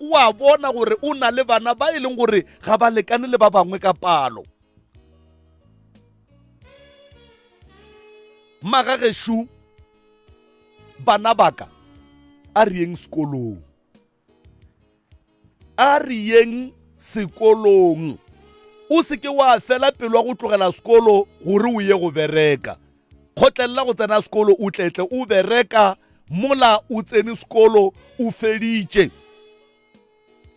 o a bona gore o na le bana ba e leng gore ga ba lekane le ba bangwe ka palo. Magagešo, bana baka, a re yeng sekolong. A re yeng sekolong. O se ke wa fela pelo ya go tlogela sekolo gore o ye go bereka. Kgotlelela go tsena sekolo o tletle o bereka mola o tsene sekolo o feditše.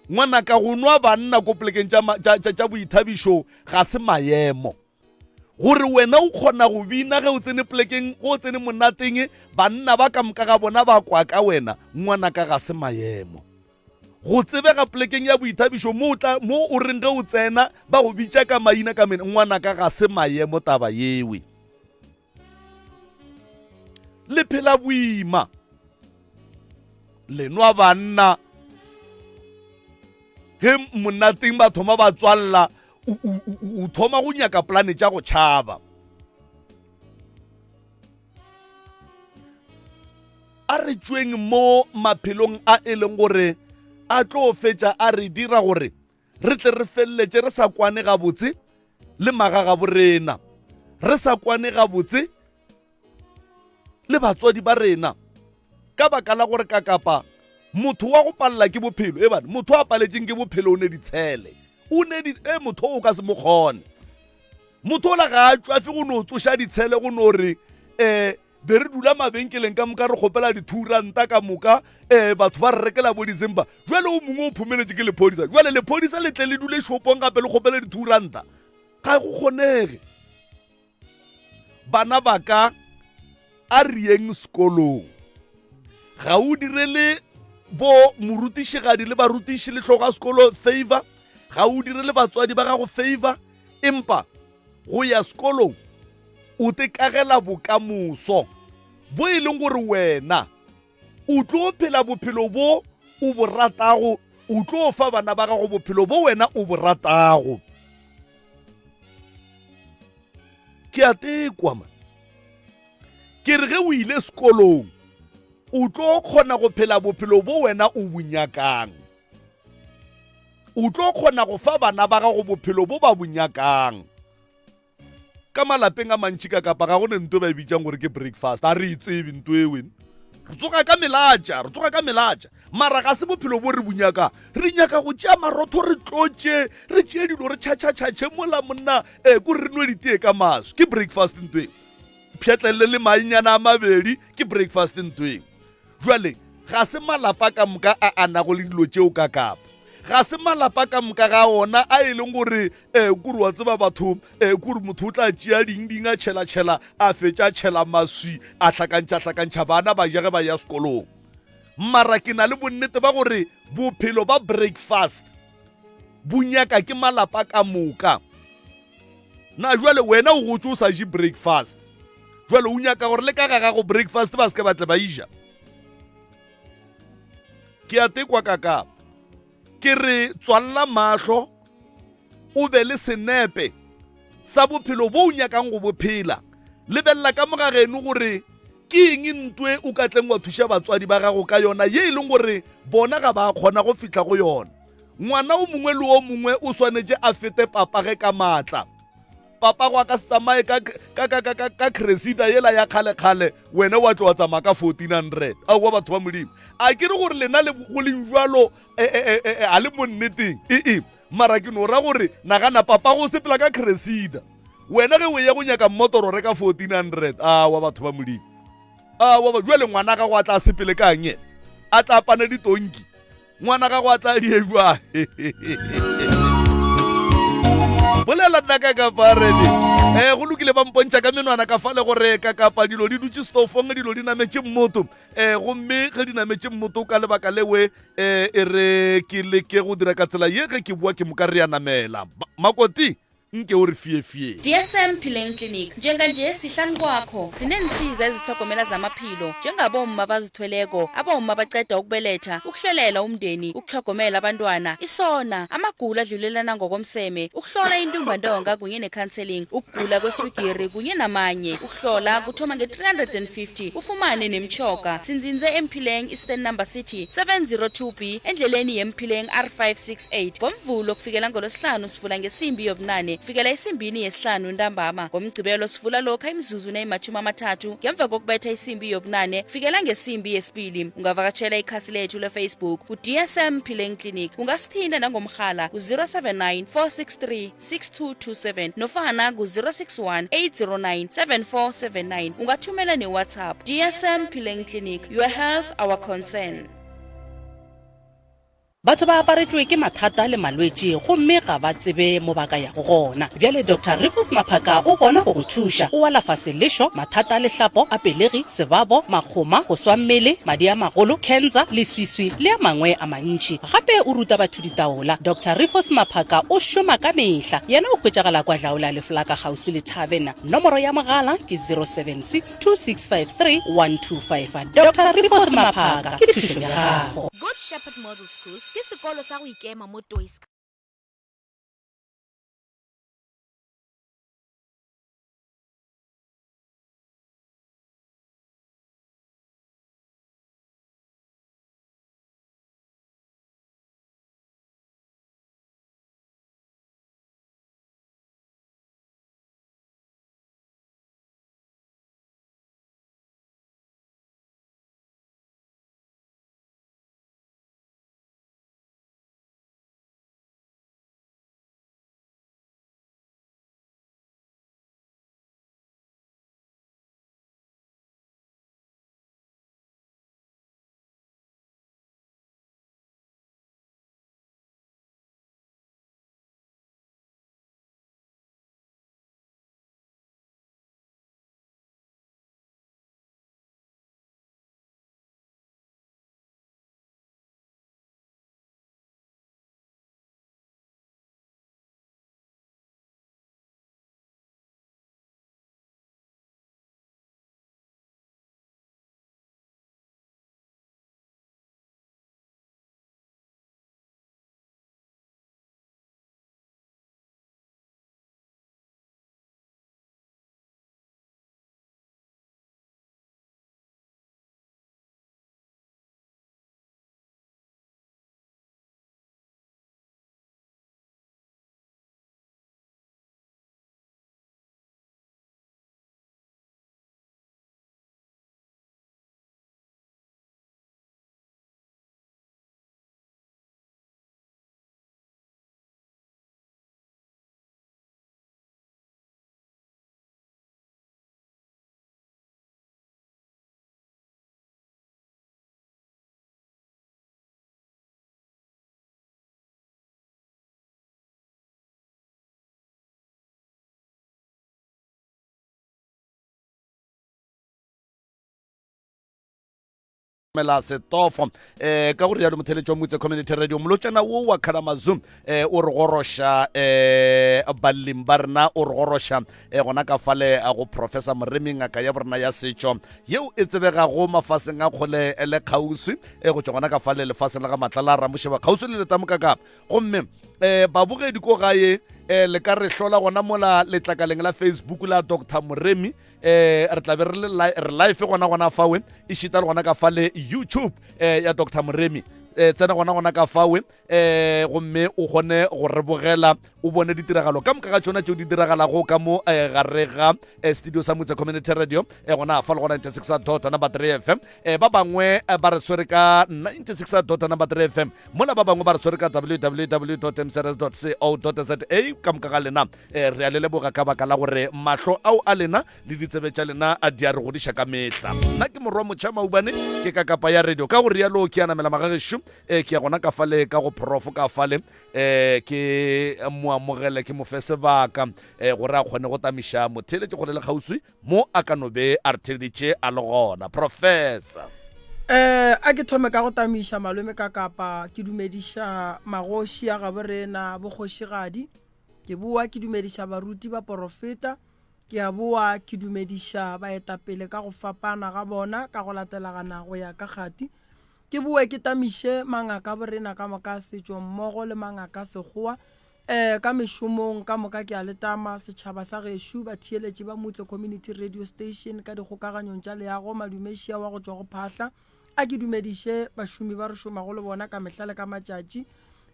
Ngwanaka go nwa banna ko polekeng tša boithabišo ga se maemo. Gore wena o kgona go bina ge o tsene polekeng, ge o tsene monateng, banna ba ka moka ga bona ba kwa ka wena, ngwanaka ga se maemo. Go tsebega polekeng ya boithabišo mo o tla mo o reng ge o tsena ba go bitša ka maina ka mene, ngwanaka ga se maemo taba yewe. Le phela boima. Le nwa banna. Ge monateng ba thoma ba tswalla o thoma go nyaka polane tša go tšhaba. A re tšweng mo maphelong a e leng gore a tlo fetša a re dira gore re tle re feleletše re sa kwane gabotse le magagabo rena, re sa kwane gabotse le batswadi ba rena ka baka la gore kakapa motho wa go palela ke bophelo e bane motho a paletseng ke bophelo o ne ditshele o ne di e motho o ka se mo kgone motho ola ga a tšwafe go no tsoša ditshele go no re um be re dula mabenkeleng ka moka re kgopela dithuranta ka moka um batho ba re rekela bo dizimba jale o mongwe o phomeletše ke lephodisa jale lephodisa le tle le dule shopong gape le kgopele dithuranta ga go kgonege Bana ba ka, a re yeng sekolong. Ga o direle bo morutišigadi le barutiši le hlogo ya sekolo favor, ga o direle batswadi ba gago favor, empa go ya sekolong o te kagela bokamoso bo e leng gore wena o tlo phela bophelo bo o bo ratago, o tlo fa bana ba gago bophelo bo wena o bo ratago. Ke a tekwa man. Ke re ge o ile sekolong o tlo kgona go phela bophelo bo wena o bo nyakang. O tlo kgona go fa bana ba gago bophelo bo ba bo nyakang. Ka malapeng a mantši ka kapa ga go ne nto ba e bitsang gore ke breakfast. A re e tsebe nto e wena. Re tsoga ka melatša, re tsoga ka melatša. Mara ga se bophelo bo re bo nyakang. Re nyaka go tšea marotho re tlotše, re tšee dilo re tšhatšhatšhatše mola monna eh, kore re nwe ditee ka maswi. Ke breakfast ntweng. Pšhatlelele le mainyana a mabedi ke breakfast ntweng. Jwale ga se malapa ka moka a a nago le dilo tšeo ka kapa. Ga se malapa ka moka ga ona a e leng gore eh, kore wa tseba batho eh, kore motho o tla tšea ding ding a tšhela-tšhela a fetša tšhela maswi a hlakantšha-hlakantšha bana ba ja ge ba ya sekolong. Mara ke na le bonnete ba gore bophelo ba breakfast bo nyaka ke malapa ka moka. Na jwale wena o gotse o sa je breakfast, jwale o nyaka gore le ka ga gago breakfast ba se ke ba tle ba ija? Ke a tekwa kaka. Ke re tswalla mahlo o be le senepe sa bophelo bo o nyakang go bo phela. Lebelela ka mo ga geno gore ke eng ntwe o ka tleng wa thuša batswadi ba gago ka yona ye e leng gore bona ga ba kgona go fihla go yona. Ngwana o mongwe le o mongwe o swanetše a fete papage ka maatla. Papa go a ka se tsamaye ka, ka, ka, ka, ka, ka Cressida yela ya kgale-kgale, wena wa tlo wa tsamaya ka 1400. Aowa batho ba Modimo. A ke re gore lena le go leng jwalo e, e, e, e, a le mo nneteng. Ee, mara ke no ra gore nagana papa go sepela ka Cressida. Wena ge o ya go nyaka mmotoro reka 1400. Aowa batho ba Modimo. Aowa jwale ngwana gago a tla sepele kang yena? A tla pane ditonki. Ngwana gago a tla die jwang? Bolela nna ka kapa rene. Eh go lokile ba mpontšha ka menwana ka fale gore ka kapa dilo di dutše stofong dilo di nametše mmoto. Eh gomme ge di nametše mmoto ka lebaka lewe eh e re ke leke go dira ka tsela ye ge ke bua ke moka re ya namela. Makoti. Nke o re fiefie. DSM Phileng Clinic, Njenganje sihlanu kwakho, sineensiza ezitlhogomela zamaphilo, njengabomma abazithweleko, abomma abaqeda ukubeletha, ukuhlelela umndeni, ukutlhogomela abantwana, isona, amagulo adlulelana ngokomseme, ukuhlola intumbantonga kunye ne-counselling, ukugula kweswigiri kunye namanye. Ukuhlola kuthoma nge-350 ufumane nemitjhoga. Sinzinze eMphileng, Eastern Number City, 702B, endleleni yeMphileng R568. NgoMvulo kufikela ngoLwesihlanu sivula ngesimbi yobunane kufikela esimbini yesihlanu ntambama. NgoMgcibelo sivula lokha imizuzu neyimatjhumi amathathu ngemva kokubetha isimbi yobunane kufikela ngesimbi yesibili. Ungavakatjhela ikhasi lethu leFacebook ku-DSM Phileng Clinic. Ungasithinta nangomrhala ku-079 463 6227 nofana ku-061 809 7479. Ungathumela ne-WhatsApp. DSM Phileng Clinic, your health our concern. Batho ba aparetšwe ke mathata le malwetši gomme ga ba tsebe mo ba ka yago gona. Bjale Doctor Rufus Maphaka o gona go go thuša. O alafa selešo, mathata a lehlapo, a pelegi, sebabo, makgoma, go swa mmele, madi a magolo, khensa, leswiswi le a mangwe a mantši. Gape o ruta batho ditaola. Doctor Rufus Maphaka o šoma ka mehla. Yena o hwetšagala kwa Dlaola Leflaka kgauswi le Tavern. Nomoro ya mogala ke 076 2653 125. Doctor Rufus Maphaka ke thušo ya gago. Good Shepherd Model School ke sekolo sa go ikema mo Toyska. Mela setofo um ka go rialo motheletšo wa motse community radio molotšana wo wa kalamazoo um o re goroša um balemi ba rena o re goroša um gona ka fale go professor moremi ngaka ya borena ya setšo yeo e tsebegago mafaseng a kgole le kgauswi um go tšwa gona ka fale lefaseng la ga matlala ramošeba kgauswi le letamokaka gomme um babogedi ko gae um le ka re hlola gona mola letlakaleng la facebook la dr moremi eh re tla be re le re live gona gona fawe e šita le gona ka fale youtube eh ya dr moremi eh tsena gona gona ka fawe eh gomme o kgone go re bogela o bone ditiragalo ka moka ga tšona tšeo di diragalago ka mo eh, gare ga eh, studio sa motse community radio eh, gona fa le gona 96 dot number 3 fm eh, ba bangwe eh, ba re tshwere ka 96 dot number 3 fm mola ba bangwe ba re tshwere ka www mcrs co za ka moka ga lena Eh, re a le leboga ka baka la gore mahlo ao a lena le ditsebe tša lena a di a re godiša ka mehla. Nna ke morwa motšha maubane ke ka kapa ya radio ka go rialo ke a namela magagešo eh, ke ya gona ka fale ka go profo ka fale eh, ke mo amogele ke mo fe sebaka eh, gore a kgone go tamiša motheeletši kgole le kgauswi mo a ka no be a re theeleditše a le gona. Professor. Eh, a ke thome ka go tamiša malome ka kapa ke dumediša magoši a gabo rena bokgošigadi. Ke boa ke dumediša baruti baporofeta, ke a boa ke dumediša baetapele ka go fapana ga bona ka go latelagana go ya ka kgati. Ke boe ke tamiše mangaka borena ka moka a setšo mmogo le mangaka a sekgowa um ka mešomong ka moka ke a le tama setšhaba sa gešo batheeletši ba Motse Community Radio Station ka dikgokaganyong tša leago Madumešia wa go tšwa go Phahla a ke dumediše bašomi ba re šomago le bona ka mehla le ka matšatši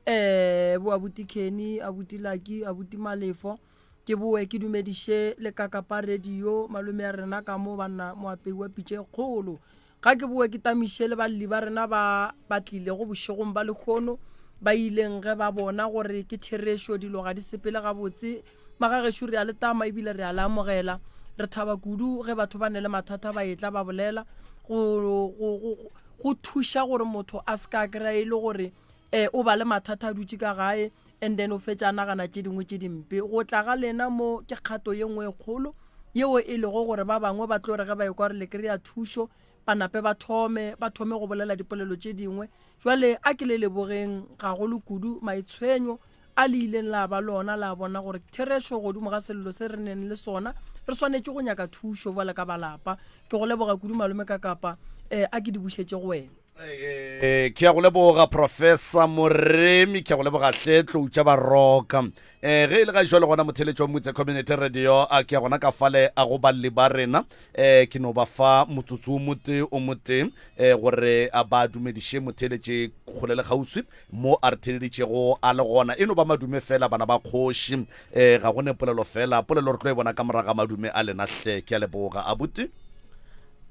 um bo abuti Kenny abuti Lucky abuti Malefo ke boe ke dumediše le kakapa radio malome ya rena ka mo banna moapei wa pitše e kgolo Ga ke boe ke tamiše le balli ba rena ba ba tlilego bošegong ba lehono, ba ileng ge ba bona gore ke therešo dilo ga di sepele gabotse. Magagešo re a le tama ebile re a le amogela. Re thaba kudu ge batho ba ne le mathata ba etla ba bolela go, go, go, go thuša gore motho a se ka a kry-a e le gore um o ba le mathata a dutše ka gae and then o fetša a nagana tše dingwe tše dimpe. Go tla ga lena mo ke kgato ye nngwe e kgolo yeo e lego gore ba bangwe ba tlo re ge ba ekwa gore le kry-a thušo ba nape ba thome ba thome go bolela dipolelo tše dingwe. Jwale a ke le lebogeng gagolo kudu maitshwenyo a le ileng la ba lona la bona gore therešo godimo ga sello se re neng le sona re swanetše go nyaka thušo bjale ka balapa. Ke go leboga kudu malome ka kapa um a ke di bušetše go wena. Eh, ke ya go leboga professor moremi ke ya go leboga hle tlou tša baroka um ge e le ga jalo gona motheletšo wa motse community radio a ke ya gona ka fale a go balli ba rena um ke no ba fa motsotso o motee o motee um gore a ba dumediše motheletše kgole le kgauswi mo a re theleditšego a le gona e no ba madume fela bana ba kgoši um ga go ne polelo fela polelo re tlo e bona ka moraga madume a lena hle ke a leboga abuti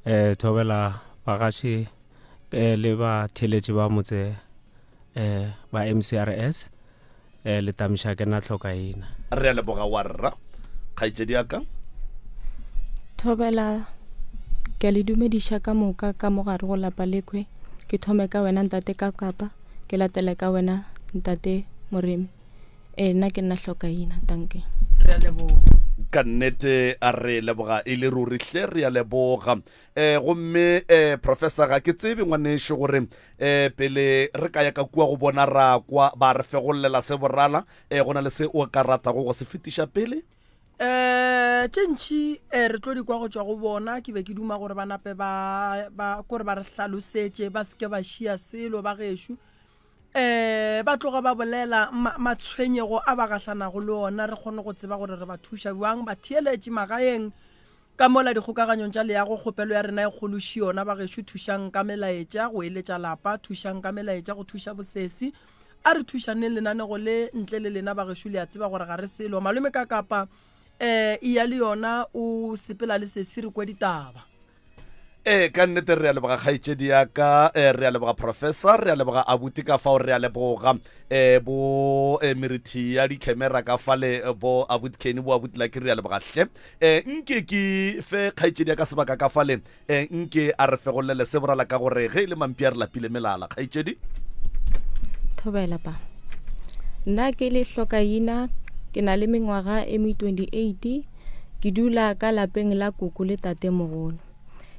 um thobela bagaši eh, le batheeletši ba motse eh, ba mcrs eh, le tamiša ke na tlhokaina re a leboga wa rra kgaetšedi ya ka thobela ke a le dumediša ka moka ka mogare go lapa lekhwe ke thome ka wena ntate ka kapa ke latele ka wena ntate moremi ee nna ke nna hlokaina tanke re a leboga ka nnete a re leboga e le ruri hle re a leboga um gomme um professor ga ke tsebe ngwanešo gore um pele re ka ya ka kua go bona ra kwa ba re fegollela se borala um go na le se o ka ratago go se fetiša pele um tše ntšhi um re tlo di kwa go tšwa go bona ke be ke duma gore ba nape ba ba kore ba re hlalosetše ba seke ba šia selo ba gešo um ba tloga ba bolela matshwenyego a ba gahlanago le ona re kgone go tseba gore re ba thuša jwang batheeletši magaeng Ka mola dikgokaganyong tša leago, kgopelo ya rena e kgolo še yona, Bagešo thušang ka melaetša go eletša lapa, thušang ka melaetša go thuša bosesi. A re thušaneng lenanego le, ntle le lena bagešo le a tseba gore ga re selo. Malome ka kapa eh eya le yona o sepela le sesi re kwe ditaba. Ee, ka nnete re a leboga kgaetšedi ya ka, eh, re a leboga professor, re a leboga abuti ka fao, re a leboga eh, bo eh, merithi ya dikhemera ka fale, eh, bo abuti Kenny, bo abuti Lucky, re a leboga hle. Eh, nke ke fe kgaetšedi ya ka sebaka ka fale, eh, nke a re fegollele se borala ka gore ge e le mampi a re lapile melala. Kgaetšedi. Thobela pa. Nna ke le hlokaina, ke na le mengwaga e me 28, ke dula ka lapeng la koko le tatemogolo.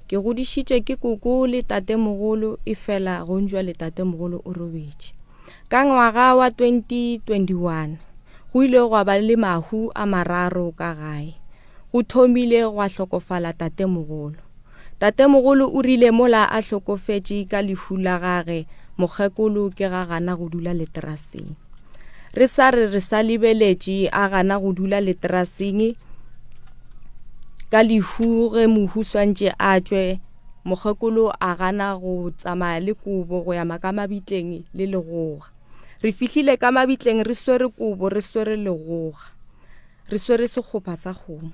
Ke godišitše ke koko le tatemogolo efela gonjwa le tatemogolo o robetše. Ka ngwaga wa 2021, go ile gwa ba le mahu a mararo ka gae. Go thomile gwa hlokofala tatemogolo. Tatemogolo o rile mola a hlokofetše ka lehu la gage, mokgekolo ke ga gana go dula leteraseng. Re sa re re sa lebeletše a gana go dula leteraseng ka lehu ge mohu swantše a tšwe Mokgekolo a gana go tsamaya le kobo go ya ka mabitleng le legoga. Re fihlile ka mabitleng re swere kobo, re swere legoga, re swere sekgopha sa kgomo.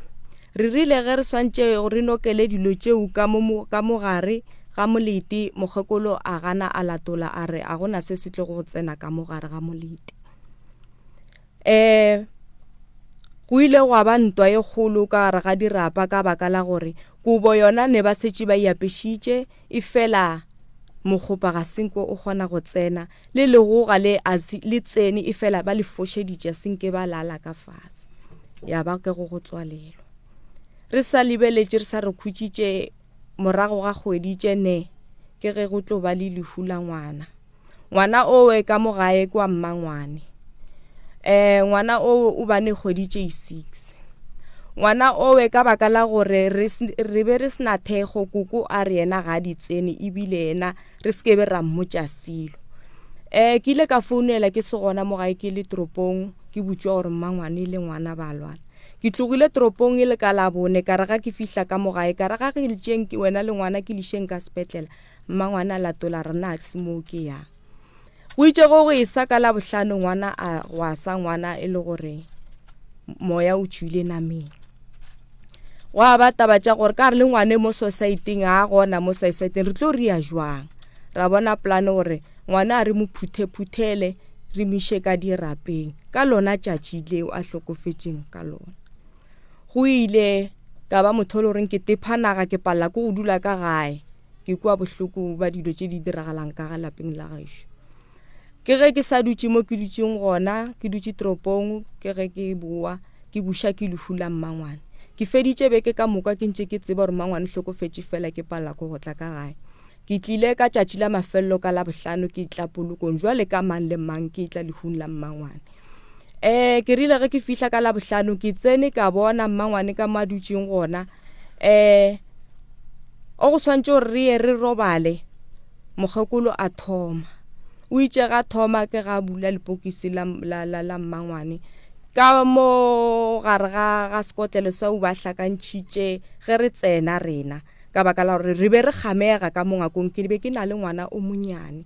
Re rile ge re swantše re nokele dilo tšeo ka mo, ka mo gare ga molete, mokgekolo a gana a latola a re a gona se se tlogo go tsena ka mo gare ga molete. Um go ile gwa ba ntwa e kgolo ka gare ga dirapa ka baka la gore kobo yona ne ba setše ba e apešitše, efela mokgopa ga se nke o kgona go tsena, le legoga le a le tsene efela ba le fošeditše a se nke ba lala ka fase, ya ba ke go go tswalelwa. Re sa lebeletše re sa re khutšitše morago ga kgwedi tše ne ke ge go tlo ba le lehu la ngwana. Ngwana owe ka mo gae kwa mmangwane. Um ngwana oo o bane kgwedi tše i-six. Ngwana owe ka baka la gore re, re be re se na thekgo, koko a re yena ga a di tsene ebile yena re se ke be ra mmotša selo. Um ke ile ka founela ke se gona mo gae ke le toropong ke botšiwa gore mmangwane le ngwana ba lwala. Ke tlogile toropong e le ka Labone ka re ga ke fihla ka mo gae ka re ga re tšeng wena le ngwana ke le išeng ka sepetlela, mmangwane a latola a re nna ga se moo ke yang. Go itše go go esa ka Labohlano ngwana a gwa sa ngwana e le gore moya o tšwile nameng. Gwa ba taba tša gore ka re le ngwane mo society-ing ga a gona mo society-ing re tlo ria jwang. Ra bona plan gore ngwana a re mo phuthe-phuthele re mo iše ka dirapeng ka lona tšatši leo a hlokofetšeng ka lona. Go ile ka ba motho e le goreng ke tepha naga ke palela ke go dula ka gae. Ke kwa bohloko ba dilo tše di diragalang ka ga lapeng la gešo. Ke ge ke sa dutše mo ke dutšeng gona, ke dutše toropong, ke ge ke boa ke buša ke lehu la mmangwane. Ke feditše beke ka moka ke ntše ke tseba gore mmangwane o hlokofetše fela ke palela ke go tla ka gae. Ke tlile ka tšatši la mafelelo ka Labohlano ke tla polokong jwale ka mang le mang ke tla lehung la mmangwane. Um ke rile ge ke fihla ka Labohlano ke tsene ka bona mmangwane ka mo a dutšeng gona um o go swantše gore re ye re robale mokgekolo a thoma o itše ga thoma ke ga bula lepokisi la, la, la, la mmangwane ka mo gare ga, ga sekotlelo sa o ba hlakantšhitše ge re tsena rena ka baka la gore re be re kgamega ka mo ngwakong ke be ke na le ngwana o monyane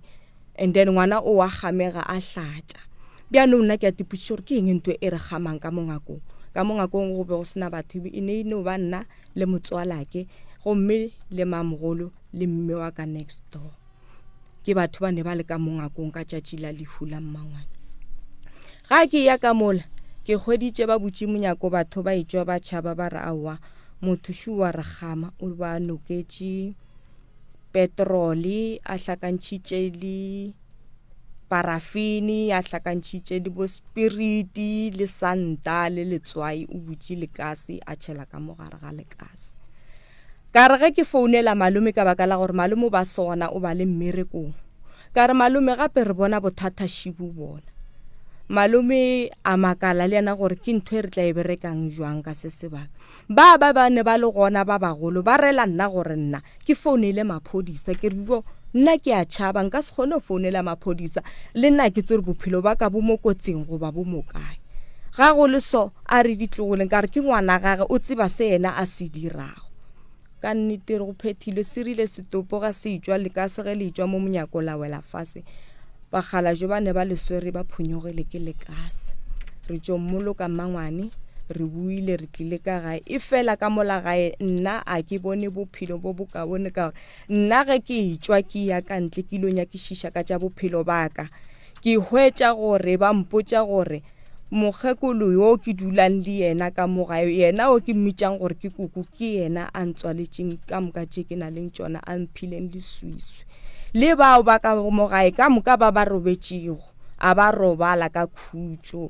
and then ngwana o wa kgamega a hlatša bjanong nna ke a tipotšiša gore ke eng ntho e re kgamang ka mo ngwakong ka mo ngwakong go be go sena batho e ne e no ba nna le motswalake gomme le mamogolo le mme wa ka next door ke batho ba ne ba le ka mo ngakong ka tšatši la lehu la mmangwane ga ke ya ka mola ke hweditše ba butše monyako batho ba etšwa ba tšhaba ba re aowa motho šo wa re kgama o ba noketše petrole a hlakantšhitše le parafini a hlakantšhitše le bo spiriti le santa le letswai o butše lekase a tšhela ka mo gare ga lekase ka re ge ke founela malome ka baka la gore malome o ba sona o ba le mmerekong ka re malome gape re bona bothata šibu bona malome a makala le yena gore ke ntho e re tla e berekang jwang ka se sebaka ba ba ba ne ba le gona ba bagolo ba rela nna gore nna ke founele maphodisa ke re jo nna ke a tšhaba nka se kgone go founela maphodisa le nna ke tsore bophelo ba ka bo mo kotsing goba bo mo kae ga go le so a re ditlogoleng ka re ke ngwana gage o tseba se yena a se dirago ka nnete re go phethile se rile setopo ga se etšwa lekase ge le etšwa mo monyako la wela fase Bakgalajwe ba ne ba le swere ba phonyogile ke lekase. Re tšo mmoloka mmangwane, re boile re tlile ka gae. Efela ka mola gae nna a ke bone bophelo bo bokaone ka gore nna ge ke etšwa ke ya ka ntle ke ilo nyakišiša ka tša bophelo ba ka, ke hwetša gore ba mpotša gore mokgekolo yo ke dulang le yena ka mo gae, yena o ke mmitšang gore ke koko, ke yena a ntswaletšeng ka moka tše ke na leng tšona, a mphileng leswiswi. Le bao ba ka mo gae ka moka ba ba robetšego, a ba robala ka khutšo.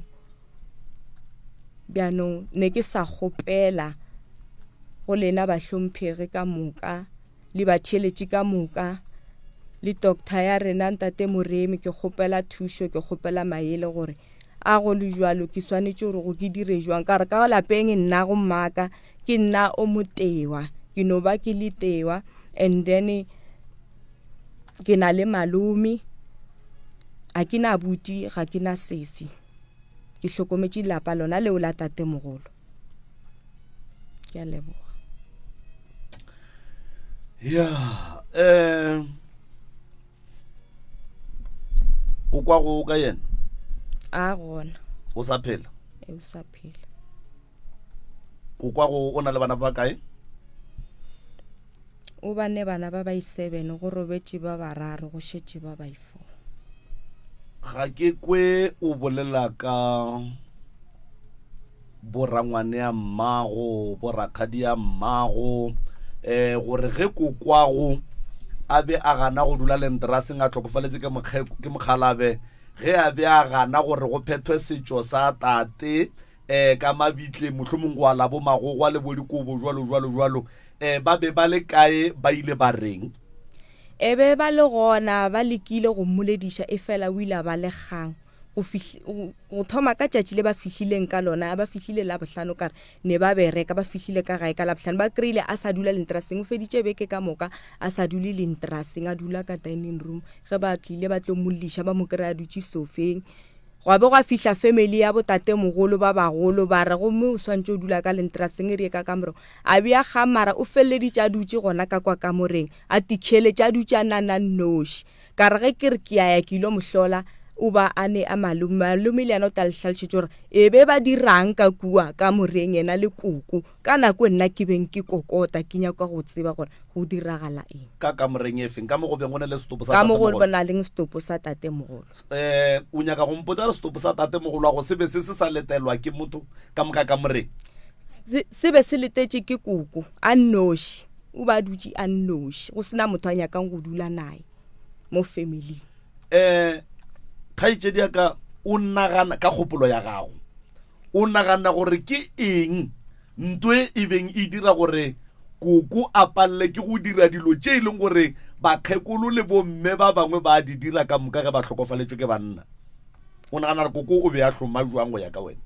Bjanong ne ke sa kgopela go lena bahlomphegi ka moka le batheeletši ka moka le doctor ya rena ntate Moremi, ke kgopela thušo, ke kgopela maele gore a go le jwalo ke swanetše gore go ke dire jwang ka gore ka lapeng nna go mmaka ke nna o motewa ke no ba ke le tewa and then ke na le malome a ke na buti ga ke na sesi ke hlokometše lapa lona leo la tatemogolo ke a leboga ya um o kwa go ka yena a gona o sa phela e o sa phela o kwa go o na le bana ba kae O ba ne bana ba bai seven, go robetše ba bararo, go šetše ba bai four. Ga ke kwe o bolela ka borangwanea mmago, borakgadia mmago, eh gore ge kokwago a be a gana go dula lenteraseng a hlokofaletše ke ke mokgalabe, ge a be a gana gore go phethwe setšo sa tate um ka mabitleng mohlomong go ala bo magogwa le bo dikobo jwalo jwalo jwalo um ba be ba le kae ba ile ba reng E be ba le gona ba lekile go mmolediša efela o ile a ba le kgang. Go fihli, go, go thoma ka tšatši le ba fihlileng ka lona, ba fihlile Labohlano ka re, ne ba bereka, ba fihlile ka gae ka Labohlano, ba kry-ile a sa dula lentraseng, o feditše beke ka moka a sa dule lentraseng, a dula ka dining room. Ge ba tlile ba tlo mo lliša, ba mo kry-a a dutše sofeng. Gwa be gwa fihla family ya botatemogolo ba bagolo, ba re, gomme o swantše o dula ka lentraseng, e re ye ka kamoreng. A bea kgang mara o feleleditše a dutše gona ka kwa kamoreng, a tikheletše, a dutše a nana nnoši. Ka re ge ke re ke a ya ke ilo mo hlola, o ba a ne a malome. Malome le yena o tla le hlalošetša gore e be ba dirang ka kua kamoreng yena le koko. Ka nako e nna ke beng ke kokota ke nyaka go tseba gore go diragala eng. Ka kamoreng e feng? Ka mo go beng go ne le setopo sa Ka mo go tatemogolo? na leng setopo sa tatemogolo. Um o nyaka go mpotša gore setopo sa tatemogolo wa go se be se se sa letelwa ke motho ka mo ka kamoreng? Se, se be se letetše ke koko a nnoši. O ba a dutše a nnoši, go se na motho a nyakang go dula naye mo familing. Um kgaetšedi ya ka, o nagana ka kgopolo ya gago, o nagana gore ke eng nto e e beng e dira gore koko a palele ke go dira dilo tše e leng gore bakgekolo le bomme ba bangwe ba di dira ka moka ge ba hlokofaletšwe ke banna? O nagana gore koko o be a hloma jwang go ya ka wena?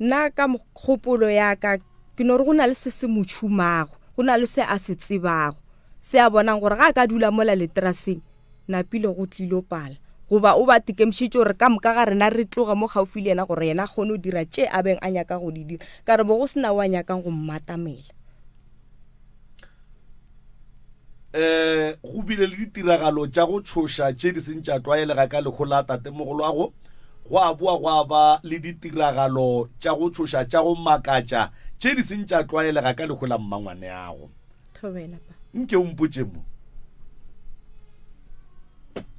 Nna ka kgopolo ya ka ke no re go na le se se mo tšhumago, go na le se a se tsebago, se a bonang gore ga a ka dula mola leteraseng napile go tlilo pala. Goba o ba tekemišitše gore ka moka ga rena re tloge mo kgaufi le yena gore yena a kgone go dira tše a beng a nyaka go di dira. Ka re bo go se na o a nyakang go mmatamela. Um go bile le ditiragalo tša go tšhoša tše di seng tša tlwaelega ka leho la tatemogolwago. Gwa boa gwa ba le ditiragalo tša go tšhoša tša go makatša tše di seng tša tlwaelega ka leho la mmangwaneago. Thobela pa. Nke o mpotše mo.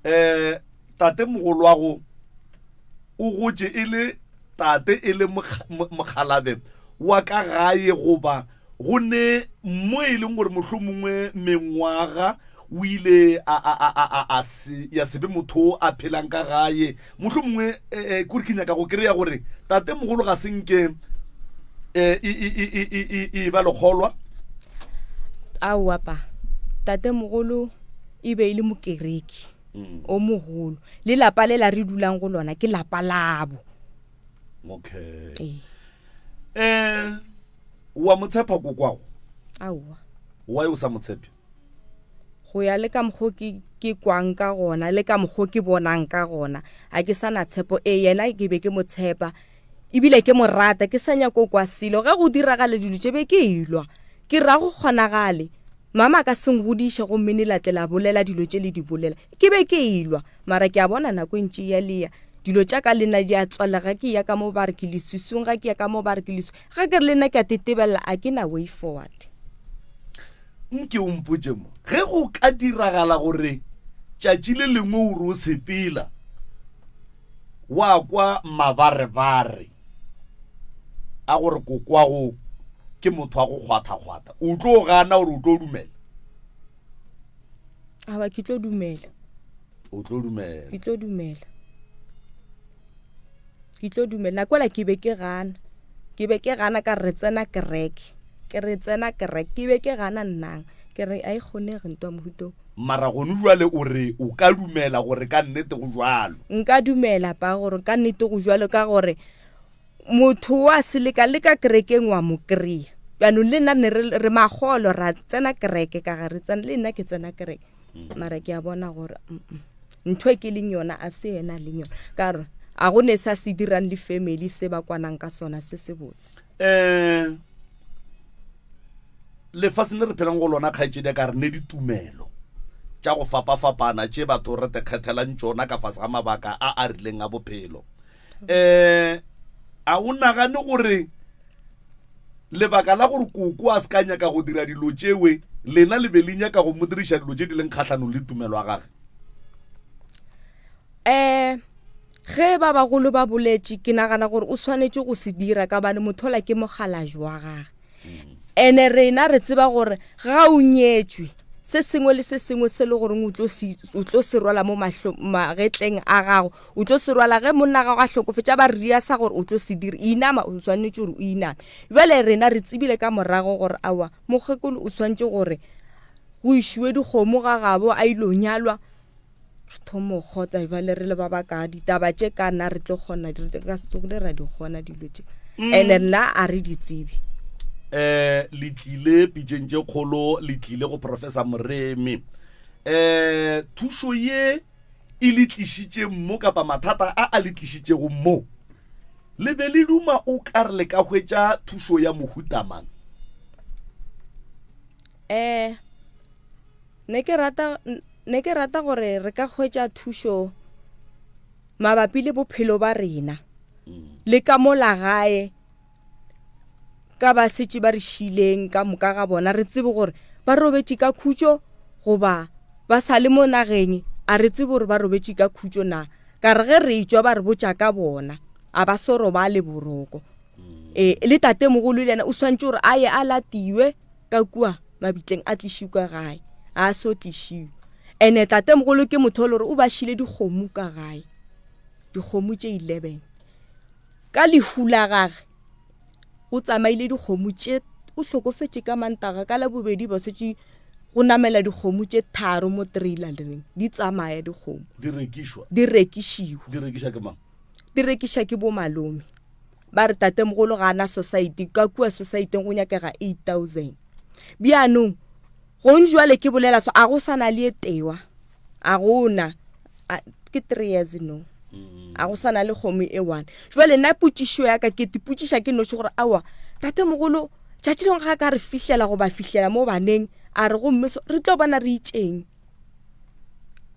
Um tatemogolwago o gotše e le tate e le mokgalabe wa ka gae goba go ne mo e leng gore mohlomongwe mengwaga o ile a, a, a, a, a, a se, ya se be motho a phelang ka gae mohlomongwe eh, eh, kore ke nyaka go kry-a gore tate mogolo ga se nke eh, e, e, e, e, e, e, e ba lekgolwa. Aowa pa, tate mogolo e be e le mokereki o mogolo le lapa le la re dulang go lona ke lapa labo. Okay. Ee. Eh, wa mo tshepa kokwago? Aowa. Why o sa mo tshepe? Go ya le ka mokgo ke ke kwang ka gona le ka mokgo ke bonang ka gona, ga ke sa na tshepo. Ee, yena ke be ke mo tshepa ebile ke mo rata, ke sa nyako kwa selo. Ge go diragala dilo tše be ke elwa, ke re ga go kgonagale. Mama a ka se ngodiše gomme ne la tle la bolela dilo tše le di bolela. Ke be ke elwa, mara ke a bona nako e ntše e ya le ya. Dilo tša ka le nna di a tswalega, ga ke eya ka mo ba re ke leswiswing, ga ke ya ka mo ba re ke leswiswing. Ga ke re le nna ke a tetebelela, a ke na way forward. Nke o mpotše mo, ge go ka diragala gore tšatši le lengwe o re o sepela, wa kwa mabarebare a gore kokwago ke motho wa go kgwathakgwatha, o tlo gana gore o tlo dumela? Aowa, ke tlo dumela. O tlo dumela. Ke tlo dumela. Ke tlo dumela. Nako ela ke be ke gana. Ke be ke gana ka re tsena kereke. Ke re tsena kereke. Ke be ke gana nnang. Ke re a e kgonege ntwa mohuto. Mara gone jwale o re o ka dumela gore ka nnete go jwalo? Nka dumela pa gore ka nnete go jwalo ka gore motho wa seleka le ka kerekeng wa mo kry-a. Bjanong le nna ne re, re magolo ra tsena kereke ka ga re tsena le nna ke tsena kereke. Mara ke a bona gore mm ntho e ke leng yona a se yena leng yona ka gore a go ne sa se dirang le family se ba kwanang ka sona se se botse. Um lefaseng le re phelang go lona kgaetšedi ka re ne ditumelo tša go fapafapana tše batho re te kgethelang tšona ka fase ga mabaka a a rileng a bophelo. Um a o nagane gore lebaka la gore koko a se ka nyaka go dira dilo tšewe lena le be le nyaka go mo diriša dilo tše di leng kgahlanong le tumelo ya gage? Um ge ba bagolo ba boletše ke nagana gore o swanetše go se dira ka bane mothola ke mokgalajwe wa gage. Ene rena re tseba gore ga o nyetšwe se sengwe le se sengwe se le goreng o tlo se o tlo se rwala mo mahlo magetleng a gago o tlo se rwala ge monna gago a hlokofetša ba re ria sa gore o tlo se dira inama o swanetše gore o iname jwale rena re tsebile ka morago gore aowa mokgekolo o swanetše gore go išiwe dikgomo ga gabo a ilo nyalwa. Re thomo kgotsa jwale re le ba baka ditaba tše ka nna re tlo kgona di re ka se tsogile ra di kgona dilo tše. Ene nna a re di tsebe. Eh le tlile pitšeng tše kgolo le tlile go Professor Moremi. Eh thušo ye e le tlišitšeng mo kapa mathata a a le tlišitšego mo le be le duma o ka re le ka hwetša thušo ya mohuta mang? Eh ne ke rata ne ke rata gore re ka hwetša thušo mabapi le bophelo ba rena le ka mo la gae ka ba setše ba re šileng ka moka ga bona re tsebe gore ba robetše ka khutšo goba ba sa le mo nageng a re tsebe gore ba robetše ka khutšo na ka re ge re etšwa ba re botša ka bona a ba so robale boroko ee le tatemogolo le yena o swantše gore a ye a latiwe ka kua mabitleng a tlišiwe ka gae a so tlišiwe ene tatemogolo ke motho o le gore o ba šile dikgomo ka gae dikgomo tše 11 Ka lehu la gage go tsamaile dikgomo tše o hlokofetše ka Mantaga ka Labobedi ba setše go namela dikgomo tše tharo mo trailereng di tsamaya dikgomo Di rekišwa. di rekišiwa Di rekiša ke mang? di rekiša ke bo malome ba re tatemogolo ga a na society ka kua society go nyakega 8000 bjanong Gong jwale ke bolela so a go sa na le e tewa a gona ke 3 years no a go sa na le kgomo e one jwale nna potšišo ya ka ke tipotšiša ke noši gore aowa tate mogolo tšatši lengwe ga ka re fihlela goba fihlela mo baneng a re gomme so re tlo bona re itšeng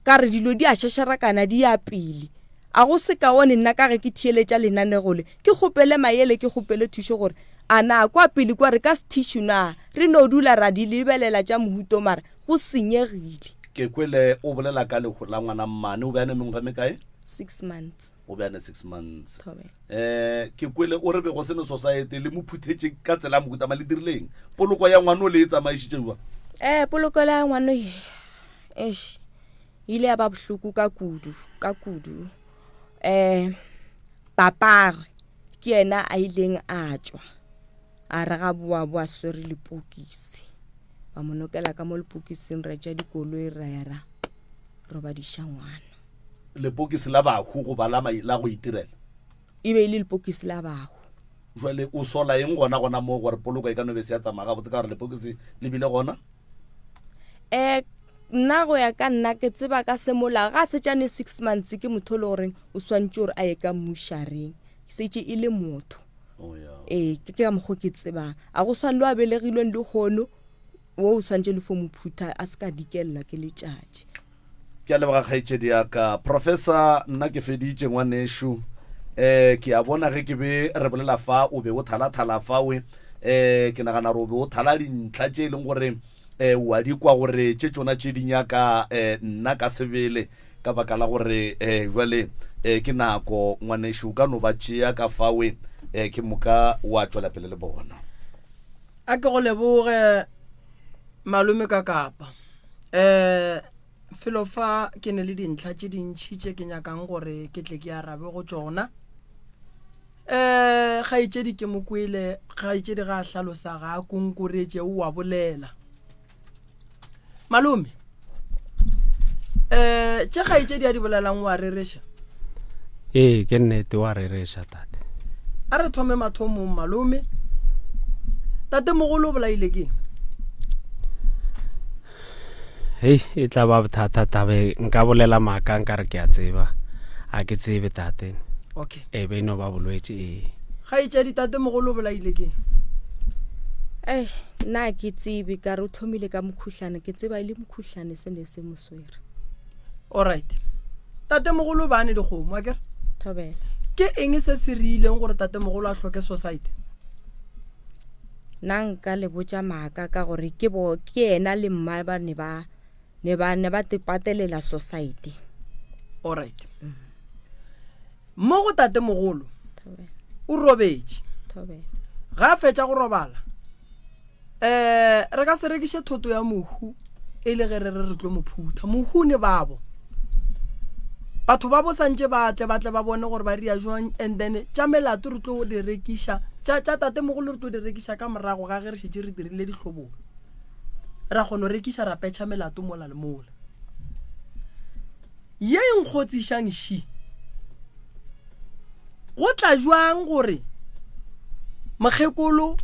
ka re dilo di a šašarakana di ya pele a go se kaone nna ka ge ke theeletša lenanego le ke kgopele maele ke kgopele thušo gore a na kwa pele kwa re ka se thišu na Re no dula ra di lebelela tša mohuto mara go senyegile. Ke kwele o bolela ka lehu la ngwana mmane, o be a ne mengwaga mekae? Six months. O be a ne six months. Thobela. Eh, ke kwele o re be go se ne society le mo phuthetše ka tsela ya mohuta mang, le dirileng? Poloko ya ngwano le e tsamaišitše jwang? Eh, poloko ya ngwano e, eish, e ile ya ba bohloko ka kudu, ka kudu. Eh, papagwe ke yena a ileng a tšwa. A re ga boa boa swere lepokisi. Ba mo nokela ka mo lepokising ra tša dikoloi ra ya ra robadiša ngwana. Lepokisi la bahu goba la, la go itirela? E be e le lepokisi la bahu. Jwale o sola eng gona gona moo gore poloko e ka no be se ya tsamaya gabotse ka gore lepokisi le bile gona? Um nna go ya ka nna ke tseba ka semolao ga a setšane six months ke motho o le goreng o swantše gore a ye ka mmušareng setše e le motho. Oh, yeah. Ee, ke ka mokgo ke tsebang. A go swane le wa belegilweng lehono, wo o swantše le fo mo phutha a se ka dikelela ke letšatši. Ke a leboga kgaetšedi ya ka. Professor, nna ke feditše ngwanešu. Eh, ke a bona ge ke be re bolela fa o be o thala-thala fawe. Eh, ke nagana gore o be o thala dintlha tše e leng gore eh, o a di kwa gore tše tšona tše di nyaka eh, nna ka sebele. Ka baka la gore eh, jwale eh, ke nako, ngwanešu, o ka no ba tšea ka fawe eh, ke moka wa tšwela pele le bona. A ke go leboge malome ka kapa. Eh felo fa ke ne le dintlha tše dintšhi tše ke nyakang gore ke tle ke arabe go tšona. Eh kgaetšedi ke mo kwele, kgaetšedi ga a hlalosa ga a konkoretše o a bolela. Malome, eh tše kgaetšedi a di bolelang wa rereša? Ee, ke nnete wa rereša tate. A re thome mathomong malome. Tate mogolo o bolaile ke? Hei, e tla ba bothata tabe nka bolela maaka nka re ke a tseba. A ke tsebe tate. Okay. E be e no ba bolwetši ee. Kgaetšedi tate mogolo o bolaile ke? Ei, nna a ke tsebe ka re o thomile ka mokhuhlane ke tseba e le mokhuhlane se ne se mo swere. Alright. Tate mogolo o ba ne dikgomo akere? Thobela. Ke eng se se riileng gore tate mogolo a hloke society? Nna nka le botša maaka ka gore ke bo ke yena le mma ba ne ba ne ba ne ba te patelela society. Alright. Mo go tate mogolo o robetše. Ga a fetša go robala um re ka se rekiše thoto ya mohu e le ge re re re tlo mo phutha. Mohu ne babo. Batho ba bo santše ba tle ba tle ba bone gore ba ria jwang and then tša melato re tlo di rekiša tša tša tate mogolo re tlo di rekiša ka morago ga ge re šetše re dirile dihlobolo. Ra kgona go rekiša ra petšha melato mola le mola. Ye e nkgotsišang ši. Go tla jwang gore mokgekolo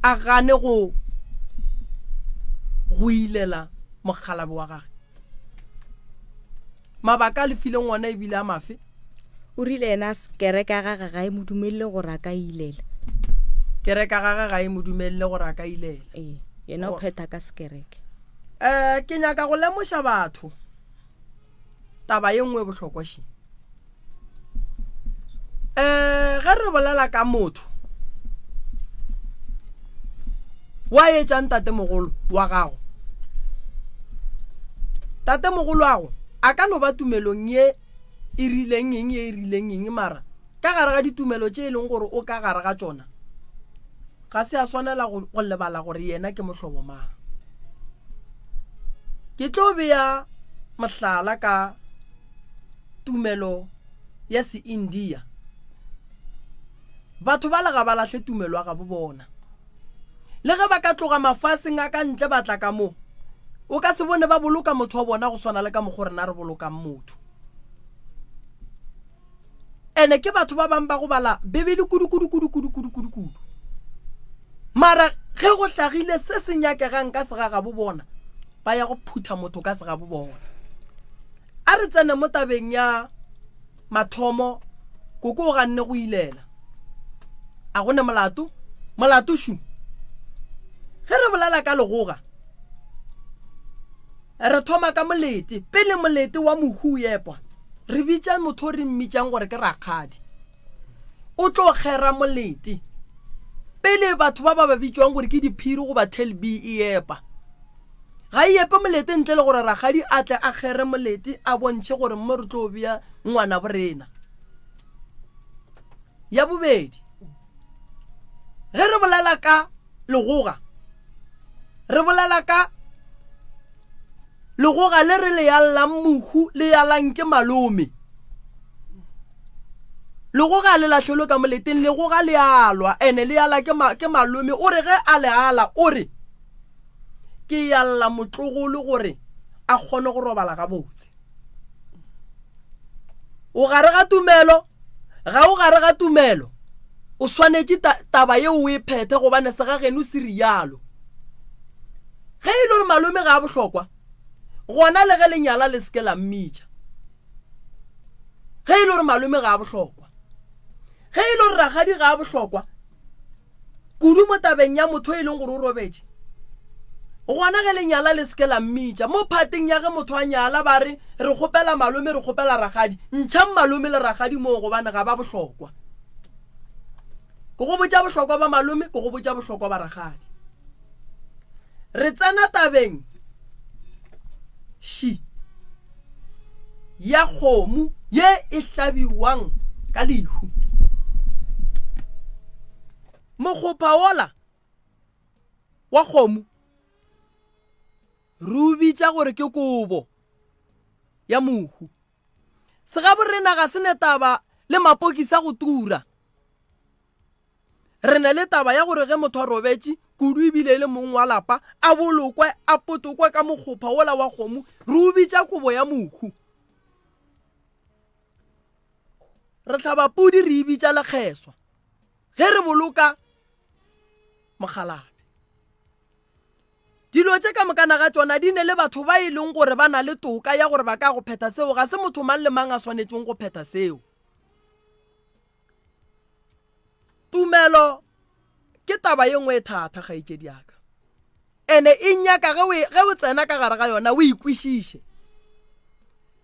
a gane go go ilela mokgalabje wa gage? Mabaka a le fileng ona e bile a mafe? O rile yena kereke ya gage ga e mo dumelele gore a ka ilela. Kereke ya gage ga e mo dumelele gore a ka ilela. Ee, yena o phetha ka sekereke. Um ke nyaka go lemoša batho taba ye nngwe e bohlokwa še. Um ge re bolela ka motho wa etšang tatemogolo wa gago, tatemogolo ago a ka no ba tumelong ye e rileng eng ye e rileng eng mara ka gare ga ditumelo tše e leng gore o ka gare ga tšona ga se a swanela go, go lebala gore yena ke mohlobo mang. Ke tlo bea mohlala ka tumelo ya se-India. Batho bale ga ba lahle tumelo ya gabo bona. Le ge ba ka tloga mafaseng a ka ntle ba tla ka mo, o ka se bone ba boloka motho wa bona go swana le ka mokgo rena re bolokang motho. Ene ke batho ba bang ba go bala Bibele kudu kudu kudu kudu kudu kudu kudu. Mara ge go hlagile se se nyakegang ka segagabo bona, ba ya go phutha motho ka segabo bona. A re tsene mo tabeng ya mathomo, koko o ganne go ilela. A go ne molato? Molato šu. Ge re bolela ka legoga, Re thoma ka molete. Pele molete wa mohu o epwa, re bitša motho o re mmitšang gore ke rakgadi. O tlo kgera molete. Pele batho ba ba ba bitšwang gore ke diphiri goba telb e epa. Ga e epe molete ntle le gore rakgadi a tle a kgere molete a bontšhe gore mo re tlo bea ngwana borena. Ya bobedi, ge re bolela ka legoga, re bolela ka legoga le re le yallang mohu le yalang ke malome. Legoga le lahlelwe ka moleteng, legoga le alwa ene le yala ke, ma, ke malome. O re ge a le ala o re ke yalla motlogolo gore a kgone go robala gabotse. O gare ga tumelo Ga o gare ga tumelo, o swanetše ta, taba yeo o e phethe gobane segageno se rialo. Ge e le gore malome ga a bohlokwa, gona le ge le nyala le se ke la mmitša. Ge e le gore malome ga a bohlokwa. Ge e le gore rakgadi ga a bohlokwa, kudu mo tabeng ya motho e leng gore o robetše gona ge le nyala le seke la mmitša mo phateng ya ge motho a nyala ba re re kgopela malome re kgopela rakgadi ntšhang malome le rakgadi moo gobane ga ba bohlokwa ke go botša bohlokwa ba malome ke go botša bohlokwa ba rakgadi re tsena tabeng ši ya kgomo ye e hlabiwang ka lehu. Mokgopha wola wa kgomo re o bitša gore ke kobo ya mohu. Segaborena ga se ne taba le mapokisi a go tura. Re na le taba ya gore ge motho a robetše kudu ebile e le mong wa lapa, a bolokwe, a potokwe ka mokgopha wola wa kgomo, re o bitša kobo ya mohu. Re hlaba pudi re e bitša lekgeswa ge re boloka mokgalabje. Dilo tše ka mokana ga tšona di ne le batho ba e leng gore ba na le toka ya gore ba ka go phetha seo, ga se motho mang le mang a swanetšeng go phetha seo. Tumelo ke taba ye nngwe e thata, kgaetšedi ya ka. Ene e nyaka ge o, e, ge o tsena ka gare ga yona o ikwešiše.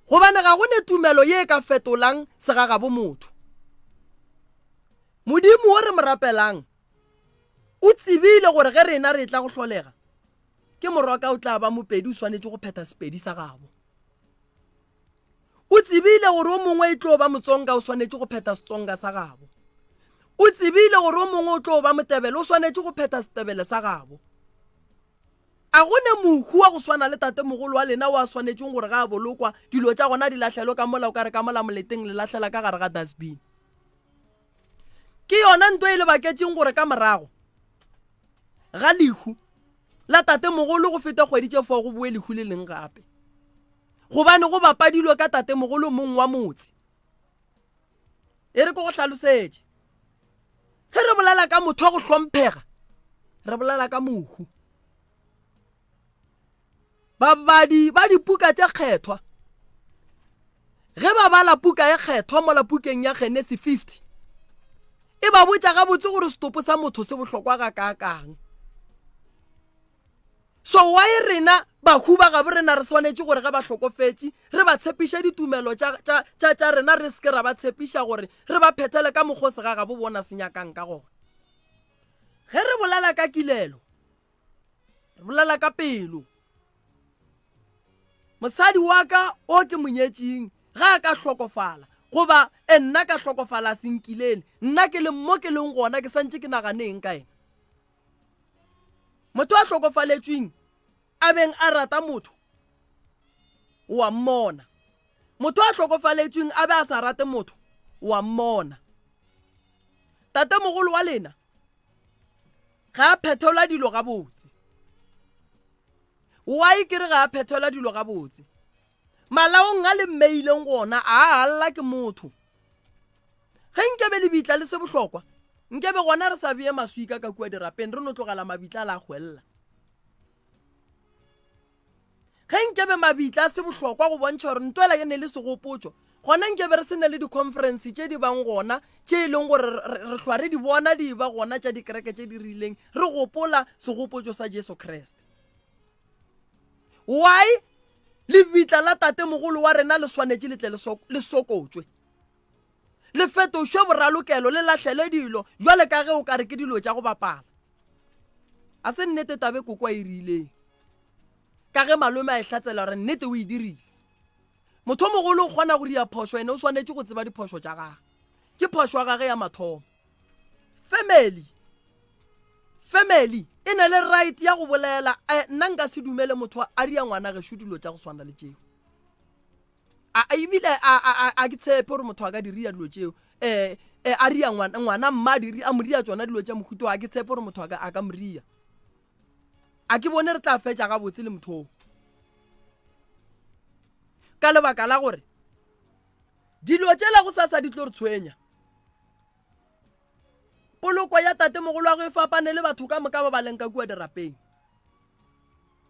Gobane ga go ne tumelo ye e ka fetolang segagabo motho. Modimo wo re mo rapelang o tsebile gore ge rena re etla go hlolega, ke morwa ka o tla ba mopedi o swanetše go phetha sepedi sa gabo. O tsebile gore o mongwe e tlo ba Motsonga o swanetše go phetha Setsonga sa gabo. O tsebile gore o mongwe o tlo ba Motebele o swanetše go phetha Setebele sa gabo. A go ne mohu wa go swana le tatemogolo wa lena o a swanetšeng gore ga a bolokwa dilo tša gona di lahlelwe ka mola o ka re ka mola moleteng le lahlela ka gare ga dustbin. Ke yona nto e le baketšeng gore ka morago ga lehu la tatemogolo go fete kgwedi tše fo go boe lehu le leng gape. Gobane go bapadilwe ka tatemogolo mong wa motse. E re ke go hlalosetše. Ge re bolela ka motho wa go hlomphega, re bolela ka mohu. Babadi ba dipuka tše kgethwa ge ba bala puka e kgethwa mola pukeng ya Genesi 50 e ba botša gabotse gore setopo sa motho se bohlokwa gakaakang. So why rena bahu ba gabo rena re swanetše gore ge ba hlokofetše re ba tshepiše ditumelo tša, tša, tša, tša rena re se ke ra ba tshepiša gore re ba phethele ka mokgwa o segagabo bona se nyakang ka gona. Ge re bolela ka kilelo Re bolela ka pelo. Mosadi wa ka o ke mo nyetšeng ge a ka hlokofala goba e nna ka hlokofala a se nkilele, nna ke le mo ke leng gona ke santše ke nagane eng ka yena? Motho a hlokofaletšweng a beng a rata motho o a mmona. Motho a hlokofaletšweng a be a sa rate motho o a mmona. Tatemogolo wa lena Ga a phethelwa dilo gabotse. Why ke re ga a phethelwa dilo gabotse? Malaong a le mmeileng gona a a lla ke motho. Ge nkebe lebitla le se bohlokwa, nkebe gona re sa bee maswika ka kua dirapeng re no tlogela mabitla a la hwella. Ge nkebe mabitla a se bohlokwa go bontšha gore ntwela e ne le segopotšo, gona nkebe re se ne le dikhonferense tše di bang gona tše e leng gore re hlwa re di bona di eba gona tša dikereke tše di rileng, re gopola segopotšo sa Jesu Kriste. Why lebitla la tatemogolo wa rena le swanetše le tle le sokotšwe, le fetošwe boralokelo, le lahlelwe dilo bjale ka ge o ka re ke dilo tša go bapala? A se nnete tabe koko a e rileng? Ka ge malome a e hlatsela gore nnete o e dirile. Motho o mogolo o kgona go ria phošo ene o swanetše go tseba diphošo tša gage. Ke phošo ya gage ya mathomo. Family family e na le right ya go bolela eh, nna nka se dumele motho a ria ngwana gešo dilo tša go swana le tšeo. A ebile a a a ke tshepe gore motho a ka di ria dilo tšeo. Eh, eh a ria ngwana ngwana mma a a mo ria tšona dilo tša mohuto a ke tshepe gore motho a ka a ka mo ria. A ke bone re tla fetša gabotse le motho oo. Ka lebaka la gore dilo tšela go sasa di tlo re tshwenya. Poloko ya tatemogolo wa go e fapane le batho ka moka ba ba leng ka kua dirapeng.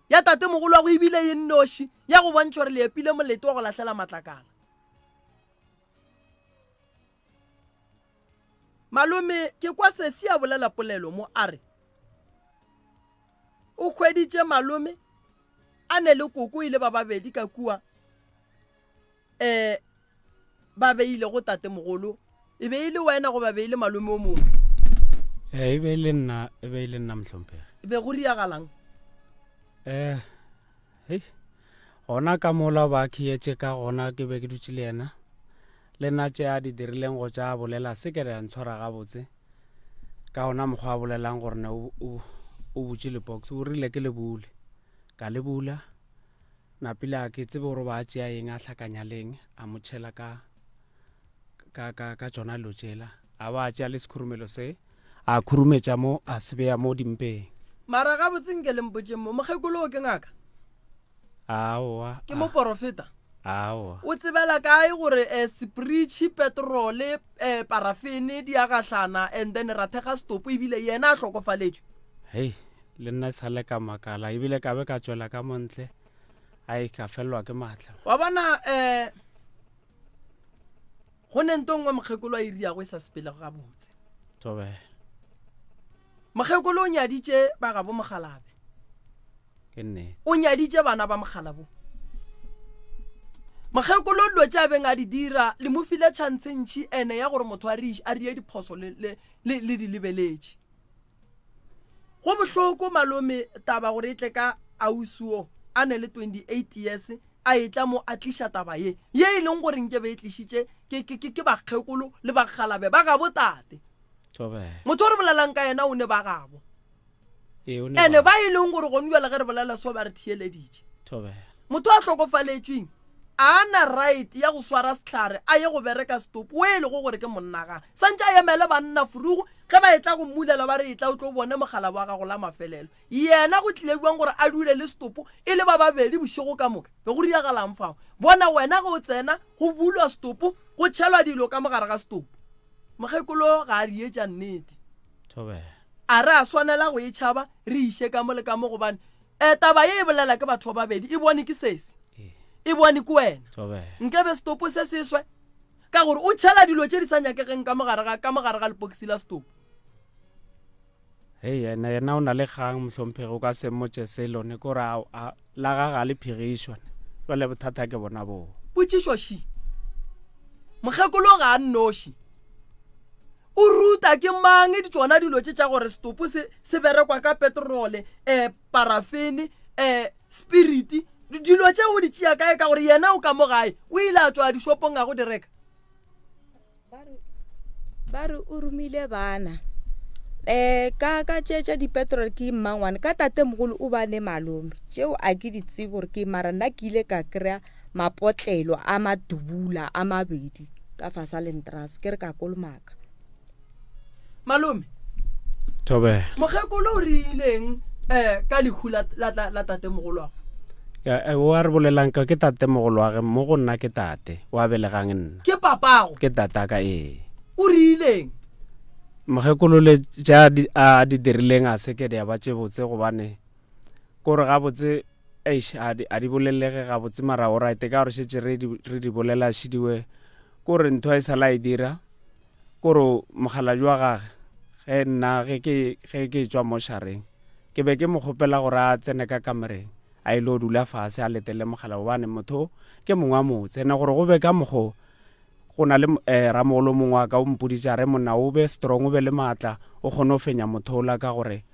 Ya tatemogolo wa go ebile ye nnoši ya go bontšha gore le epile molete wa go lahlela matlakala. Malome, ke kwa sesi a bolela polelo mo a re o hweditše malome a ne le koko ile ba babedi ka kua um ba beile go tatemogolo e be e le wena goba be e le malome o mongwe? E be e le nna, e be e le nna mohlomphegi. E be go riagalang? Um hei gona ka mola ba khietše ka gona ke be ke dutše le yena le nna tše a di dirileng go tša a bolela se ke re a ntshwara gabotse ka ona mokgwa a bolelang gore ne o, o, o butše le box o rile ke le bule ka le bula napile a ke tsebe gore ba a tšea eng a hlakanya leng a mo tšhela ka ka ka ka tšona dilo tšela a ba a tšea le sekhurumelo se a khurumetša mo a se beya mo dimpeng Mara gabotse nke le mpotšeng mo, mokgekolo o ke ngaka? Aowa. Ke moporofeta? Aowa. O tsebela kae gore eh, sepritšhi, petrole, eh, parafene di a gahlana and then ra thekga setopo ebile yena a hlokofaletšwe? Hei, le nna e sa le ka makala ebile ka be ka tšwela ka mo ntle, ai ka felelwa ke maatla. Wa bona eh, go ne nto nngwe mokgekolo a e riago e sa sepelego gabotse. Thobela. Mokgekolo o nyaditše ba gabo Mokgalabe. Ke nnete. O nyaditše bana ba Mokgalabo. Mokgekolo dilo tše a beng a di dira le mo file chance ntši ene ya gore motho a rie diphoso le, le, le, le di lebeletše. Go bohloko malome taba gore e tle ka ausi wo a ne le 28 years a etla mo a tliša taba ye ye e leng gore nke be e tlišitše ke, ke, ke, ke bakgekolo le bakgalabe ba gabo tate. Motho o re bolelang ka yena o ne ba gabo. Ene ba e leng gore gone jale ge re bolela so ba re theeleditše. Motho a hlokofaletšweng. A na right ya go swara sehlare a ye go bereka setopo o e lego gore ke monna ga santše a emele banna furugu ge ba etla go mmulela ba re etla o tlo bone mogala wa gago la mafelelo yena go tlile bjang gore a dule le setopo e le ba babedi bošego ka moka be go diragalang fao bona wena ge o tsena go bulwa setopo go tšhelwa dilo ka mogare ga setopo mokgekolo ga a rietša nnete a re a swanela go e tšhaba re iše ka mo le ka mo gobane E, taba ye e bolela ke batho ba babedi, e bone ke sesi, e bone ke wena. Nkebe setopo se se swe, ka gore o tšhela dilo tše di sa nyakegeng ka mogare ga, ka mogare ga lepokisi la setopo. Hei, yena, yena o na le kgang, mohlomphegi, o ka se mmotše selo, ne ke gore a, a, la gage ga le phegišwa, ne. Jwale bothata ke bona boo. Potšišo še, Mokgekolo ga a nnoši. O ruta ke mang tšona dilo tše tša gore setopo se se berekwa ka petrole, um parafene, um spiriti? Dilo tše o di tšea kae ka gore yena o ka mo gae o ile a tšwa dishopong a go di reka? Ba re o romile bana um ka ka tše tša dipetrole ke mmangwane ka tatemogolo o ba ne malome tšeo a ke di tsebe gore ke mara nna ke ile ka kry-a mapotlelo a madubula a mabedi ka fasa lentrase ke re ka kolomaka. Malome. Thobela. Mokgekolo o rileng um ka lehu la, la, la, la tatemogolo wa Ya, eh, o a re bolelang ka ke tatemogolo wa ge mo go nna ke tate wa belegang nna. Ke papago. Ke tataka ee. O rileng? Mokgekolo le tša a di dirileng a se ke di a ba tše botse gobane kore gabotse Eish, a di, a di bolelege gabotse mara o right ka gore šetše re di, re di bolela šidiwe kore ntho e sala e dira kore mokgalabje wa gage ge nna ge ke ge ke tšwa mo šareng ke be ke mo kgopela gore a tsene ka kamoreng a ile go dula fase a letele mogala gobane motho ke mongwe wa motse ene gore go be ka mokgo Go na le ramogolo mongwe wa ka o mpoditše a re, Monna, o be strong, o be le maatla, o kgone go fenya motho ola ka gore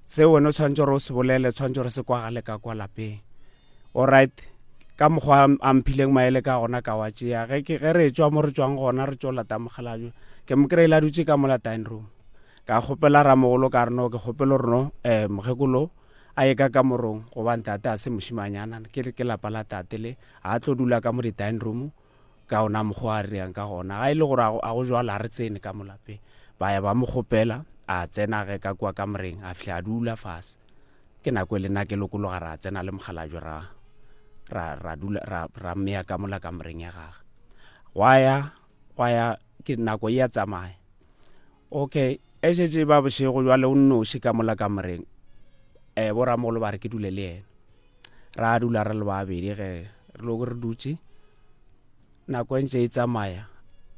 se wena o tshwanetse gore o se bolele, tshwanetse gore se kwagale ka kwa lapeng. Alright, ka mokgwa a mphileng maele ka gona ka wa tšea. Ge ke ge re tšwa mo re tšwang gona re tšo lata mokgalabje, ke mo kry-ile a dutše ka mola dining room. Ka kgopela ramogolo ka re no, ke kgopela gore no um mokgekolo a ye ka kamorong gobane tate a se mošimanyana, ke ke lapa la tate le, a tlo dula ka mo di-dining room. Ka ona mokgwa a dirang ka gona. Ga e le gore a go jwalo, a re tsene ka mo lapeng. Ba ya ba mo kgopela, a tsena ge ka kua kamoreng, a fihla a dula fase. Ke nako e le nna ke lokologa ra tsena le mokgalabje ra, ra, ra dula, ra, ra mmea ka mola kamoreng ya gage. Gwa ya, gwa ya, ke nako e ya tsamaya. Okay, e šetše e ba bošego jwale o nnoši ka mola kamoreng. Eh, boramogolo ba re ke dule le yena. Ra dula re le babedi ge re lo re dutše. Nako e ntše e tsamaya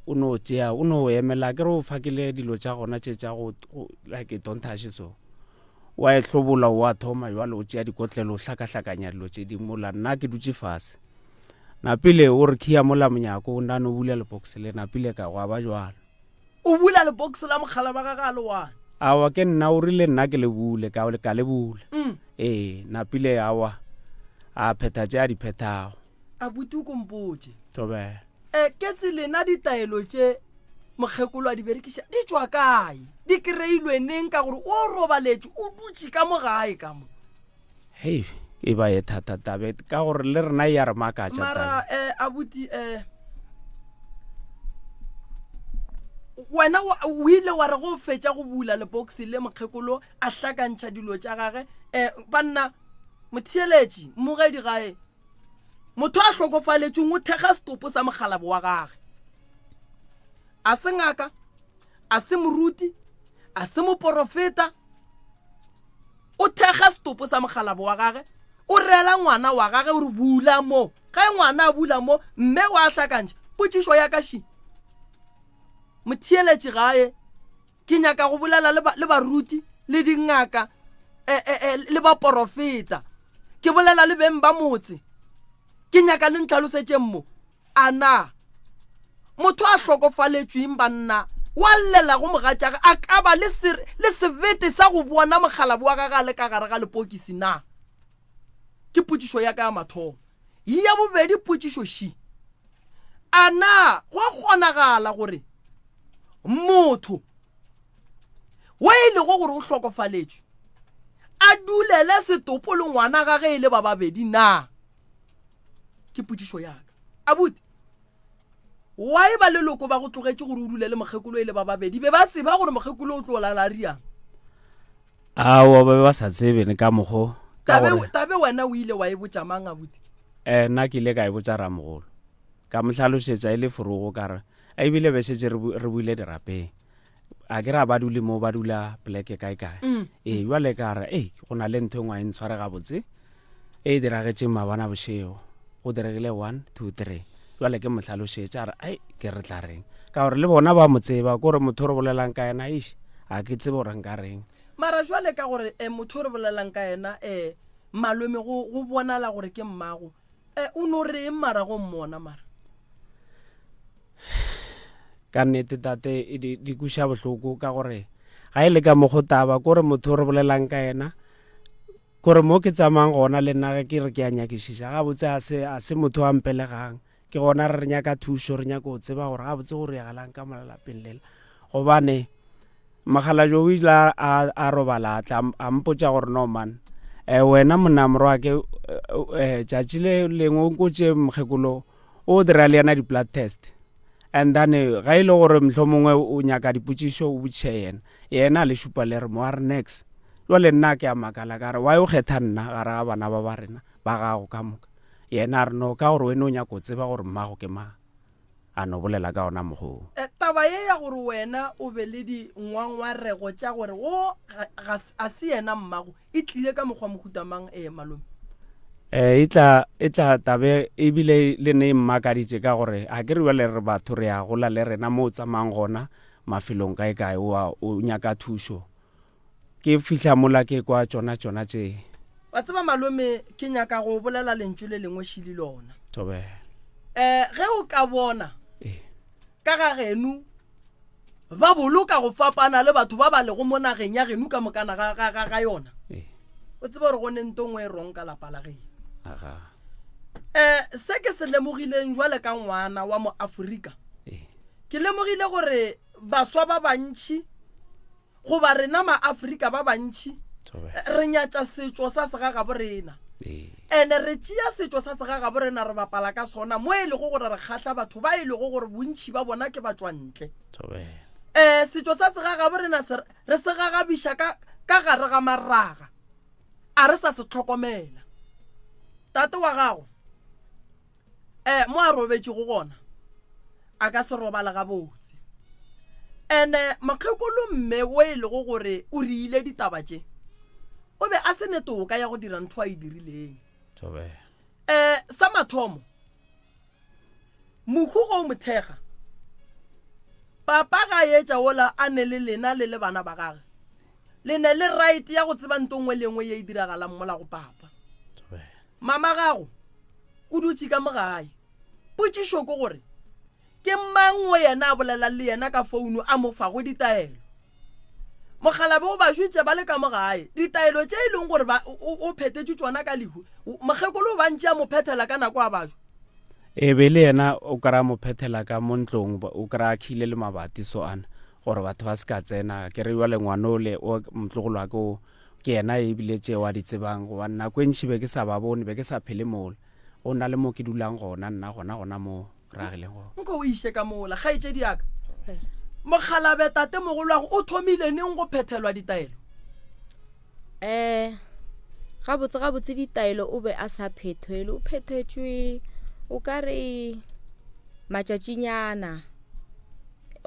o no tšea o no emela ke re o fakile dilo tša gona tše tša go like don't touch so. Wa e hlobola wa thoma jwale o tšea dikotlelo o hlakahlakanya dilo tše dingwe mola nna ke dutše fase. Napile o re khiya mola monyako o nano bula lebox le napile ka gwa ba jwalo. O bula lebox la mogala wa gage a le one. Awa ke nna o rile nna ke le bule ka ka le bula. Mm. Ee, napile awa a phetha tše a di phethago. Abuti o ko mpotše. Thobela. E, ke lena ditaelo tše mokgekolo a di berekiša di tšwa kae? Di kreilwe neng ka gore o robaletše o dutše ka mo gae ka mo? Hei, e ba ye thata tabe ka gore le rena e ya re makatša Mara eh abuti eh wena o ile wa re go fetša go bula lebox le mokgekolo a hlakantšha dilo tša gage eh banna motheeletši mmogedi gae motho a hlokofaletšweng o thekga setopo sa mokgalabo wa gage a se ngaka a se moruti a se moporofeta o thekga setopo sa mokgalabo wa gage o reela ngwana wa gage o re bula mo ge ngwana a bula mo mme wa hlakantšha potšišo ya ka ši motheeletši gae ke nyaka go bolela le baruti le dingaka e, e, e, le baporofeta ke bolela le beng ba motse ke nyaka le ntlhalosetšeng mo A na motho a hlokofaletšweng banna wa llelago mogatšage a ka ba le, le sebete sa go bona mokgalabo wa gage a le ka gare ga lepokisi na? Ke potšišo ya ka ya mathomo. Ya bobedi potšišo ši, a na go a kgonagala gore motho wo e lego gore o hlokofaletšwe a dulele setopo le ngwana gage e le ba babedi na? Ke potšišo ya ka. Abuti, why ba leloko ba go tlogetše gore o dule le mokgekolo e le ba babedi? Be ba tseba gore mokgekolo o tlo lala a riang? Aowa, ba be ba sa tsebe ne ka mokgo. Ka Tabe, gore tabe wena o ile wa e botša mang abuti? eh, nna ke ile ka e botša ramogolo. Ka mo hlalošetša e le forogo ka re, ebile be šetše re bu- re buile dirapeng. A ke re a ba dule mo ba dula poleke kae kae. Ee, bjale ka re, ei, go na le ntho e nngwe a e ntshware gabotse e e diragetšeng maabana bošego. Go diregile one, two, three. Bjale ke mo hlalošetša a re, ai, ke re tla reng. Ka gore le bona ba mo tseba, ko re motho o re bolelang ka yena, eish, ga ke tsebe gore nka reng. Mara jwale ka gore um motho o re bolelang ka yena um malome go, go bonala gore ke mmago, um o no reng mara go mmona mara? Ka nnete tate e di, di kweša bohloko ka gore ga e le ka mokgo taba kore motho o re bolelang ka yena kore mo ke tsamayang gona le nna ge ke re ke a nyakišiša gabotse a se a se motho a mpelegang ke gona re re nyaka thušo re nyaka go tseba gore gabotse go reagalang ka mola lapeng lela gobane Mokgalabje o ile a, a robala a tla a mpotša gore no man eh, wena monna morwake eh, tšatši le lengwe o nkotše mokgekolo o dira le yena di-blood test and then eh, ga e le gore mohlomongwe o nyaka dipotšišo o botšiše yena yena a le šupa le re mo a re nex jale nna ke a makala ka re why o kgetha nna gare ga bana ba ba rena ba gago ka moka yena a re no ka gore wena o nyaka go tseba gore mmago ke mang a no bolela ka ona mokgwa wo. Taba ye ya gore wena o be le dingwangwarego tša gore wo ga, ga se yena mmago, e tlile ka mokgwa mohuta mang, ee, malome? E, e tla, e tla tabe ebile le ne e mmakaditše ka gore a ke re bjale re batho re a gola le rena mo o tsamayang gona mafelong kae kae o a, o nyaka thušo. Ke fihla mola ke kwa tšona tšona tše. Wa tseba malome, ke nyaka go bolela lentšu le lengwe šili lona. Thobela. Eh, ge o ka bona Ee. ka ga geno ba boloka go fapana le batho ba ba lego mo nageng ya geno ka mokana ga, ga, ga, ga yona, Ee. o tsebe gore go ne nto nngwe e wrong ka lapa la geno. Aga. Eh, se ke se lemogileng jwale ka ngwana wa Moafrika, Ee. ke lemogile gore baswa ba bantši Goba rena maAfrika ba bantši re nyatša setšo sa segagabo rena. Ene re tšea setšo sa segagabo rena re bapala ka sona mo e lego gore re kgahla batho ba e lego gore bontši ba bona ke batšwantle. Um setšo sa segagabo rena se re se gagabiša ka ka gare ga maraga, a re sa se hlokomela. Tate wa gago um mo a robetšego gona a ka se robale gabotse. Ene mokgekolo mme wo e lego gore o riile ditaba tše o be a se ne toka ya go dira ntho a e dirileng. Um sa mathomo mohu go o mo thekga papa ga etša wola a ne le lena le le bana ba gage le ne le right ya go tseba nto nngwe le nngwe ye e diragalang mola go papa. Mama gago o dutše ka mo gae. Potšišo ke gore, ke mang o yena a bolelang le yena ka founo a mo fago ditaelo? Mokgalabje o ba jwetše ba le ka mo gae ditaelo tše e leng gore ba, o, o phethetše tšona ka lehu. Mokgekolo o ba ntše a mo phethela ka nako a bajwa. E be le yena o kry-a mo phethela ka mo ntlong, o kry-a a khile le mabati so ana gore batho ba se ka tsena. Ke re jwale ngwana ole o motlogolo wa ke o Ke yena ebile tšeo a di tsebang, gobane nako e ntši be ke sa ba bone, be ke sa phele mola. Go na le mo ke dulang gona nna, gona gona mo re agileng gona. Nko o iše ka mola, kgaetšedi ya ka. Mokgalabje tatemogolwago o thomile neng go phethelwa ditaelo? Um gabotse gabotse ditaelo o be a sa phethelwe, o phethetšwe o ka re matšatšinyana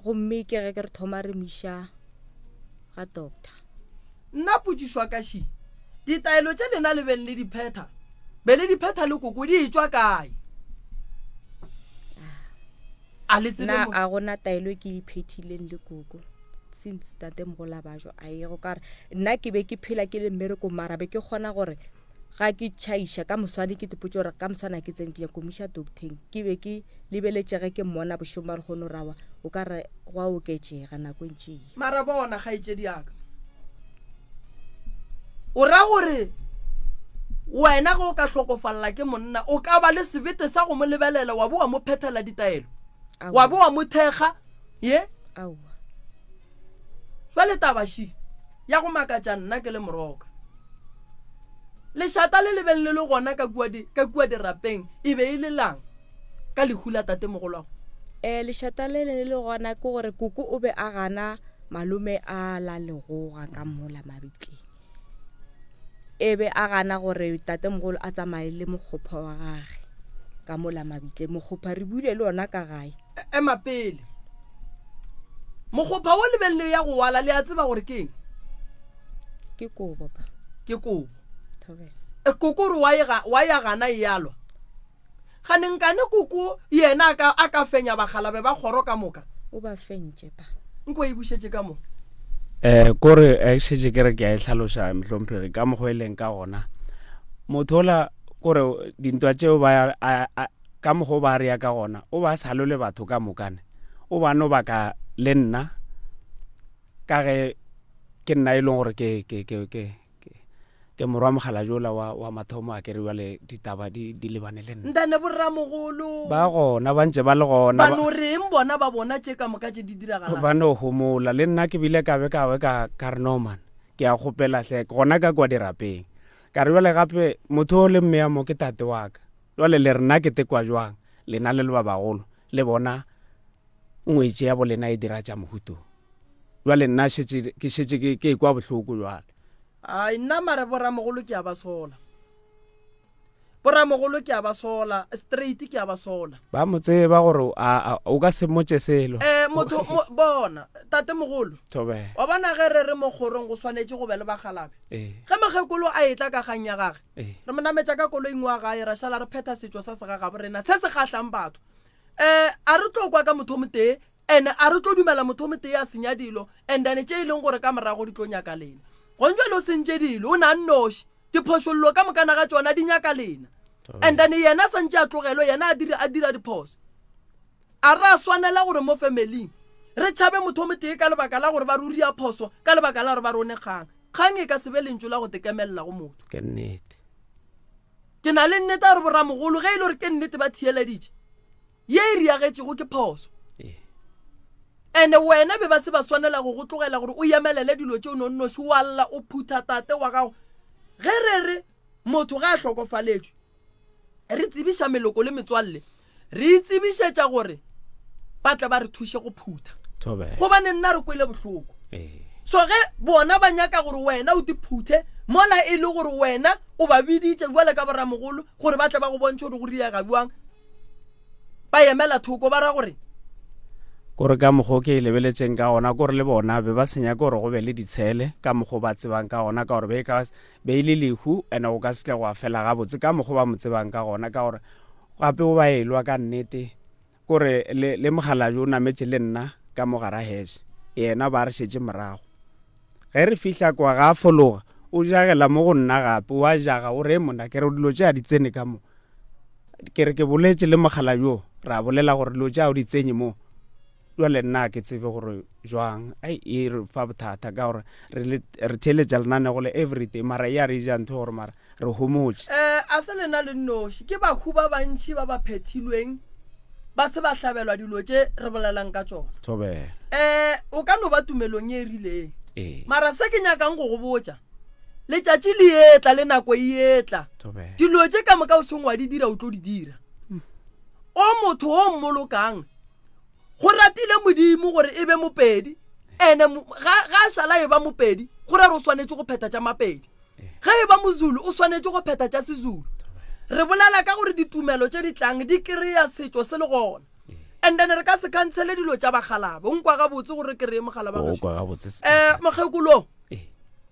gomme ke ge ke re thoma re mo iša ga doctor. Nna potšišo ya ka še, Ditaelo tše lena le beng le di phetha, be le di phetha le koko di etšwa kae? A le tsebe Nna mo? a gona taelo e ke e phethileng le koko since tatemogolo a bajwa a yego ka gore nna ke be ke phela ke le mmerekong mara be ke kgona gore ga ke tšhaiša ka moswane ke tipotše gore ka moswane ga ke tsene ke nyako mo iša docteng ke be ke lebeletše ge ke mmona bošego ba lehono rawa o ka re go a oketšega nako e ntši e. Mara bona, kgaetšedi ya ka, o ra gore wena ge o ka hlokofalela ke monna o ka ba le sebete sa go mo lebelela wa bo wa mo phethela ditaelo wa bo wa mo thekga ye? Aowa. Jwale taba še ya go makatša nna ke le moroka. Lešata le le beng le le gona ka kua, di, ka kua dirapeng e be e le lang? ka lehu la tatemogolwago? Um lešata le le le gona ke gore koko o be a gana malome a la legoga ka mola mabitleng. E be a gana gore tatemogolo a tsamaye le mokgopha wa gage ka mola mabitleng. Mokgopha re buile le ona ka gae. Ema pele. Mokgopha wo le beng le ya go wala le a tseba gore ke eng? Ke kobo pa. Ke kobo. Thobela. E koko re wa e ga wa ya gana e yalwa. Gane nkane koko yena a ka a ka fenya bakgalabe ba kgoro ka moka? O ba fentše pa. Nko e bušetše ka mo. Eh kore eh šetše ke re ke a e hlaloša mohlomphegi ka mokgwa e leng ka gona. Motho ola kore dintwa tšeo ba a, a, ka mokgwa o ba rea ka gona o ba sa lole batho ka mokane o ba no baka le nna ka ge ke nna e leng gore ke ke ke ke ke morwa mogala jola wa wa mathomo a kere jale ditaba di di lebane le nna. Ntane borramogolo ba gona ba ntse ba le gona ba no reng bona ba bona tše ka moka tše di diragalang ba no homola le nna ke bile ka be ka be ka ka re no man ke a kgopela hle gona ka kwa dirapeng ka re jale gape motho o le mme ya mo ke tate wa ka Jwale le re nna ke tekwa jwang, lena le le ba bagolo, le bona ngwetši ya bolena e dira tša mohuto? Jwale nna šetše, ke šetše ke, ke ekwa bohloko jwale. Ai, nna mara boramogolo ke a ba sola. Boramogolo ke a ba sola, straight ke a ba sola. Ba mo tseba gore a, a, o ka se mmotše selo. Eh, motho, mo, bona, tatemogolo. Thobela. Wa bona ge re re mo kgorong go swanetše go be le bakgalabe. Ee. Ge mokgekolo a etla ka kgang ya gage, Ee. Re mo nametša ka koloing wa gae, ra šala re phetha setšo sa segagabo rena se se kgahlang batho. Um a re tlo kwa ka motho o motee, and a re tlo dumela motho o motee a senya dilo, and then tše e leng gore ka morago di tlo nyaka lena. Gong jwale o sentše dilo, o ne a nnoši. Diphošollo ka mokana ga tšona di nyaka lena. And then yena a santše a tlogelwe, yena a dira, a dira diphoso. A re a swanela gore mo familing re tšhabe motho o motee ka lebaka la gore ba re o ria phoso, ka lebaka la gore ba re o ne kgang? Kgang e ka se be lentšu la go tekemelela go motho. Ke nnete. Ke na le nnete ya gore boramogolo ge e le gore ke nnete ba theeleditše, ye e riagetšego ke phoso. Ene wena be ba se ba swanela go go tlogela gore o emelele dilo tše o no nnoši wa lla o phutha tate wa gago. Ge re re motho ge a hlokofaletšwe re tsebiša meloko le metswalle Re itsebišetša gore ba tle ba re thuše go phutha. Gobane nna re kwele bohloko. So ge bona ba nyaka gore wena o di phuthe mola e le gore wena o ba biditše jwale ka boramogolo gore ba tle ba go bontšhe gore go riega bjang, ba emela thoko ba ra gore. Kore ka mokgo ke e lebeletšeng ka gona, kore le bona be ba se nyake gore go be le ditshele ka mokgo ba tsebang ka gona, ka gore be e ka be e le lehu ene go ka se tle gwa fela gabotse ka mokgo ba mo tsebang ka gona, ka gore Gape o ba elwa ka nnete kore le, le mokgalabje o nametše le nna ka mo gara heše. Yena ba re šetše morago. Ge re fihla kwa ga a fologa, o jagela mo go nna gape, o a jaga, o re monna, ke re dilo tše a di tsene ka mo. Ke re ke boletše le mokgalabje o, ra bolela gore dilo tše a o di tsenye mo. Jwale nna ga ke tsebe gore jwang, ai e re fa bothata ka gore re le, re theeletša lenanego le everyday mara e a re ja ntho gore mara re homotše. Ee, a se lena le nnoši. Ke bahu ba bantši ba ba phethilweng ba se ba hlabelwa dilo tše re bolelang ka tšona. Thobela. Ee, o ka no ba tumelong ye e rileng. Ee. Mara se ke nyakang go go botša, letšatši le etla le nako e etla. Thobela. Dilo tše ka moka o seng wa di dira o tlo di dira. O motho o mmolokang, Go ratile Modimo gore e be mopedi, ene ga, ga a šala e ba mopedi, go ra gore o swanetše go phetha tša mapedi. Ge e ba Mozulu, o swanetše go phetha tša Sezulu. Re bolela ka gore ditumelo tše di tlang di kry-a setšo se le gona. And then re ka se khansele dilo tša bakgalabo. O nkwa gabotse gore ke reng mokgalaba O gešo? kwa gabotse. Eh, mokgekolo, Ee.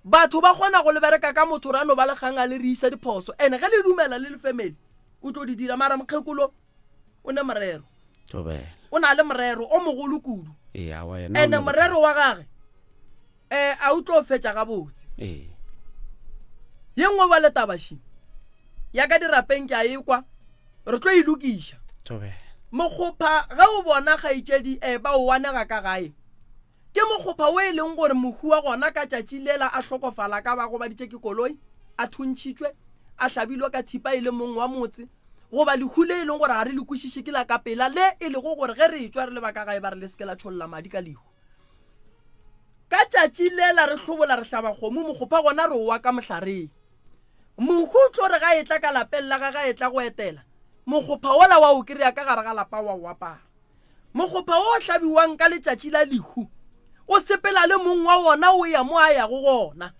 batho ba kgona go le bereka ka motho ra no ba le kgang a le re isa diphoso. And ge le dumela le le family, o tlo di dira. Mara mokgekolo, o ne morero. Thobela. O na le morero o mogolo kudu. Ee, awa yena. Ene morero wa gage eh a o tlo fetša gabotse. Ee. Ye nngwe ba le tabaši ya ka dirapeng ke a e kwa re tlo e lokiša. Thobela. Mokgopha ge o bona kgaetšedi eh ba o wanega ka gae Ke mokgopha wo e leng gore mohu wa gona ka tšatši lela a hlokofala ka ba gobaditše ke koloi, a thuntšhitšwe, a hlabilwe ka thipa e le mong wa motse, goba lehu le e leng gore ga re le kwešiše ke la ka pela, le e lego gore ge re etšwa re le ba ka gae ba re le se ke la tšholla madi ka lehu. Ka tšatši lela re hlobola re hlaba kgomo, mokgopha gona re o wa ka mohlareng. Mohu o tlo re ga etla ka lapeng la gage a etla go etela. Mokgopha wola wa o kry-a ka gare ga lapa wa o apara. Mokgopha wo o hlabiwang ka letšatši la lehu o sepela le mong wa wona o ya mo a yago gona.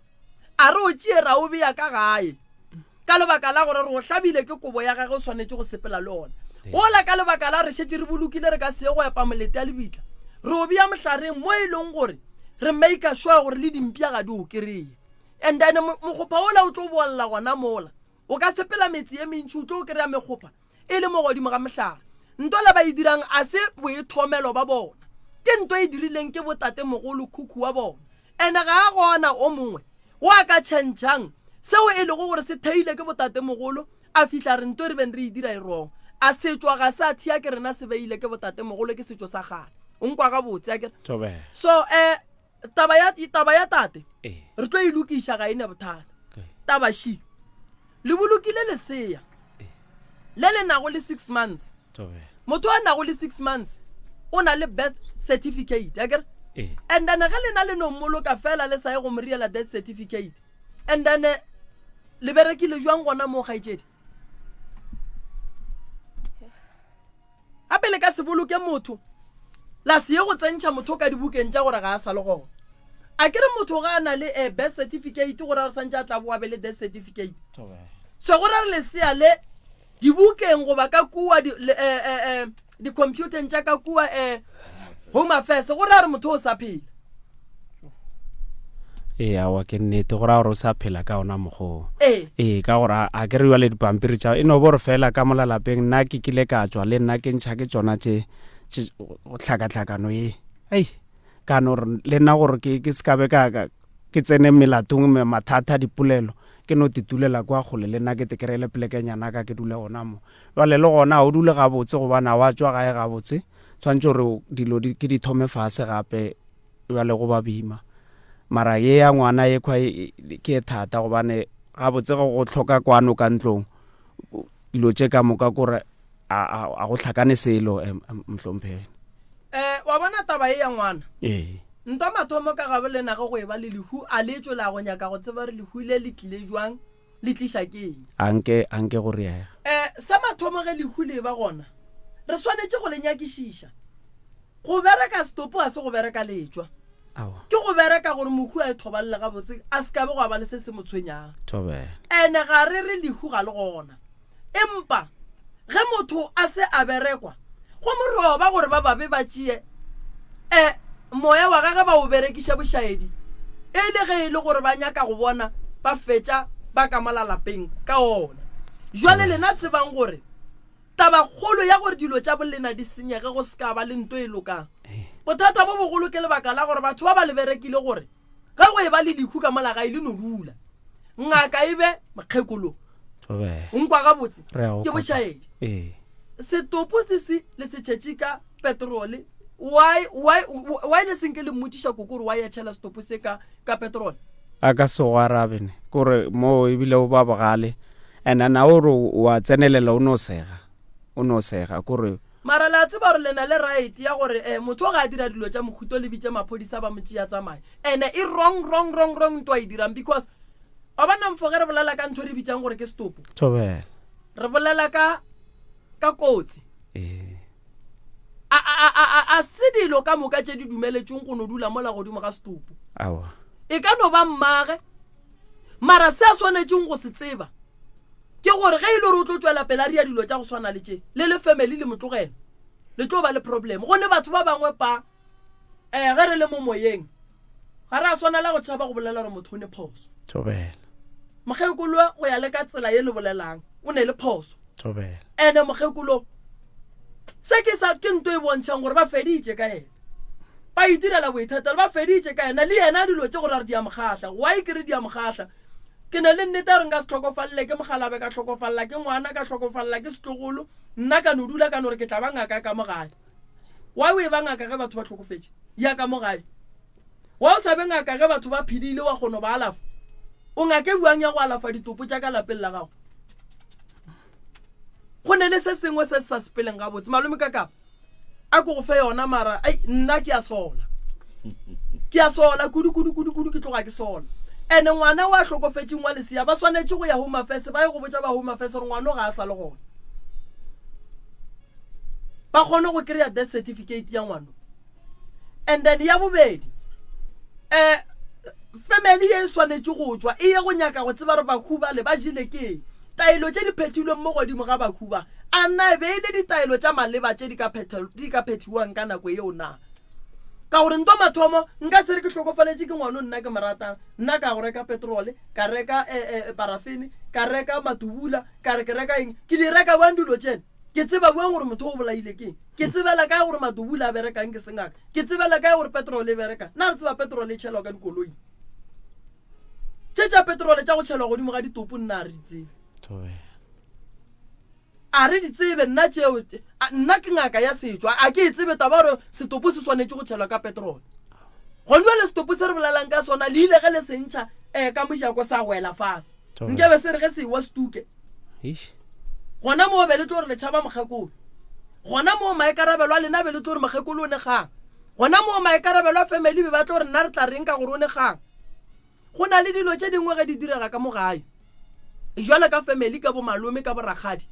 A re o tšee ra o bea ka gae ka lebaka la gore re o hlabile ke kobo ya gage o swanetše go sepela le ona. Wola ka lebaka la re šetše re bolokile re ka se ye go epa molete ya lebitla re o bea mohlareng mo e leng gore re maker sure gore le dimpša ga di o kereye. And then mokgopha wola o tlo bolla gona mola. O ka sepela metse ye mentši o tlo kry-a mekgopha e le mo godimo ga mohlare. Nto le ba e dirang a se boithomelo ba bona, ke nto e dirileng ke botatemogolo khukhu wa bona. Ene ga a gona o mongwe o a ka tšhentšhang seo e lego gore se theile ke botatemogolo a fihla re nto e re beng re e dira e wrong. A setšo ga se a thea ke rena se beile ke botatemogolo ke setšo sa kgale. O nkwa gabotse akere? So um taba ya taba ya tate ee. re tlo e lokiša ga e ne bothata taba ši le bolokile lesea le le nago le six months motho a nago le six months o na le birth certificate akere ee. and then ge lena le no mmoloka fela le sa ye go mo riela death certificate and then eh, le berekile jwang gona moo kgaetšedi Gape le ka se boloke motho la se ye go tsentšha motho ka dibukeng tša gore ga a sa le gona. A ke re motho ga a na le a birth certificate gore a re santše a tla boa be le death certificate. So go ra re lesea le dibukeng goba ka kua di-computeng tša ka kua Home Affairs go ra re motho o sa phela. Ee, aowa ke nnete go raya gore o sa phela ka ona mokgwa o. Ee. Ee, ka gore a ke re jale dipampiri tša e no bo re fela ka mola lapeng nna ke kile ka tšwa le nna ke ntšha ke tšona tše tše tlhakatlhakano ye. Ei, ka no re le nna gore ke ke se ka be ka ka ke tsene melatong mathata dipolelo ke no titulela kwa kgole le nna ke te kry-ele polekenyana ka ke dule gona mo. Jwale le gona ga o dule gabotse gobane ga wa tšwa gae gabotse tshwanetse gore dilo di ke di thome fase gape. Bjale go ba boima. Mara ye ya ngwana ye khwa ke e thata gobane gabotse ge go hloka kwano ka ntlong dilo tše ka moka kore a go hlakane selo mohlomphegi. Eh wa bona taba ye ya ngwana. Ee. Ntwa mathomo ka gabo lena ge go eba le lehu a le tšwe la go nyaka go tseba gore lehu le le tlile jwang le tliša ke eng. A nke a nke go riega. Eh sa mathomo ge lehu le eba gona re swanetše go le nyakišiša. Go bereka setopo ga se go bereka letšwa. Aowa. Ke go bereka gore mohu a ithobalele gabotse a se ka be gwa ba le se se mo tshwenyang. Thobela. Ene ga re re lehu ga le gona. Empa ge motho a se a berekwa, go mo roba gore ba babe ba tšee e moya wa gage ba o berekiše bošaedi e le ge e le gore ba nyaka go bona ba fetša ba ka mola lapeng ka ona. Jwale lena tsebang gore Tabakgolo ya gore dilo tša bolena di senyege go se ka ba le nto e lokang. Bothata bo bogolo ke lebaka la gore batho ba ba le berekile gore ge go e ba le lehu ka mola gae le no dula. Ngaka e be mokgekolo. O nkwa gabotse? Ke bošaedi. Setopo se se le se tšhetše ka petrole. Why, why, why le senke le mmotšiša koko gore why a tšhela setopo se ka, ka petrole? A ka se go arabe ne. Kore moo ebile o ba bogale. And na o re wa tsenelela o no sega. O no sega kore. Mara le a tseba gore le na le right ya gore eh motho ga a dira dilo tša mohuto le bitše maphodisa ba mo tšea tsamaye. Ene e wrong wrong wrong wrong nto a e dirang because wa bona mfo ge re bolela ka ntho e re bitsang gore ke setopo. Thobela. Re bolela ka ka kotsi. Ee. A, a, a, a, a se dilo ka moka tše di dumeletšweng go no dula mola godimo ga setopo. Aowa. E ka no ba mmage. Mara se a swanetšeng go se tseba ke gore ge e le gore o tlo tšwela pele a ria dilo tša go swana le tše, le le family le mo tlogela, le tlo ba le problem. Gonne batho ba bangwe pa um ge re le mo moyeng ga re a swanela go tšhaba go bolela gore motho o ne phoso. Thobela. Mokgekolo go ya le ka tsela ye le bolelang o ne le phoso. Thobela. Ene mokgekolo se ke sa ke nto e bontšhang gore ba feditše ka yena. Ba itirela boithatelo ba feditše ka yena le yena dilo tše gore a re di a mo kgahla. Why ke re di a mo kgahla? Ke ne le nnete ya gore nka se hlokofalele ke mokgalabe ka hlokofalela ke ngwana ka hlokofalela ke setlogolo nna ka no dula ka no re ke tla ba ngaka ka mo gae. Why o e ba ngaka ge batho ba hlokofetše? Ya ka mo gae. Why o sa be ngaka ge batho ba phedile wa kgono ba alafa? O ngake bjang ya go alafa ditopo tša ka lapeng la gago? Go ne le se sengwe se se sa sepeleng gabotse. Malome ka kapa a ko go fe yona mara ai nna ke a sola. Ke a sola kudu kudu kudu kudu ke tloga ke sola. Ene ngwana wa hlokofetšeng wa lesea ba swanetše go ya Home Affairs ba ye go botša ba Home Affairs gore ngwana o ga a sa le gona. Ba kgone go kry-a death certificate ya ngwano. And then ya bobedi, um family ye e swanetše go tšwa e ye go nyaka go tseba gore bahu bale ba jele ke eng. Taelo tše di phethilweng mo godimo ga bahu ba, a na e be e le ditaelo tša maleba tše di ka di ka phethiwang ka nako yeo na? Ka gore nto mathomo nka se re ke hlokofaletše ke ngwano nna ke mo ratang, nna ka go reka petrole, ka reka eh, eh, parafene, ka reka matubula, ka re ke reka eng, ke di reka bjang dilo tšena? Ke tseba bjang gore motho o bolaile ke eng? Ke tsebela kae gore matubula a berekang ke sengaka? Ke tsebela kae gore petrole e berekang? Na re tseba petrole e tšhelwa ka dikoloing? Tše tša petrole tša go tšhelwa godimo ga ditopo nna a re di tsebe. A re di tsebe nna tšeo, nna ke ngaka ya setšo, a ke e tsebe taba gore setopo se swanetše go tšhelwa ka petrole. Gone jale setopo se re bolelang ka sona le ile ge le se ntšha um ka mojako sa wela fase. Nkebe se re ge se ewa setuke. Gona moo be le tlo re le tšhaba mokgekolo. Gona moo maikarabelo a lena be le tlo re mokgekolo o ne kgang. Gona moo maikarabelo a family be ba tlo re nna re tla reng ka gore o ne kgang. Go na le dilo tše dingwe ge di direga ka mo gae, jwalo ka family, ka bomalome, ka borakgadi,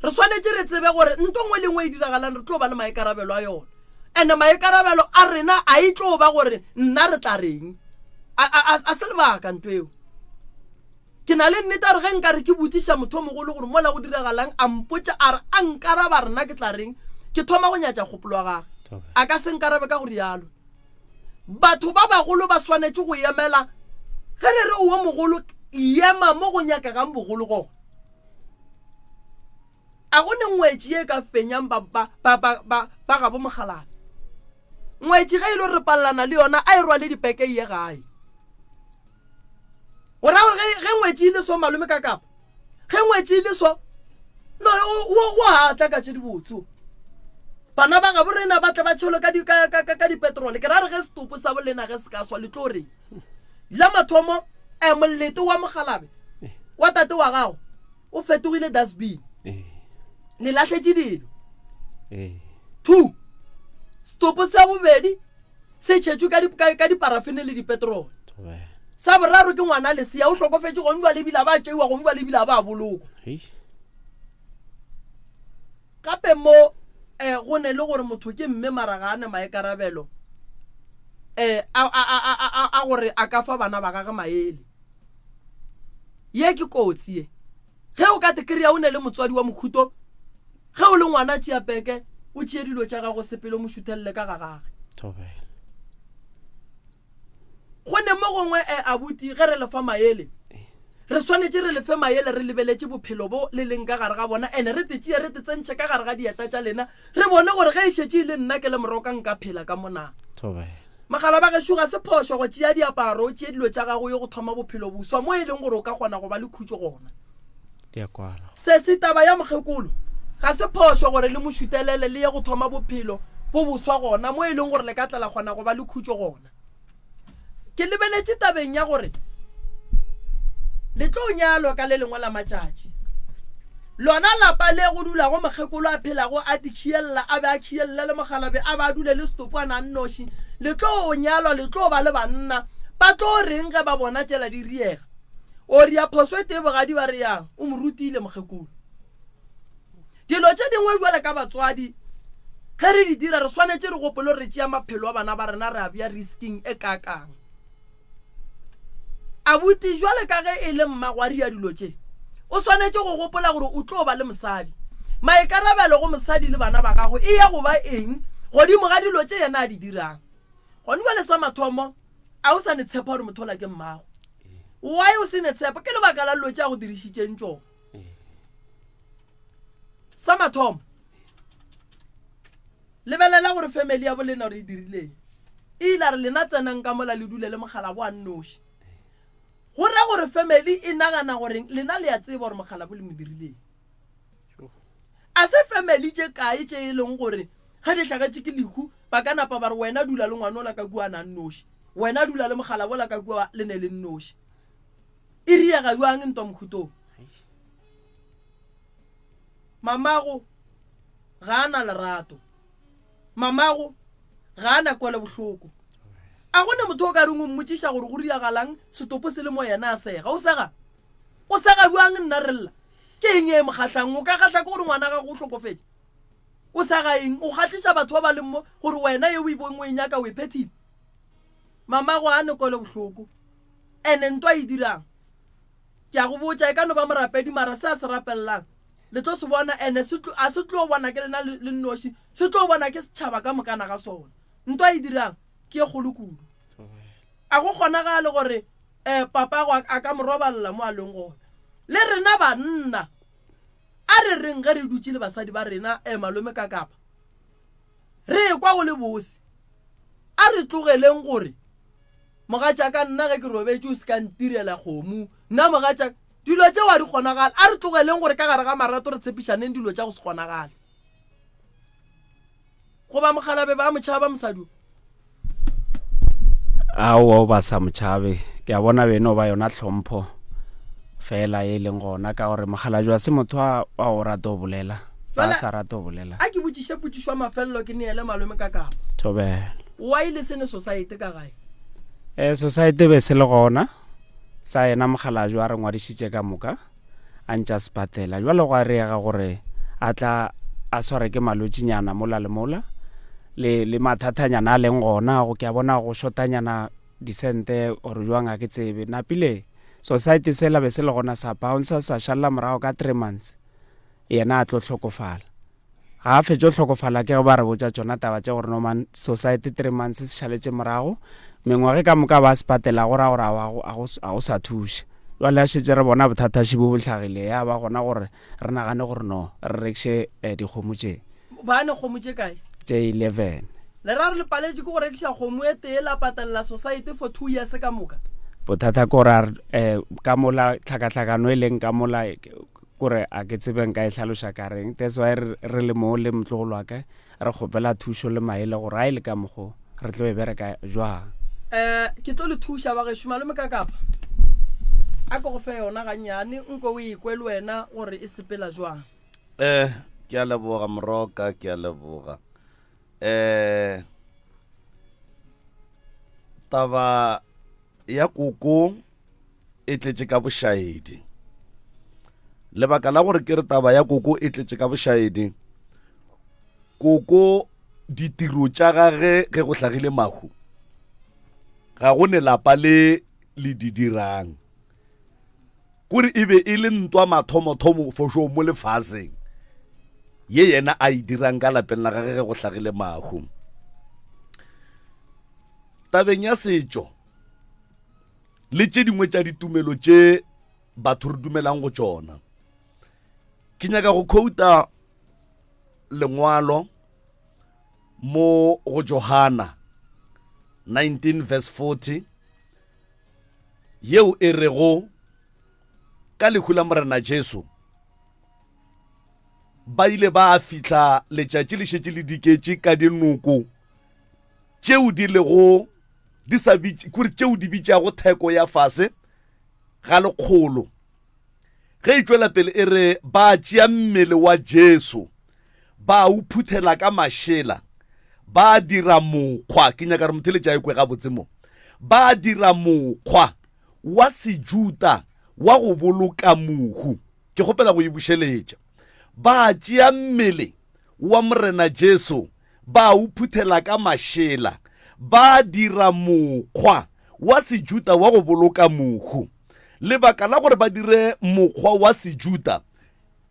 re swanetše re tsebe gore nto nngwe le nngwe e diragalang re tlo ba le maikarabelo a yona. And maikarabelo a rena a e tlo ba gore nna re tla reng. A, a, a, a se lebaka nto eo. Ke na le nnete ya gore ge nka re ke botšiša motho o mogolo gore mola go diragalang, a mpotša a re a nkaraba rena ke tla reng, ke thoma go nyatša kgopolo ya gage. A ka se nkarabe ka go rialo. Batho ba bagolo ba swanetše go emela ge re re o mogolo, ema mo go nyakegang bogolo gona. A go ne ngwetši ye e ka fenyang ba, ba, ba, ba, ba, ba gabo mokgalabje. Ngwetši ge e le gore re palelana le yona, a e rwale dipeke e ye gae. O ra gore ge, ge ngwetši e le so malome ka kapa, ge ngwetši e le so, no, o, o, o a tla ka tše dibotse o. Bana ba gabo rena ba tle ba tšhelwe ka, di, ka, ka, ka, ka dipetrole. Ke ra re ge setopo sa bolena ge se ka swa le tlo reng? La mathomo, eh, molete wa mokgalabe wa tate wa gago o fetogile dustbin. Le lahletše dilo. 2 setopo sa bobedi se tšhetšwe ka, ka, ka diparafene le dipetrole. Sa boraro ke ngwana lesea o hlokofetše gong jwale ebile a ba tšeiwa gong jwale ebile a ba bolokwa. Gape mo eh, go ne le gore motho ke mme mara ga a ne maikarabelo eh, a, a, a, a, a, a gore a ka fa bana ba gage maele. Ye ke kotsi ye. Ge o ka te kry-a o ne le motswadi wa mokhuto, ge o le ngwana tšea peke o tšee dilo tša gago sepele o mo šuthelele ka ga gage. Thobela. Go ne mo gongwe eh, abuti ge re le fa maele re swanetše re le fe maele re lebeletše bophelo bo le leng ka gare ga bona ene re te tšee re te tsentšhe ka gare ga dieta tša lena re bone gore ge e šetše e le nna ke le moroka nka phela ka mo na. Thobela. Mogala ba gešo ga se phošo go tšea diaparo o tšee dilo tša gago yo go thoma bophelo boswa mo e leng gore o ka kgona go ba le khutšo gona. Di a kwala. Sesi taba ya mokgekolo ga se phošo gore le mo šutelele le ye go thoma bophelo bo boswa gona mo e leng gore le ka tla la kgona go ba le khutšo gona. Ke lebeletše tabeng ya gore le tlo nyalwa ka le lengwe la matšatši. Lona lapa le go dulago mokgekolo a phelago a tikhiella a be a khielle le mokgalabje a be a dule le setopwana a nnoši, le tlo nyalwa le tlo ba le banna. Ba tlo reng ge ba bona tšela di riega? O ria phoso e tee bogadi ba re yang o mo rutile mokgekolo. Dilo tše dingwe bjale ka batswadi ge re di dira re swanetše re gopole gore re tšea maphelo a bana ba rena re a bea risking e kaakang. Abuti jwale ka ge e le mmagwari ya dilo tše o swanetše go gopola gore o tlo ba le mosadi. Maikarabelo go mosadi le bana ba gagwe e ya go ba eng godimo ga dilo tše yena a di dirang. Gone bjale sa mathomo a o sa ne tshepa gore motho ola ke mmago. Why o se ne tshepo? Ke lebaka la dilo tše a go dirišitšeng tšona. Sa mathomo, lebelela gore family ya bolena gore e dirileng. E ile a re lena tsenang ka mola le dule le mokgalabo a nnoši. Go ra gore family e nagana gore lena le a tseba gore mokgalabo le mo dirileng. A se family tše kae tše e leng gore ge di hlagetše ke lehu ba ka napa ba re wena dula le ngwanola ka kua na nnoši, wena dula le mokgalabola ka kua le ne le nnoši. E riega bjang ntwa mokhutong? Mamago ga a na lerato. Mamago ga a na kwelobohloko. A go ne motho o ka reng o mmotšiša gore go riagalang setopo se le mo yena a sega? O sega? O sega bjang nna re lla? Ke eng e mo kgahlang? O ka kgahla ke gore ngwana gago o hlokofetše? O sega eng? O kgahliša batho ba ba leng mo gore wena ye o e bong o e nyaka o e phethile? Mamago a ne kwele bohloko. Ene nto a e dirang, ke a go botša, e ka no ba morapedi mara se a se rapelelang le tlo se bona ene se tlo, a se tlo bona ke lena le, le nnoši, se tlo bona ke setšhaba ka mokana ga sona. Nto a e dirang ke ye kgolo kudu. A go kgonagale gore um papago a, a ka mo robalela mo a leng gona. Le rena banna A re reng ge re dutše le basadi ba rena, eh, malome ka kapa, re ekwa go le bose. A re tlogeleng gore, Mogatšaka, nna ge ke robetše o se ka ntirela kgomo. Nna mogatšaka, dilo tšeo a di kgonagale. A re tlogeleng gore ka gare ga marato re tshepišaneng dilo tša go se kgonagale. Goba mokgalabe ba mo tšhaba mosadi o? Aowa o ba sa mo tšhabe. Ke a bona beno ba yona tlhompho fela e leng gona ka gore mokgalajwa se motho a wa go rata go bolela. Ba sa rata go bolela. A ke botšiše potšišo ya mafelelo ke neele malome ka kapa. Thobela. Why le se ne society ka gae? Eh society be se le gona sa yena mokgalajwa a re ngwadišitše ka moka. a ntša sepatela. Bjale gwa reega gore a tla a sware ke malwetšinyana mola le mola, le, le mathathanyana a leng gona, go ke a bona go shotanyana disente or jwang ga ke tsebe. Napile society sela be se le gona sa bouncer sa šalela morago ka three months, yena a tlo hlokofala. Ga a fetše go hlokofala ke ge ba re botša tšona taba tše gore no man society three months se šaletše morago, mengwage ka moka ba sepatela go ra gore a go sa thuša. Jwale a šetše re bona bothataši bo bo hlagile ya ba gona gore re nagane gore no re rekiše dikgomo tše. Ba ne kgomo tše kae? Tše 11. Le ra re le paletšwe ke go rekiša kgomo e tee la patalela society for two years ka moka? Bothata ke gore ka mola tlhakatlhakano e leng ka mola Kore a ke tsebe nka e hlaloša ka reng. That's why re, re le mo le motlogolo wa ka, re kgopela thušo le maele gore a e le ka mokgo re tlo e bereka jwang. Eh, ke tlo le thuša bagešo. Malome Kakapa, a ke go fe yona gannyane, nko o e kwe le wena gore e sepela jwang. Eh, ke a leboga Moroka, ke a leboga. Eh, taba ya koko e tletše ka bošaedi. Lebaka la gore ke re taba ya koko e tletše ka bošaedi, koko ditiro tša gage ge go hlagile mahu ga go ne lapa le le di dirang kore e be e le ntwa mathomothomo fošo mo lefaseng ye yena a e dirang ka lapeng la gage ge go hlagile mahu. Tabeng ya setšo le tše dingwe tša ditumelo tše batho re dumelang go tšona, ke nyaka go khouta lengwalo mo go Johana 19 verse 40 yeo e rego ka lehu la Morena Jesu ba ile ba fihla letšatši le šetše le diketše ka dinoko tšeo di lego di sa bitše kore tšeo di bitšago theko ya fase ga lekgolo. Ge e tšwela pele e re ba tšea mmele wa Jesu ba o phuthela ka mašela ba dira mokgwa, ke nyaka re motheletša e kwe gabotse mo, ba dira mokgwa wa Sejuta wa go boloka mohu. Ke kgopela go e bušeletša. Ba tšea mmele wa Morena Jesu ba o phuthela ka mašela, ba dira mokgwa wa Sejuda wa go boloka mohu. Lebaka la gore ba dire mokgwa wa Sejuda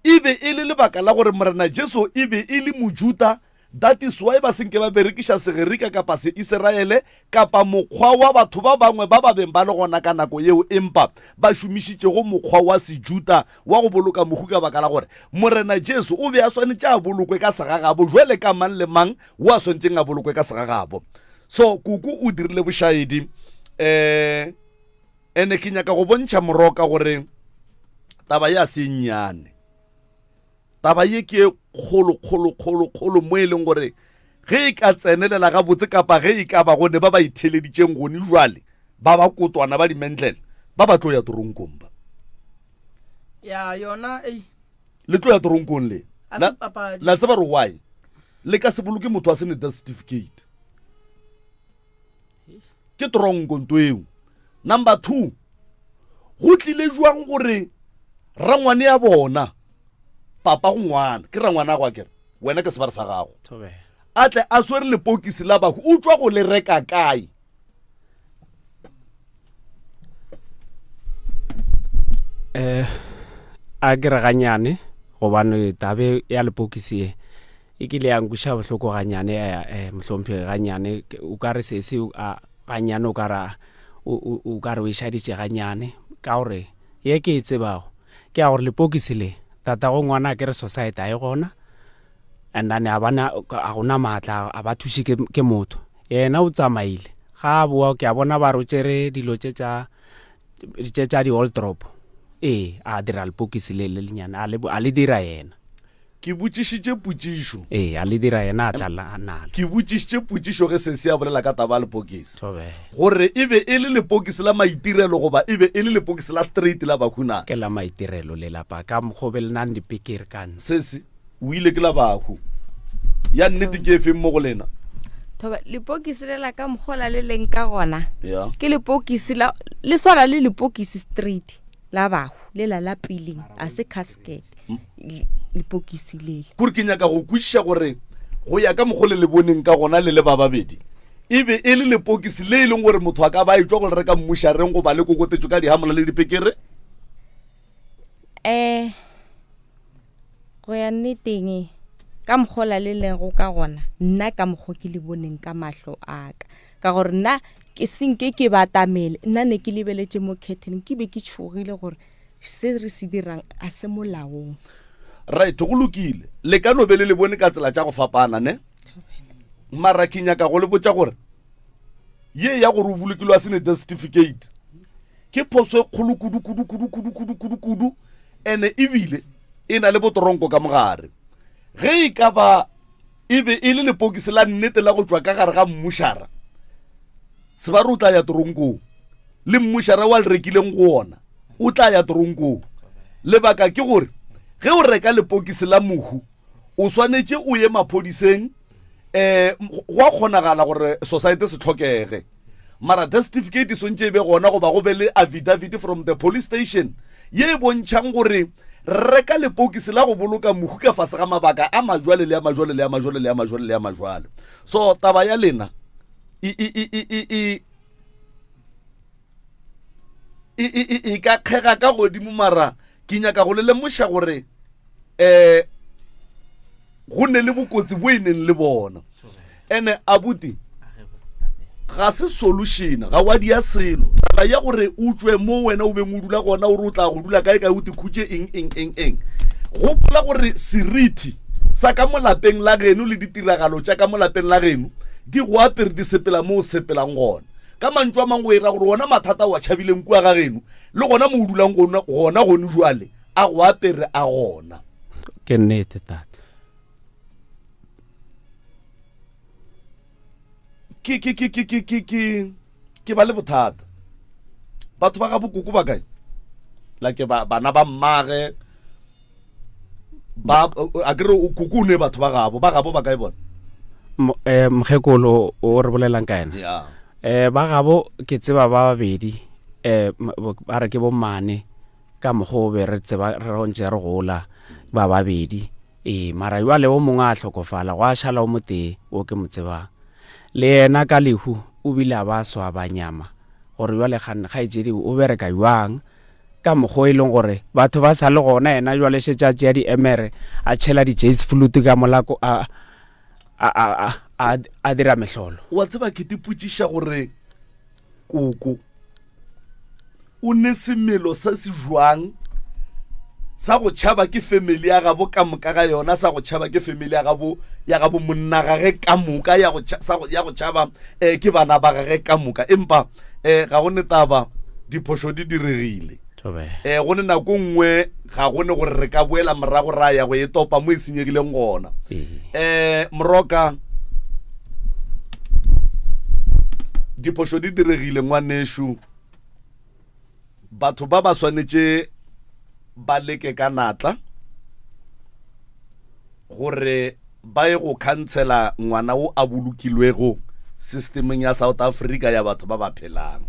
e be e le lebaka la gore Morena Jesu e be e le Mojuda, that is why ba se nke ba berekiša Segerika kapa Seiseraele kapa mokgwa wa batho ba bangwe ba ba beng ba le gona ka nako yeo, empa ba šomišitšego mokgwa wa Sejuda wa go boloka mohu ka baka la gore Morena Jesu o be a swanetše a bolokwe ka segagabo jwale ka mang le mang wo a swanetšeng a bolokwe ka segagabo. So koko o dirile bošaedi. Um ene ke nyaka go bontšha Moroka gore taba ye a se nnyane. Taba ye ke e kgolo kgolo kgolo kgolo mo e leng gore ge e ka tsenelela gabotse kapa ge e ka ba gone ba ba itheleditšeng gone jwale ba ba kotwana ba dimentlele ba ba tlo ya toronkong ba. Ya yona ei. Le tlo ya toronkong le. A se papadi. La tseba gore why? Le ka se boloke motho a se ne death certificate. Ke tronko nto eo. Number 2, go tlile jwang gore rangwane ya bona papa go ngwana ke rangwana go akere? Wena ke sebare sa gago. A tle a swere lepokisi la bahu, o tšwa go le reka kae? Eh, a ke re ganyane gobane tabe ya lepokisi e e kile ya nkweša bohloko ganyane eh, eh, mohlomphegi ganyane o ka re sese a ganyane o ka ra o ka re o e šaditše ganyane ka gore ye ke e tsebago ke ya gore lepokisi le tatago ngwana a ke re society a e gona and then a bana a gona maatla a ba thuše ke, ke motho yena o tsamaile ga a boa ke a bona ba re o tšere dilo tše tša tše tša di-old drop ee a dira lepokisi le le lenyane a le, a le dira yena Ke botšišitše potšišo. Ee, a le dira yena a tla nalo. Ke botšišitše potšišo ge sesi a bolela ka taba ya lepokisi. Thobela. Gore e be e le lepokisi la maitirelo goba e be e le lepokisi la straight la bahu na? Ke la maitirelo le lapa ka mokgwa o be le nang dipikiri ka ntle. Sesi, o ile ke la bahu. Ya nnete ke efeng mo go lena? Thoba, lepokisi le la ka mokgwa la le leng ka gona. Ya. Ke lepokisi la, le swana le lepokisi straight. La bahu lela la peleng a se casket lepokisi lela. Kore ke nyaka go kwešiša gore go ya ka mokgo le le boneng ka gona le le ba babedi, e be e le lepokisi le e leng gore motho a ka ba a etšwa go le reka mmušareng goba le kokotetšwe ka dihamola le dipekere? Um go ya nneteng ka mokgo la le lego ka gona, nna ka mokgo ke le boneng ka mahlo a ka, Ka gore nna ke senke ke batamele, nna ne ke lebeletše mo curtain, ke be ke tšhogile gore se re se dirang a se molaong. Right, go lokile. Le ka no be le le bone ka tsela tša go fapana, ne? Mara ke nyaka go le botša gore ye ya gore o bolokilwe a se ne death certificate ke phoso e kgolo kudu kudu kudu kudu kudu kudu kudu ene ebile e na le botoronko ka mogare. Ge e ka ba E be e le lepokisi la nnete la go tšwa ka gare ga mmušara. Sebare o tla ya toronkong. Le mmušara wa le rekileng go wona o tla ya toronkong. Lebaka ke gore ge o reka lepokisi la mohu o swanetše o ye maphodiseng um go a kgonagala gore society se hlokege. Mara death certificate e swantše e be gona goba go be le affidavit from the police station ye e bontšhang gore re reka lepokisi la go boloka mohu ka fase ga mabaka a majwale le a majwale le a majwale le a majwale le a majwale. So taba ya lena e e e e e e e e e e ka kgega ka godimo mara ke nyaka go le lemoša gore eh go ne le bokotsi bo e neng le bona ene abuti ga se solution ga wa dia selo taba ya gore o tswe mo wena o beng o dula gona o re o tla go dula kae kae o te khutše eng eng eng eng gopola gore seriti sa ka mo lapeng la geno le ditiragalo tša ka mo lapeng la geno di go apere di sepela mo o sepelang gona ka mantšu a mangwe o e ra gore wona mathata o a tšhabileng kua ga geno le gona mo o dulang gona gone jwale a go apere a gona. Ke nnete tate. Ke ke ke ke ke ke ke ke ba le bothata. Batho ba ga bokoko ba kae? Like ba bana ba mmage ba a ke re o koko o ne batho ba gabo ba gabo ba kae bona? Eh, mokgekolo o re bolelang ka ena? Yeah. Eh, ba gabo ke tseba ba babedi eh ba re ke bomane Ka mokgwa o be re tseba re ntše re gola ba babedi ee mara jwale o mongwe a hlokofala gwa šala o motee o ke mo tsebang le yena ka lehu o bile a ba swaba nyama gore jwale kgaetšedi o bereka jwang ka mokgwa o e leng gore batho ba sa le gona yena jwale šetše a tšea diemere a tšhela di-jase flute ka mola a, a, a, a, a dira mehlolo. Wa tseba ke tipotšiša gore koko o ne semelo se se jwang sa go tšhaba ke family ya gabo ka moka ga yona sa go tšhaba ke family ya gabo ya gabo monna gage ka moka ya go ya go tšhaba eh, ke bana ba gage ka moka empa eh, ga go ne taba diphošo di diregile eh, go ne nako nngwe ga go ne gore re ka boela morago ra ya go e topa mo e senyegileng gona eh moroka diphošo di diregile ngwanešu batho ba ba swanetše ba leke ka natla gore ba ye go khansela ngwana o a bolokilwego systemeng ya South Africa ya batho ba ba phelang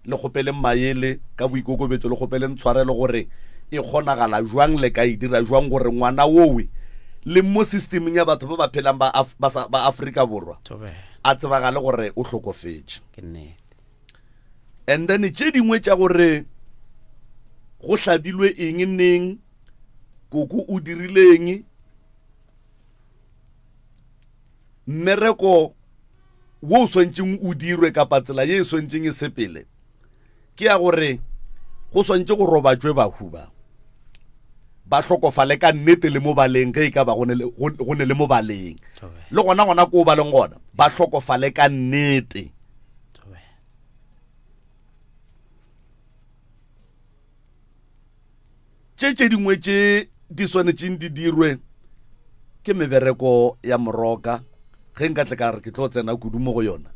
le kgopeleng maele ka boikokobetšo le kgopeleng tshwarelo gore e kgonagala jwang le ka e dira jwang gore ngwana owe le mo systemeng ya batho ba ba phelang ba, Af ba, sa, ba Afrika Borwa a tsebagale gore o hlokofetše. And then tše dingwe tša gore go hlabilwe eng neng, koko o dirileng, mmereko wo o swantšeng o dirwe kapa tsela ye e swantšeng e sepele ke ya gore go swantše go robatšwe bahu ba ba hlokofale ka nnete le mo baleng ge e ka ba go ne le mo baleng le gona gona ko ba leng gona ba hlokofale ka nnete. Tše tše dingwe tše di swanetšeng di dirwe ke mebereko ya moroka. Ge nka tle ka re ke tlo tsena kudu mo go yona,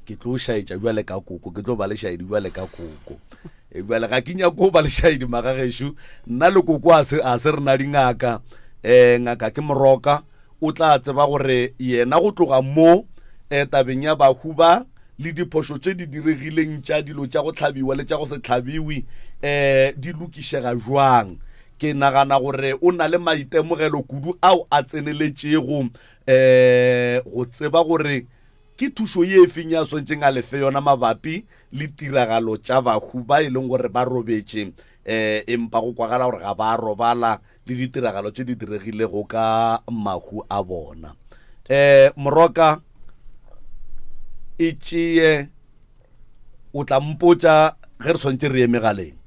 ke tlo šaetša bjale ka koko, ke tlo ba lešaedi bjale ka koko. E, bjale ga ke nyako ba lešaedi magagešo, nna le koko a se, a se rena dingaka. Um ngaka ke moroka, o tla tseba gore yena go tloga mo um tabeng ya bahu ba le diphošo tše di diregileng tša dilo tša go hlabiwa le tša go se hlabiwe um di lokišega jwang. Ke nagana gore o na le maitemogelo kudu ao a tseneletšego um go tseba gore ke thušo ye efeng ya swantšeng a lefe yona mabapi le tiragalo tša bahu ba e leng gore ba robetše um empa go kwagala gore ga ba robala le ditiragalo tše di diregilego ka mahu a bona. Um Moroka e tšeye o tla mpotša ge re swantše re ye megaleng.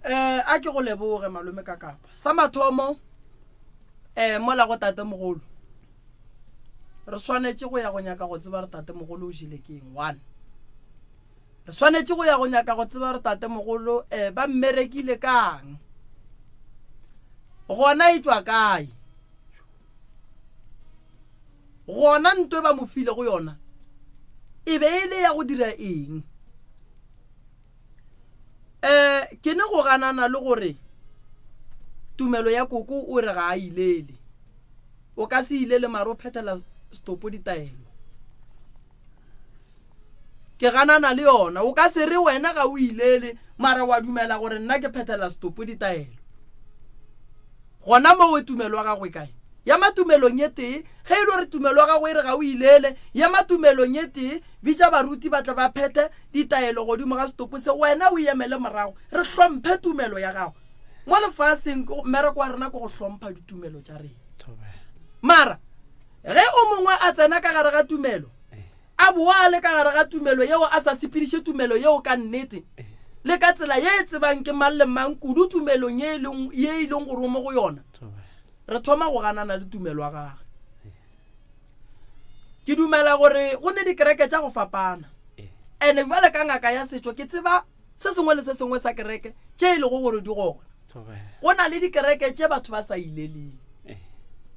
Um a ke go leboge malome ka kapa. Sa mathomo um mola go tatemogolo re swanetše go ya go nyaka go tseba re tatemogolo o jele ke eng one. Re swanetše go ya go nyaka go tseba gore tatemogolo um ba mmerekile kang. Gona e tšwa kae? Gona nto e ba mo filego yona e be e le ya go dira eng? Um ke ne go ganana le gore tumelo ya koko o re ga a ilele. O ka se ilele mare o phethela setopo ditaelo. Ke ganana le yona. O ka se re wena ga o ilele, mara wa dumela gore nna ke phethela setopo ditaelo. Gona mowe tumelo ya gago e kae? Yema tumelong e tee. Ge e le gore tumelo ya gago e re ga o ilele, yema tumelong e tee, bitša baruti ba tle ba phethe ditaelo godimo ga setopo se, wena o emele morago. Re hlomphe tumelo ya gago. Mo lefaseng, mmereko wa rena ke go hlompha ditumelo tša rena. Mara ge o mongwe a tsena ka gare ga tumelo, a boa a le ka gare ga tumelo yeo a sa sepediše tumelo yeo ka nnete le ka tsela ye e tsebang ke mang le mang kudu tumelong ye e leng ye e leng gore o mo go yona, re thoma go ganana le tumelo ya gagwe. Ke dumela gore go ne dikereke tša go fapana, ene bjale ka ngaka ya setšo ke tseba se sengwe le se sengwe sa kereke tše e lego gore di gona. Go na le dikereke tše batho ba sa ileleng,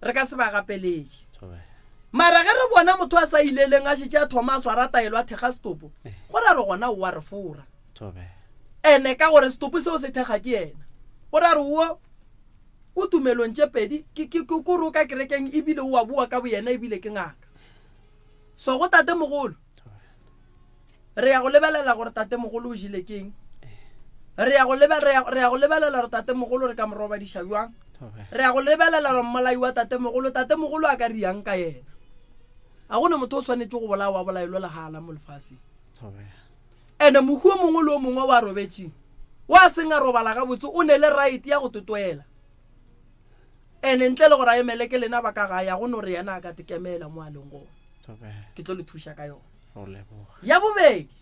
re ka se ba gapeletše. Mara ge re bona motho a sa ileleng a šetše a thoma a swara taelo a thekga setopo, go ra re gona o a re fora. Ene ka gore setopo seo se thekga ke yena, go ra re wo o tumelong tše pedi, ke ke ke gore o ka kerekeng ebile o a boa ka boyena ebile ke ngaka. So go tatemogolo re ya go lebelela gore tatemogolo o jele keng, re ya go lebe re ya re ya go lebelela gore tatemogolo re ka mo robadiša jwang, re ya go lebelela gore mmolai wa tatemogolo tatemogolo a ka riang ka yena. A go ne motho o swanetše go bolawa a bolaelwe lehala mo lefaseng. Ene mohu o mongwe le o mongwe wa robetšeng wa seng a robala gabotse o ne le right ya go totwela. Ene ntle le gore a emele ke lena ba ka gae a go no re yena a ka tekemela mo a leng gona. Ke tlo le thuša ka yona. Ya bobedi,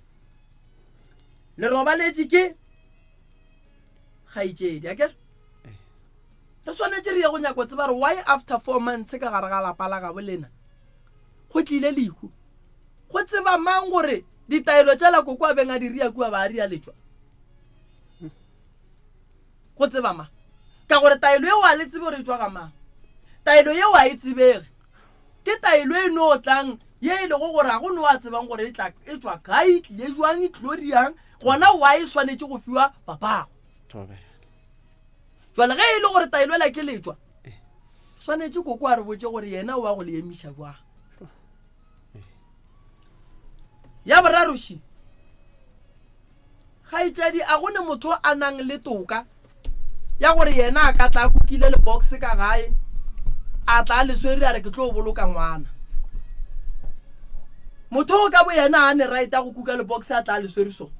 le robaletše ke kgaetšedi akere re swanetše re ye go nyako tseba gore why after four months ka gare ga lapa la gabo lena go tlile lehu. Go tseba mang gore ditaelo tšela koko a beng a di ria kua ba a ria letšwa? Go tseba mang? Ka gore taelo yeo a le tsebe gore e tšwa ga mang. Taelo yeo a e tsebege. Ke taelo e no tlang ye e lego gore ga go no a tsebang gore e tla e tšwa kae, e tlile jwang, e tlilo riang, gona why e swanetše go fiwa papago. Jwale ge e le gore taelo ela ke letšwa, swanetše koko a re botše gore yena o wa go le emiša jwang. Ya boraro ši, Kgaetšedi, a go ne motho a nang le toka ya gore yena a ka tla a kukile lebox ka gae? A tla a le swere a re ke tlo boloka ngwana. Motho o ka boyena a ne right a go kuka lebox a tla a le swere so.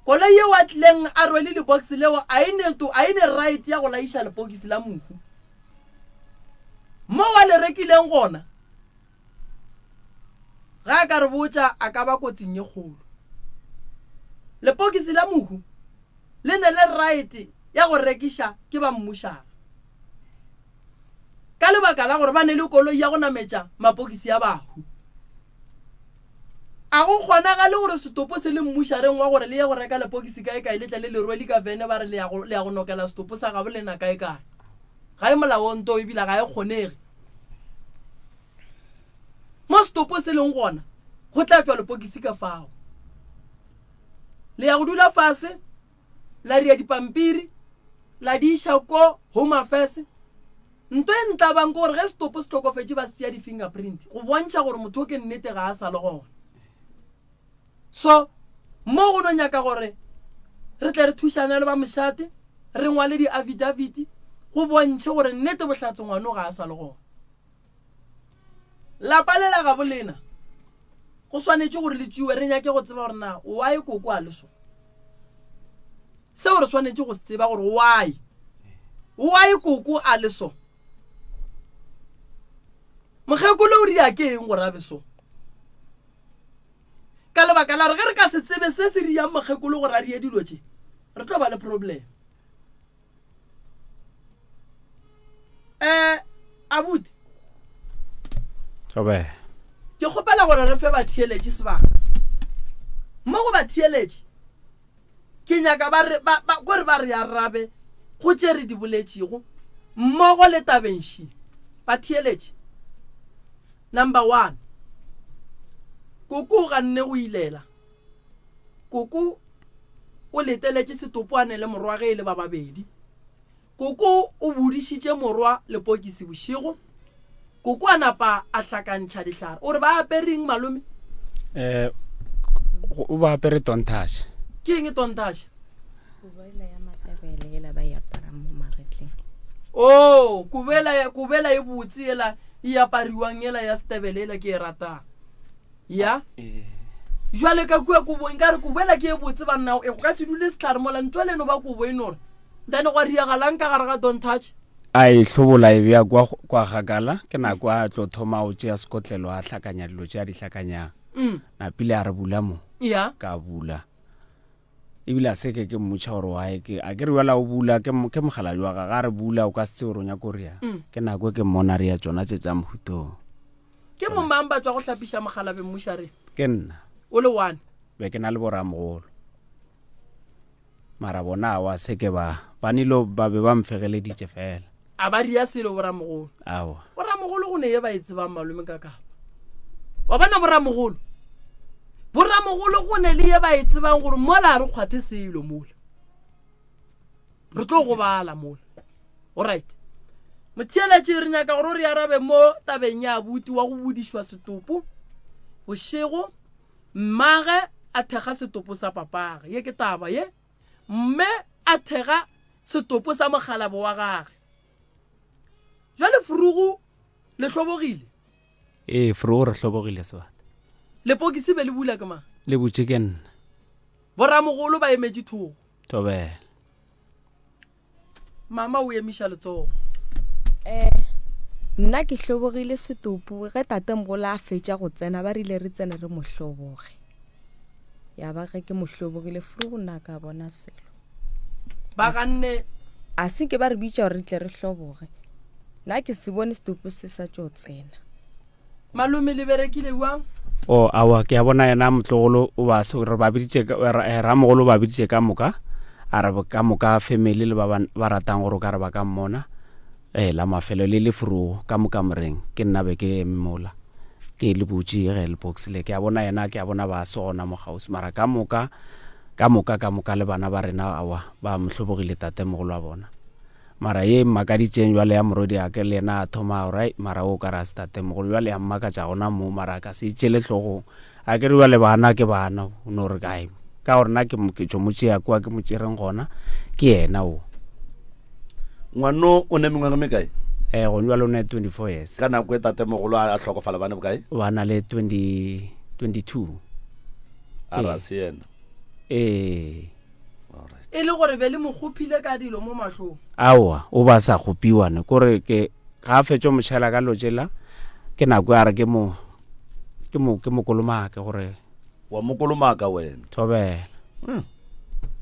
Koloi yeo a tlileng a rwele lebox leo a e ne to a e ne right ya go laiša lepokisi la mohu. Mo a le rekileng gona ge a ka re botša a ka ba kotsing ye kgolo. Lepokisi la mohu le ne le right ya go rekiša ke ba mmušara. Ka lebaka la gore ba ne le koloi ya go nametša mapokisi a bahu. A go kgonagale gore setopo se le mmušareng wa gore le ye go reka lepokisi kaekae le tle le le rwele ka vene ba re le ya go, le ya go nokela setopo sa gabo lena kaekae. Ga e molaong to ebile ga e kgonege. Mo setopo se leng gona go tla tšwa lepokisi ka fao. Le ya go dula fase la ria dipampiri la di iša ko Home Affairs. Nto e ntlabang ke gore ge setopo se hlokofetše ba se tšea di-fingerprint go bontšha gore motho o ke nnete ga a sa le gona. So mo go no nyaka gore re tle re thušane le ba mošate re ngwale di-affidavit go bontšhe gore nnete bohlatse ngwano ga a sa le gona. Lapa le la gabo lena go swanetše gore le tšwiwe re nyake go tseba gore na why koko a le so. Seo re swanetše go se tseba gore why why koko a le so. Mokgekolo o ria ke eng gore a be so? Ka lebaka la re ge re ka se tsebe se se riang mokgekolo gore a rie dilo tše, re tlo ba le problem. Eh, abuti. Thobela. Ke kgopela gore re fe batheeletši sebaka. Mo go batheeletši, ke nyaka ba re, ba, ba, kore ba re arabe go tše re di boletšego mmogo le tabeng ši. Batheeletši, number one, koko o ganne go ilela. Koko o leteletše setopoane le morwa ge e le ba babedi. Koko o bodišitše morwa lepokisi bošego. Koko a napa a hlakantšha dihlare. O re ba apere eng malome? Eh, o ba apere tontashe. Ke eng tontashe? Kobo ela ya matlabele yela ba e aparang mo magetleng. Oh, kobo ela, kobo ela e botse yela e apariwang yela ya setebele yela ke e ratang. Ya. Jwale ka kua kobo nkare kobo ela ke e botse banna e go ka se dule sehlare mola ntwa le no ba kobo e no re then gwa riagalang ka gare ga don't touch. A e hlobola e bea kwa kwa gakala ke nako a tlo thoma go tšea sekotlelo a hlakanya dilo tše a di hlakanyang. Mm. Napile a re bula mo. Ya. Ka bula. Ebile a se ke ke mmotša gore why ke a ke re bjala o bula ke ke mogala jwa ga ga re bula o ka se tsebe gore o nyaka go riang. Mm. Ke nako e ke mmona re ya tšona tše tša mohutong. Ke bomang ba tšwa go hlapiša mogalabe mmušareng? Ke nna. O le one? Be ke na le boramogolo. Mara bona awa se ke ba ba nilo ba be ba mfegeleditše fela. A ba ria selo boramogolo? Awa. Boramogolo go ne ye ba e tsebang malome ka kapa. Wa bona boramogolo? Boramogolo go ne le ye ba e tsebang gore mola a re kgwathe selo mola. Re tlo gobala mola. Alright. Motheeletši re nyaka gore o re arabe mo tabeng ya abuti wa go budišwa setopo bošego mmage a thekga setopo sa papage. Ye ke taba ye. Mme a thekga setopo sa mokgalabo wa gage. Jwale Furugu le hlobogile? Ee, Furugu re hlobogile sebata. Lepokisi be le bula ke mang? Le butše ke nna. Boramogolo ba emetše thoko. Thobela. Mama o emiša letsogo. Eh, nna ke hlobogile setopo ge tatemogolo a fetša go tsena ba rile re tsene re mo hloboge. Ya ba ge ke mo hlobogile frugu nna ka bona selo. Ba ganne. A se ke ba re bitša gore re tle re hloboge. Nna ke se bone setopo se sa tšo tsena. Malome le berekile bjang? O, aowa, ke a bona yena motlogolo o ba se, re ba biditše, eh, ramogolo o ba biditše ka moka, a re ka moka family le ba ba ratang gore o ka re ba ka mmona, eh, la mafelo le le furugo ka mo kamoreng, ke nna be ke eme mola, ke le butše ge le box le, ke a bona yena, ke a bona ba se gona mo kgauswi, mara ka moka, ka moka, ka moka le bana ba rena, aowa, ba mo hlobogile tatemogolo wa bona. Mara ye e mmakaditšeng bjale ya morwediake le yena a thoma gore ai mara o ka re a se tatemogolo bjale ya mmakatša gona moo mara a ka se e tšele hlogong a ke re bjale bana ke bana o no re kae ka gore nna ke ke tšo mo tšea kua ke mo tšereng gona ke yena o. Ngwano o ne mengwaga mekae? Eh, gone jwale o ne 24 years. Ka nako e tatemogolo a hlokofala ba ne bokae? Ba na le 20, 22. A ra se yena. Ee. E le gore be le mo kgophile ka dilo mo mahlong. Aowa, o ba sa kgopiwa ne. Kore ke ga a fetšo mo tšhela ka dilo tšela, ke nako ya re ke mo ke mo ke mo kolomake gore Wa mo kolomaka wena. Thobela. Hmm.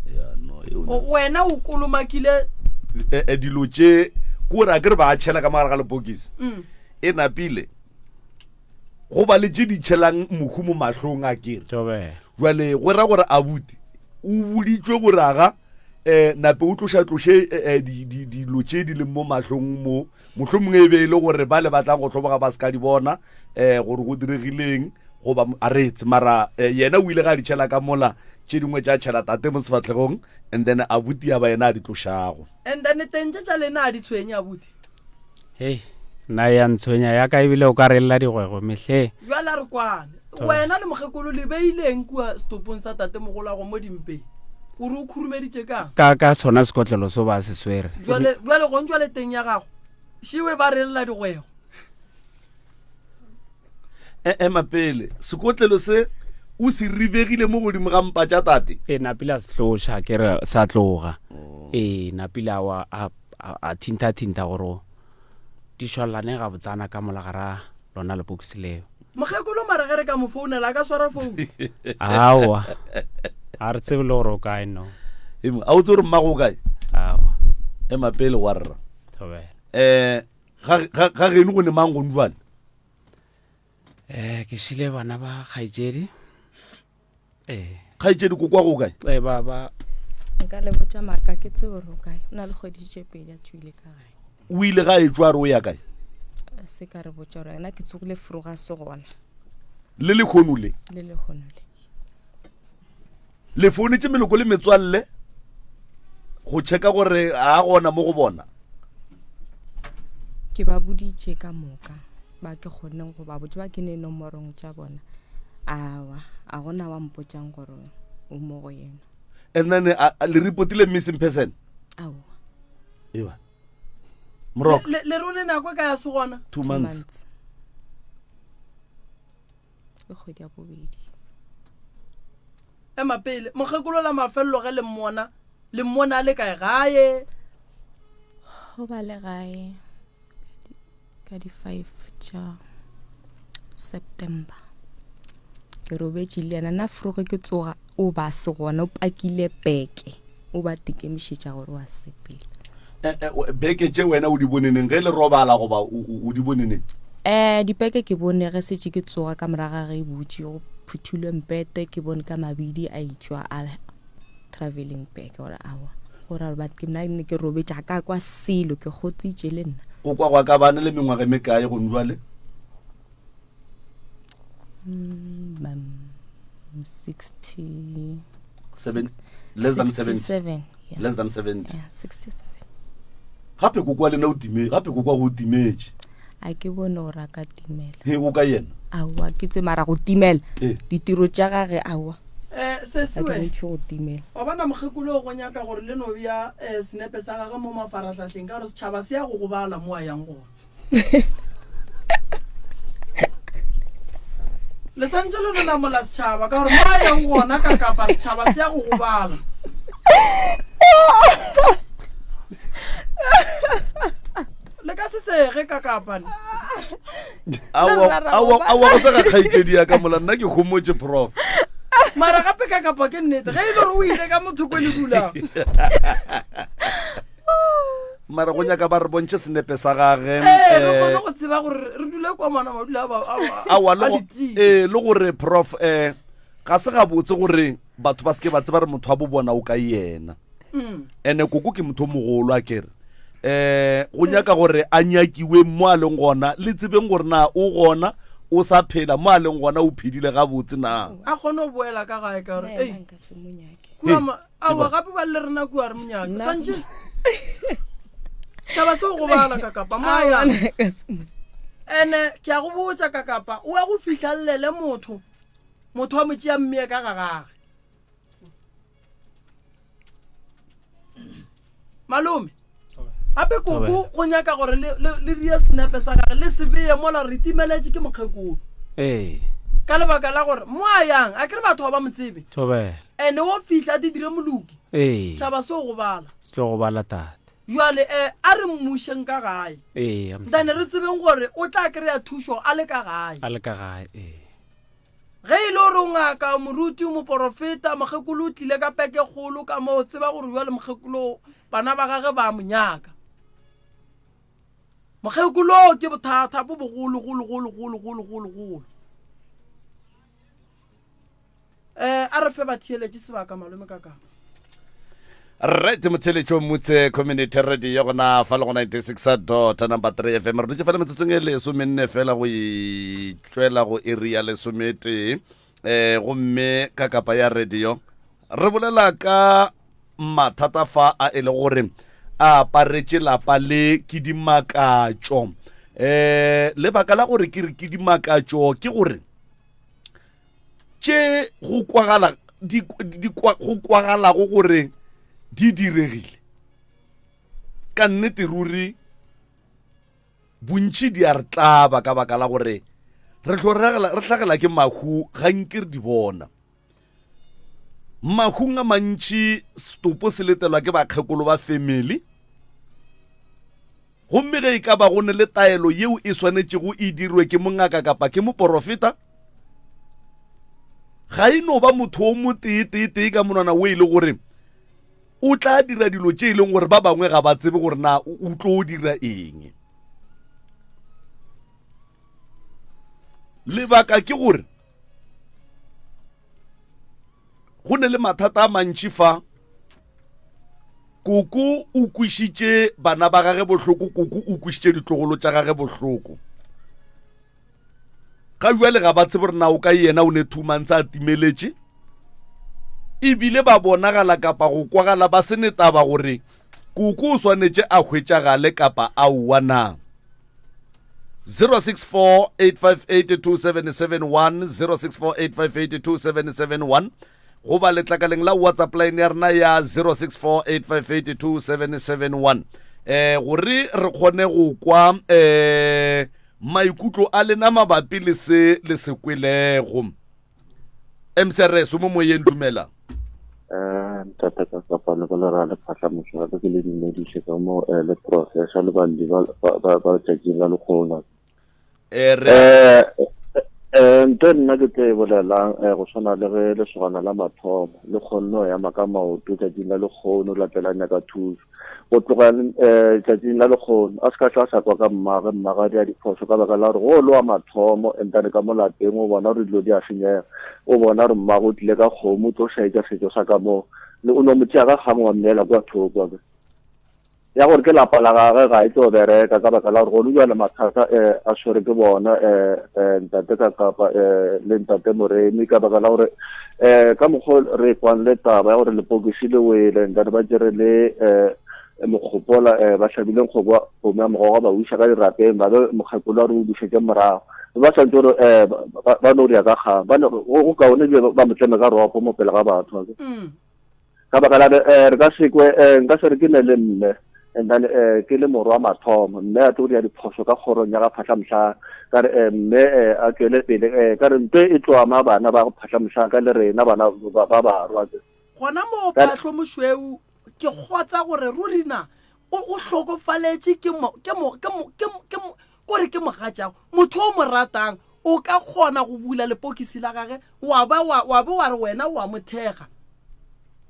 Ya no, e o Wena o kolomakile e, e, dilo tše ko re a ke re ba tšhela ka mogare ga lepokisi mm. e napile go ba le tše di tšhelang mohu mo mahlong a kere jale go ra gore abuti o boditswe gore aga um nape o tloša tloše eh, eh, dilo tše di leng mo mahlong mo mohlomongwe e be e le gore ba le batlang go hloboga ba se ka di bona um gore go diregileng goba a retse mara um yena o ile ga a di tšhela ka mola tše dingwe tša tšhela tate mo sefatlhegong and then abuti ya ba yena a di tlošago and then teng tše tša lena a di tshwenye abuti hei nna ya ntshwenya ya ka ebile o ka re lla digwegwe mehleng jwale a re kwane wena le mokgekolo le beileng kua setopong sa tatemogolago mo dimpeng o re o khurumeditše kang ka ka sona sekotlelo so ba se swere jwale jwale gong jwale teng ya gago šiwe ba re lla digwego e ema pele sekotlelo se o se ribegile mo godimo ga mpa tša tate e napile a se tloša ke re sa tloga oh. ee napile a wa a a thintha-thintha gore di šwalane gabotsana ka mola gara lona lepokisi leo. Mokgekolo mara ge re ka mo founela a ka swara founu? Aowa, ga re tsebe le gore o kae no. Emo, a o tse gore mmago o kae? Aowa. Ema pele wa rra. Thobela. Eh, ga ga geno go ne mang go njwale? Eh, ke šile bana ba kgaetšedi. Ee. Kgaetšedi ko kwa go kae? Ee, ba ba. Nka le botša maaka ke tsebe gore o kae. O na le kgwedi tše pedi a tšwile ka gae. O ile ga e tšwa re o ya kae? Se ka re botša gore nna ke tsogile foroga se gona. Le lekgono le? Le lekgono le. Le founetše meloko le metswalle go checka gore a gona mo go bona? Ke ba boditše ka moka ba ke kgonneng go ba botša ba ke ne nomorong tša bona. Awa, a gona wa mpotšang gore o mo go yena. And then a, a, le reportile missing person? Aowa. Eba. Moroko. Le, le rone nako e ka ya se gona? Two months. months. Ke kgwedi ya bobedi. Ema pele, mokgekolo la mafelelo ge le mmona, le mmona a le kae gae? Go ba le gae ka di-five tša September. Ke robetše le yena, nna foroge ke tsoga o ba se gona, o pakile peke, o ba tekemišetša gore wa sepela. Eh, eh, beke tše wena o di bone neng ge le robala goba o di bone neng? Um dipeke ke bone ge setse ke tsoga ka moraga ge e butše go phuthilwe mpete ke bone ka mabidi a itšwa a traveling bag gore awa go ra gore ke nna ne ke robetše ga ka kwa selo ke kgotsitše le nna. Go kwa gwa ka bana le mengwaga e mekae gone jwale? Mm, 60 Seven, less than 70. 67 yeah. Less than 70. Yeah, 67. Gape kokwa lena o time, gape kokwa go timetše. A ke bone gore a ka timela. He o ka yena? Aowa, ke tse mara go timela. Eh. Ditiro tša gage aowa. Eh, Ga ke sesiwe bontšhe go timela. wa bona mokgekolo go nyaka gore le no bea eh, senepe sa gage mo mafarahlahleng ka gore setšhaba se ya go gobala mo a yang gona le santse le no namola setšhaba ka gore mo a yang gona ka kapa setšhaba se ya go gobala le ka se sege ka kapane aowa go sega kgaetšedi ya ka mola nna ke homotše prof mara gape ka kapa ke nnete ge e le gore o ile ka motho ko le dulang mara go nyaka ba re bontšhe senepe sa gage ee re eh, kgone go tseba gore re dule kwa mona madula a ba- a- a- aowa a le go- ditsie. ee, le gore prof um ga se gabotse gore batho ba seke ba tseba re motho wa bo bona o ka yena Mm. ene koko ke motho o mogolo a kere um go nyaka gore a nyakiwe mo a leng gona le tsebeng gore na o gona o sa phela mo a leng gona o phedile gabotse na a kgone go boela ka gae ka gore Nna ei yena nka se mo nyake. kua Hey, ma- aowa gape ba le rena kua re monyaka santše setšhaba se o gobala ka kapa maya ene ke a go botša ka kapa o ya go fihlallele motho motho wa mo tšea mmee ka ga gage malome Gape koko go nyaka gore le, le, le rie senepe sa gage le se beye mola re timeletše ke mokgekolo. Ee. Ka lebaka la gore mo a yang, a ke re batho ga ba mo tsebe. Thobela. Ene o fihla a di dire moloki. Ee. Setšhaba se o gobala. Se tlo gobala tate. Jwale eh, a re mmušeng ka gae. Ee. Ntane re tsebeng gore o tla kry-a thušo a le ka gae. A le ka gae, ee. Ge e le gore o ngaka, o moruti, o moporofeta, mokgekolo o tlile ka peke kgolo ka moo, tseba gore bjale mokgekolo bana ba gage ba mo nyaka. Mokgekolo ke bothata bo bogolo golo golo golo golo golo golo. Eh, a re fe batheeletše sebaka malome ka kapa. Right motheletšo motse community radio gona fa le go 96 dot number 3 fm re dutše fela metsotsong e lesomenne fela go itšwela go iri ya lesometee um gomme ka kapa ya radio re bolela ka mathata fa a e le gore a aparetše lapa le ke dimakatšo um lebaka la gore ke re ke dimakatšo ke gore tše go kwagala di, di, go kwagalago gore di diregile ka nnete ruri bontši di a re tlaba ka baka la gore re tlo re hlagela ke mahu ga nke re di bona mahung a mantši setopo se letelwa ke bakgekolo ba family Gomme ge e ka ba go ne le taelo yeo e swanetšego e dirwe ke mongaka kapa ke moporofeta, ga e no ba motho o motee-tee-tee ka monwana o e le gore o tla dira dilo tše e leng gore ba bangwe ga ba tsebe gore na o tlo dira eng. Lebaka ke gore go ne le mathata a mantši fa Koko o kwešitše bana ba gage bohloko, koko o kwešitše ditlogolo tša gage bohloko. Ga bjale ga ba tsebe gore na o ka yena o ne 2 months a timeletše. Ebile ba bonagala kapa go kwagala ba se ne taba gore koko o swanetše a hwetšagale kapa aowa na. 0648582771 0648582771 goba letlakaleng la whatsapp line ya rena ya 0648582771 eh gore re kgone go kwa eh maikutlo a lena mabapi le se le se kwelego mcrs o mo moyeng dumela eh ntate ka kopano ka lera le phahla mošola ke le dumediše ka mo eh, le professor le balli ba ba ba tšatšing la lekgona Eh, re Eh, eh, nto nna ke tlo e bolelang eh, go swana le ge lesogana la mathomo le kgonne go ema ka maoto tšatšing la lekgono la tlela nyaka thuso go tloga eh, tšatšing la lekgono a se ka hlwa a sa kwa ka mmage mmage a dira diphoso ka baka la gore go lo wa mathomo entane ka mo lapeng o bona gore dilo di a senyega o bona gore mmage o tlile ka kgomo o tlo šaetša setšo sa ka moo le o no mo tšea ka kgang wa mmeela kwa thoko Ya gore ke lapa la gagwe ga e tlo bereka ka baka la gore gone bjale mathata um a tshwere ke bona um ntate ka kapa um le ntate Moremi ka baka la gore um ka mokgwa re kwang le taba ya gore lepokisi le wele ntate ba tšere le um mokgopola um ba hlabile nkgobo kgomo ya mogogo ba o iša ka dirapeng ba be mokgekolo a re o bušetše morago ba swantse gore um ba no ria ka kgang ba go kaone ebile ba mo tleme ka ropo mo pele ga batho mm. Ka baka la eh, re ka se kwe eh, nka se re ke ne le mme and then eh, ke le morwa mathomo mme a tlo dira diphoso ka kgorong ya ga phatlhamhlanga ka re eh, mme eh, a tšwele pele eh, ka re nto e tlo ama bana ba phatlhamhlanga le rena bana ba ba barwa Gona moo Phahlo Mošweu ke kgotsa gore ruri na o o hlokofaletše ke mo ke mo ke mo ke mo ke mo kore ke mogatšago motho o mo ratang o ka kgona go bula lepokisi la gage wa ba wa wa be wa re wena o a mo thekga.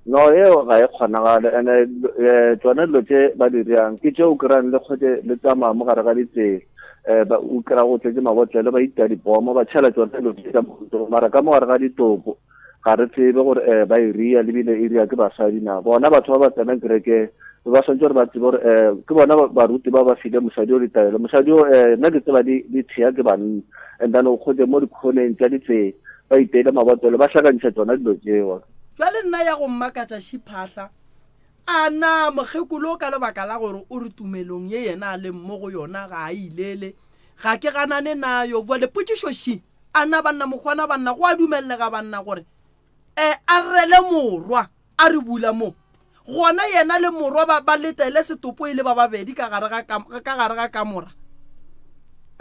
No eo ga e kgonagale ene eh, tsone dilo tše ba di dirang ke tše o kry-ang le kgotse le tsamaya mo gare ga ditsela um ba o kry-a go tletse mabotlelo ba ita dipomo ba tšhela tsone dilo tše tsa mohuto mara ka mo gare ga ditopo Ga re tsebe gore um ba e ria le bile e ria ke basadi na. Bona batho ba ba tsenang kerekeng ba swantse gore ba tsebe gore um ke bona baruti ba ba file mosadi o ditaelo. Mosadi o um nna ke tseba di di thea ke banna and then o kgotse mo dikhoneng tša ditsela ba iteile mabotlelo ba hlakantšha tsona dilo tšeo. Jwale nna ya go mmakatša Šiphahla, a na mokgekolo ka lebaka la gore o re tumelong ye yena a leng mo go yona ga a ilele, ga ke ganane nayo. Bjale potšišo še, A na banna mokgwana banna go a dumellega banna gore e a rele morwa a re bula mo. Gona yena le morwa ba, ba letele setopo e le ba babedi ka gare ga, ka gare ga kamora.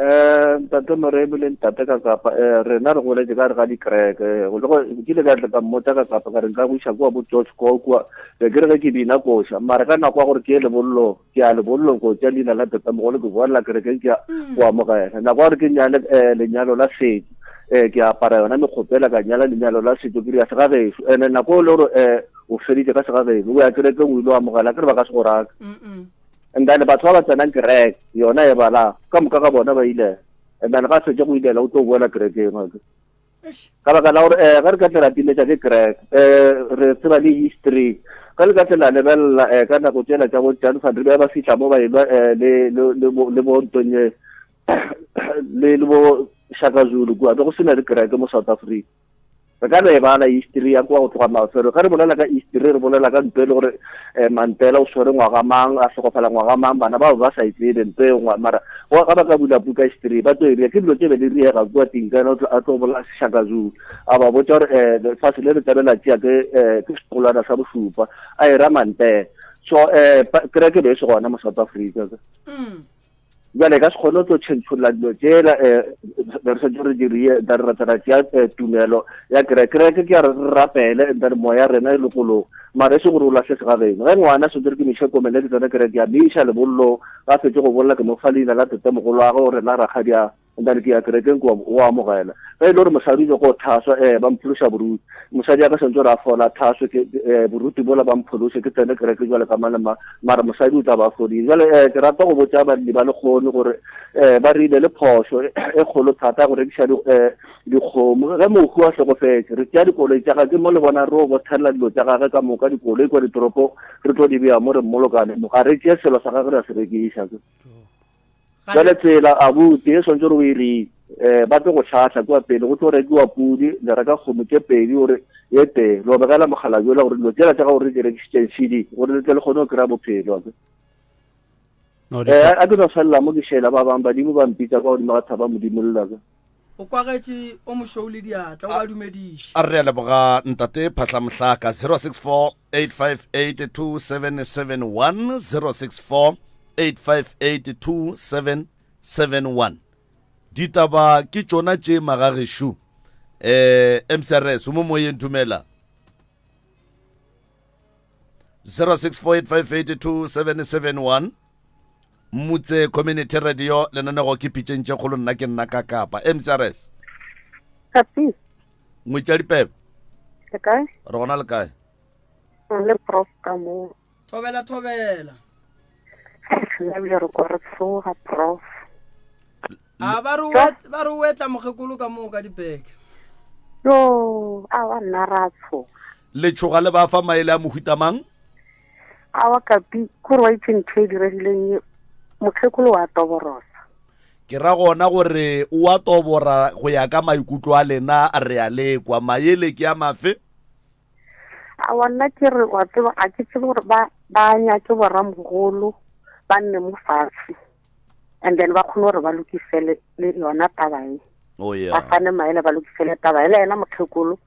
Eh, ntate Moremi le ntate Kakapa, eh, rena re goletše ka gare ga dikereke. Le go, ke ile ka tla ka mmotša Kakapa ka re nka go iša kua bo George Koo kua. Be ke re ge ke bina koša, mara ka nako ya gore ke ye lebollong, ke ya lebollong ko tšea leina la tatamogolo ke boela kerekeng ke ya go amogela. Nako ya gore ke nyale eh, lenyalo la setšo, eh, ke apara yona mekgopela ka nyala lenyalo la setšo ke dira segagešo. Ene nako e le gore eh, o feditše ka segageno, o ya kerekeng o ile o amogela, ke re ba ka se go raka. And then batho ba ba tsenang kereke yona e bala ka moka ga bona ba ile. And then ga fetše go ilela o tlo boela kerekeng ake. Ka baka la gore eh ge re ka tle ra timetša ke kereke eh re tseba le history. Ge le ka tle la lebelela eh ka nako tšela tša bo Jan van Riebeeck ba fihla mo ba elwa eh le le le bo le bo Ntonye le le bo Shaka Zulu kua be go sena le kereke mo South Africa. Re ka no e bala history ya kua go tloga mafelo. Ge re bolela ka history, re bolela ka nto e le gore um Mandela o swere ngwaga mang, a hlokofala ngwaga mang, bana bao ba sa e tsebe nto eo. Mara ga ba ka bula buka history, ba tlo e ria. Ke dilo tše be di riega kua Tingana, a tlo bola Shaka Zulu. A ba botša gore um lefase le le tlabe la tšea ke um ke setlogolwana sa bošupa, a e ra Mandela. So um kereke be e se gona mo South Africa. Mm. Bjale ka se kgone go tlo tšhentšholla dilo tšela um re santse re dirie then ra tla ra tšea eh, tumelo ya kereke. Kereke ke ya re re rapele and then moya rena e lokologe, mara e se gore o lahle segageno. Ge ngwana santse re ke mo iše komele ke tsena kereke ya mo iša lebollong, ga fetše go bolla ke mo fa leina la tatemogolo wa gagwe gore la rakgadi a and then ke ya kerekeng ko o amogela. Ge e le gore mosadi o nyoko thaswa eh ba mphološa boruti, mosadi ya ka santse gore a fola thaswe ke eh, boruti bola ba mpholose ke tsene kereke jwale ka mang le mang, mara mosadi o tla ba fodile. Jwale eh ke rata go botša balli ba lekgono gore eh ba rile le phošo e kgolo thata go rekiša di eh dikgomo. Ge mohu a hlokofetše re tšea dikoloi tša gage, ke mo le bona re o bothelela dilo tša gage ka moka, dikoloi kwa ditoropong re tlo di bea mo re mmolokane mo, ga re tšee selo sa gage ra se rekiša. Bjale tsela abuti e swantse gore o e rii um ba tlo go hlahla kua pele go tlo rekiwa pudi le reka kgomo tše pedi gore ye tee lo begela mogala jola gore dilo tsela tša gago re di rekišitšeng cd gore le tle le kgone go kry-a bophelo ake eh, a ke no felela mo ke šela ba bangwe badimo ba mpitsa kwa godimo ga thaba modimo lela ke o kwagetše o mošou le diatla o ba dumediše A re a leboga ntate Phahlamohlaka 064 858 2771 064 858 2771 Ditaba ke tšona tše magagešo. Eh MCRS o mo moyeng dumela. 0648582771 Mutse Community Radio lenanego ke pitšeng tše kgolo nna ke nna ka kapa MCRS Kapi. Ngwetša dipebe. Le kae? Re gona le kae? Le prof ka mo. Thobela thobela. Nna bile re kwa re tshoga prof. A ba re ba re o etla mokgekolo ka moo ka dipeke. Yo, a wa nna ra tshoga. Le tšhoga le ba fa maele a mohuta mang? Awa kapi, kore wa itse ntho e diregileng e mokgekolo wa toborosa. Ke ra gona gore o a tobora go ya ka maikutlo a lena re a lekwa. Maele ke a mafe? Awa nna ke re wa tseba ga ke tsebe gore ba ba nyake boramogolo ba nne mo fatshe and then ba kgone gore ba lokisele le yona taba e. Oh yeah. Ba fane maele ba lokisele taba e le yena mokgekolo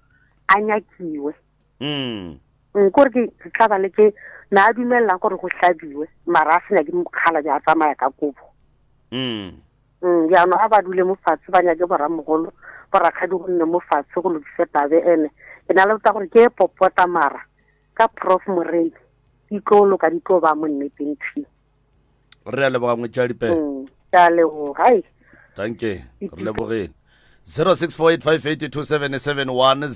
a nyakiwe. Mm. Mm, kore ke ke tla ba le ke na a dumelelang gore go hlabiwe mara a se nyake mokgalabje a tsamaya ka kobo. Mm. Mm, jaanong a ba dule mo fatshe ba nyake boramogolo borakgadi go nne mo fatshe go lokise tabe ene ke na le botsa gore ke e popota mara ka prof moremi di tlo loka di tlo ba mo nneteng thwi re a leboga ngwetša dipe mm, ke a leboga ai tanke re lebogeng 0648582771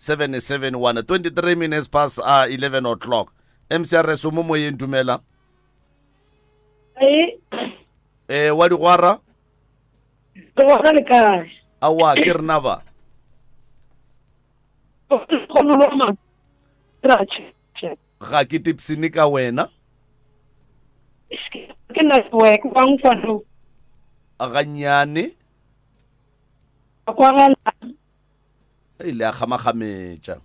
0648582771 23 minutes past uh, 11 o'clock mcrs o mo moyeng dumela Ee. Eh, wa digwara Ke gona le kae? Aowa, ke rena ba. Ga ke tipsine ka wena. Ke network wa nkwa no. Gannyane. Kwagala. E ile a kgamakgametša.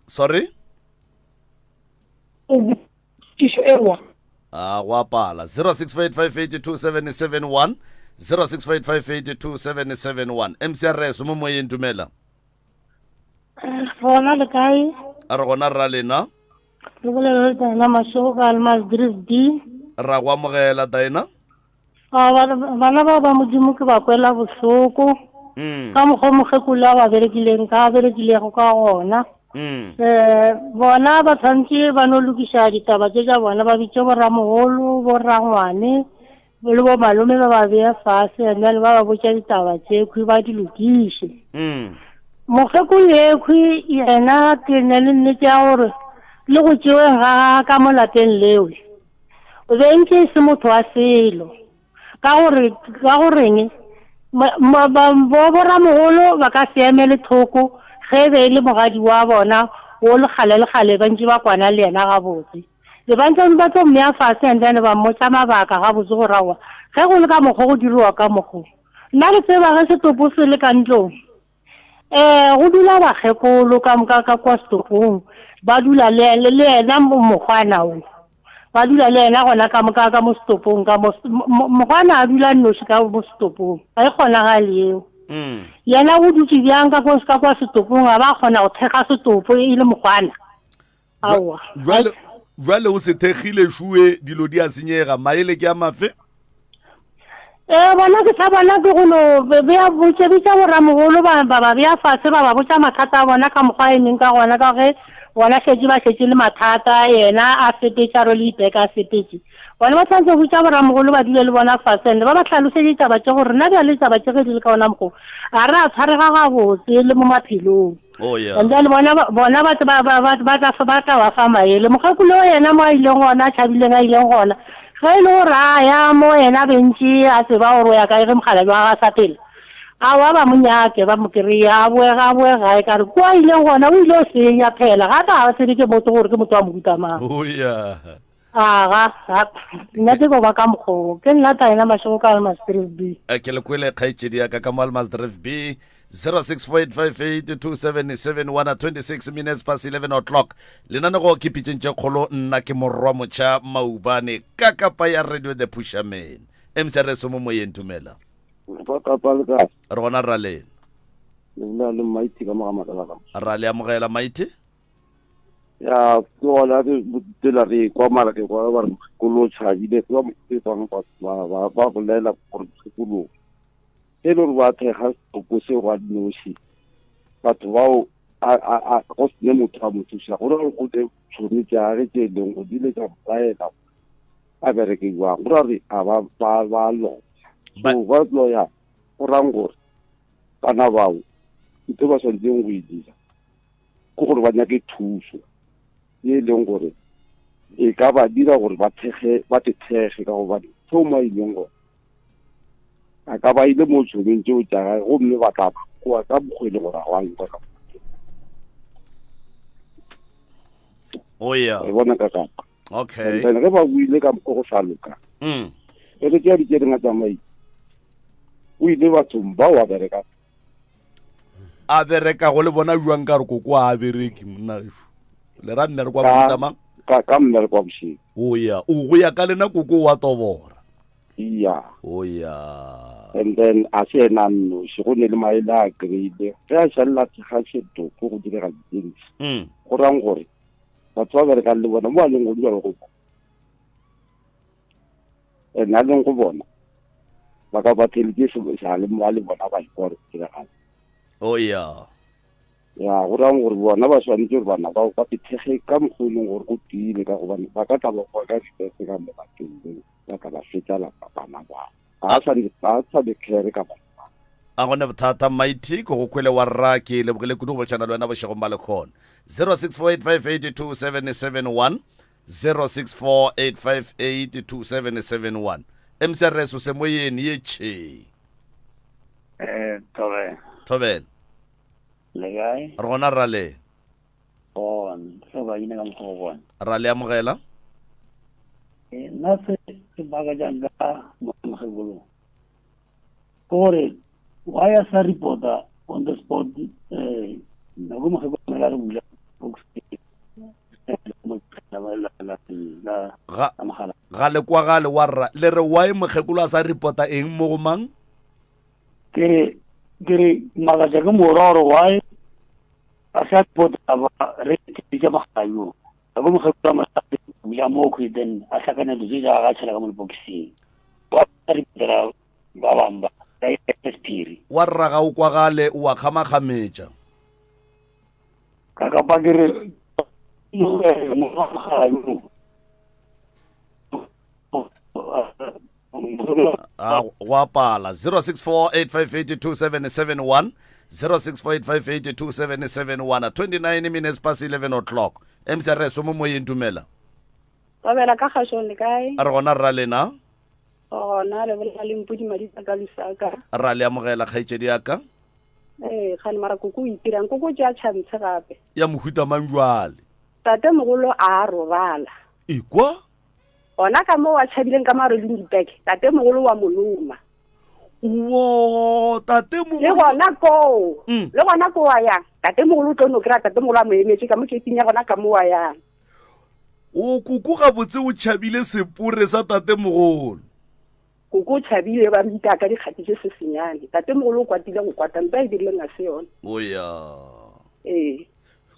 Sorry? A go apala. 0658582771. 0658582771 mcrs mo moyeng dumela Gona le kae? A re gona rra lena. Re bolela le Diana Mashego ka Almasdrift D. Ra go amogela Diana. A bana ba ba Modimo ke ba kwela bohloko. Mm. Ka mokgwa mokgekolo a ba berekileng ka berekilego ka gona. Mm. Eh bona ba tshwanetse ba no lokiša ditaba tše tša bona ba bitše boramogolo borangwane le bo malome ba ba bea fase and then ba ba botša ditaba tšekhwi ba di lokiše mm. mokgekolo ekhwi yena ke ne le nnete ya gore le go tšeweng ga ka mo lapeng lewe o be ntse e se motho wa selo ka gore ka goreng bo boramogolo ba ka se emele thoko ge e be e le mogadi wa bona wo lekgale lekgale ba ntse ba kwana le yena gabotse Be ba ntse ba tlo mmea fase and then ba mmotša mabaka gabotse gore aowa ge go le ka mokgo go diriwa ka mokgo. Nna ke tseba ge setopo se le ka ntlong um go dula bakgekolo ka ka ka kwa setopong ba dula le le le yena mokgwana o ba dula le yena gona ka ka ka mo setopong ka mo mokgwana a dula nnoši ka mo setopong ga e kgonagale eo. Yena o dutše bjang ka kwa ka kwa setopong a ba kgona go thekga setopo e le mokgwana. Aowa. Jwale jwale o se thekgile šue dilo di a senyega maele ke a mafe? Ee, bona ke sa bona ke go no bea botse bitsa boramogolo ba ba ba bea fase ba ba botsa mathata a bona ka mokgwa a emeng ka gona ka ge bona šetše ba šetše le mathata yena a sepetše a rwele dipeka a sepetše bona ba tshwanetse go bitsa boramogolo ba dule le bona fase and ba ba tlhalosetse ditaba tše gore nna bjale ditaba tše ge di le ka ona mokgo ga re a tshwarega gabotse le mo maphelong Oh yeah. And then bona bona ba ba ba ba ba tla ba tla ba fa maele. Mokgekolo yena mo a ileng gona a tšhabileng a ileng gona. Ge e le gore a ya mo yena bentši a tseba gore o ya kae ge mokgalabje wa gagwe a sa phela. Aowa ba mo nyake ba mo kry-e a boe a boe gae ka re kua a ileng gona o ile o senya phela gape ga a tsebe ke motho gore ke motho wa mohuta mang. Oh yeah. Aga, ga, nna ke ba ka mokgoo. Ke nna Taena Mashego ka Almasdrift B. A ke le kwele kgaetšedi ya ka ka mo Almasdrift B 0648582771 26 minutes past 11 o'clock. Lenanego ke pitšeng tše kgolo nna ke morwa motšha Maubane ka kapa ya Radio The Pusherman. MC Reso mo moyeng dumela. Ba kapa le kae? Re gona ra lena. Le bolela le Mighty ka mo ga Makala ka. Ra le amogela Mighty. Ya ke gona ke tsela re kwa mara ke kwa ba re mokgekolo o tšhabile ke ba ke kwang ba ba ba bolela gore mokgekolo e le gore ba thekga setopo seo ba noši batho bao a a a go sene motho a mo thuša gore gore go ne tšhomi tša ge tše e leng go di ile tša molaela a bereke jwang go ra gore a ba ba ba loya so ba loya go rang gore bana bao ntho ba swanetseng go e dira ke gore ba nyake thuso ye e leng gore e ka ba dira gore ba thekge ba te thekge ka gobane seo mo a ileng gona a ka ba ile mo tshobeng tseo tša gage gomme ba tla ba koa ka mokgwa e le gore ga wa nkwa ka oh yeah re bona ka kapa okay and then ge ba buile ka mokgwa go sa loka mm. e re tšea ditše dingwe tsamai o ile bathong bao ba bereka a berekago le bona jwang ka re koko a bereke monna gešo le ra mmereko wa mohuta mang ka ka mmereko wa bošego o ya o go ya ka lena koko wa tobora iya o ya and then a se ena nnoši go ne le maele a kry-ile ge a šalela ga setopo go direga dintsi mm. go rang gore batho ba berekang le bona mo a leng go dula go and a leng go bona ba ka ba theletše seyalemoya le bona ba ikwa gore go diragala oh yeah ya go rang gore bona ba swanetše gore bana bao ba phethege ka mokgwa e leng gore go tiile ka gobane ba ka tla ba kwa ka dipese ka mo lapeng leo ba ka ba fetsa lapa bana bao ga sa ba sa le care ka bana a gone bothata mighty ko go kwele wa rra ke lebogile kudu go bolešana le wena bošegong ba lekgono 0648582771 0648582771 mcrs o semoyeni ye tšhe Eh, Thobela. thobela Le kae? re gona ra le Gona. Hloka ina ka mokgwa go bona. ra le amogela Eh, nna se se makatšang ka mokgekolo ke gore why a sa reporta on the spot eh nako mokgekolo a re bula box ga Ga le kwagale wa rra. Le re why mokgekolo a sa reporta eng mo go mang? Ke re ke re makatša ke mora gore why a sa reporta ba re tša mogala yo. Ka ko mokgekolo a mosadi o mo khwi then a hlakanya dilo tše tša gagwe a tšhela ka mo lepokising. Wa reportela ba bangwe ba ka e sephiri. Wa rra ga o kwagale o a kgamakgametša. Ka kapa ke re mora mogala yo. A go a pala 0648582771 0648582771 29 minutes past 11 o'clock mcrs o mo moyeng dumela Babela ka kgašong le kae? A re gona rra lena. Gona le bolela le mpodi madisa ka Lusaka. Ra le amogela kgaetšedi ya ka. Ee, kgane mara koko o itirang? Koko o tšea chance gape. Ya mohuta mang jwale? Tate mogolo a robala. Ekwa? Gona ka moo a tšhabileng ka maroleng dipeke, tate mogolo wa mo loma. Wo, tate mogolo. Le gona koo, mm. le gona koo a yang, tate mogolo o tlo no kry-a tate mogolo a mo emetše ka mo keting ya gona ka moo a yang. O koko gabotse o tšhabile sepore sa tate mogolo. Koko o tšhabile ba mita ka dikgati tše se senyane. Tate mogolo o kwatile go kwata mpa e dirileng ga se yona. O ya. Ee.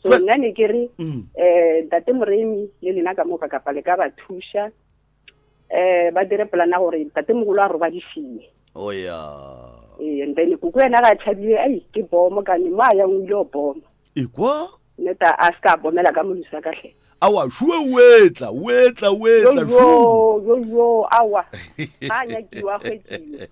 So nna ne ke re mm. eh ntate Moremi le lena ka moka kapa le ka ba thuša eh ba dire polana gore ntate mogolo a robadisiwe. O ya. Ee, and then koko yena ga a tšhabile ai ke bomo kane mo a yang o ile o boma. Ekwa? Neta a se ka a bomela ka molusa ka hle. Awa, šue o etla, o etla, o etla, šuu. Yo, yo, yo, awa. Ga a nyakiwa, a hwetšiwe.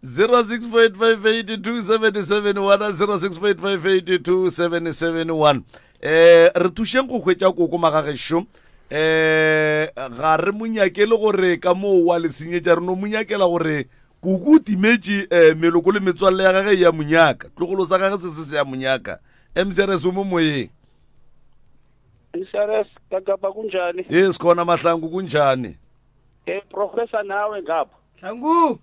06.58277 06.58277 eh re thušeng go hwetša koko magagešo eh ga re mo nyakele gore ka moo wa le senyetša re no mo nyakela gore Koko o timetše, eh, meloko le metswalle ya gage e ya monyaka. Tlogolo sa gage se se se ya monyaka. MCRS o mo moyeng. MCRS kakapa kunjani? Yes khona Mahlangu kunjani? Eh professor nawe ngapha. Hlangu.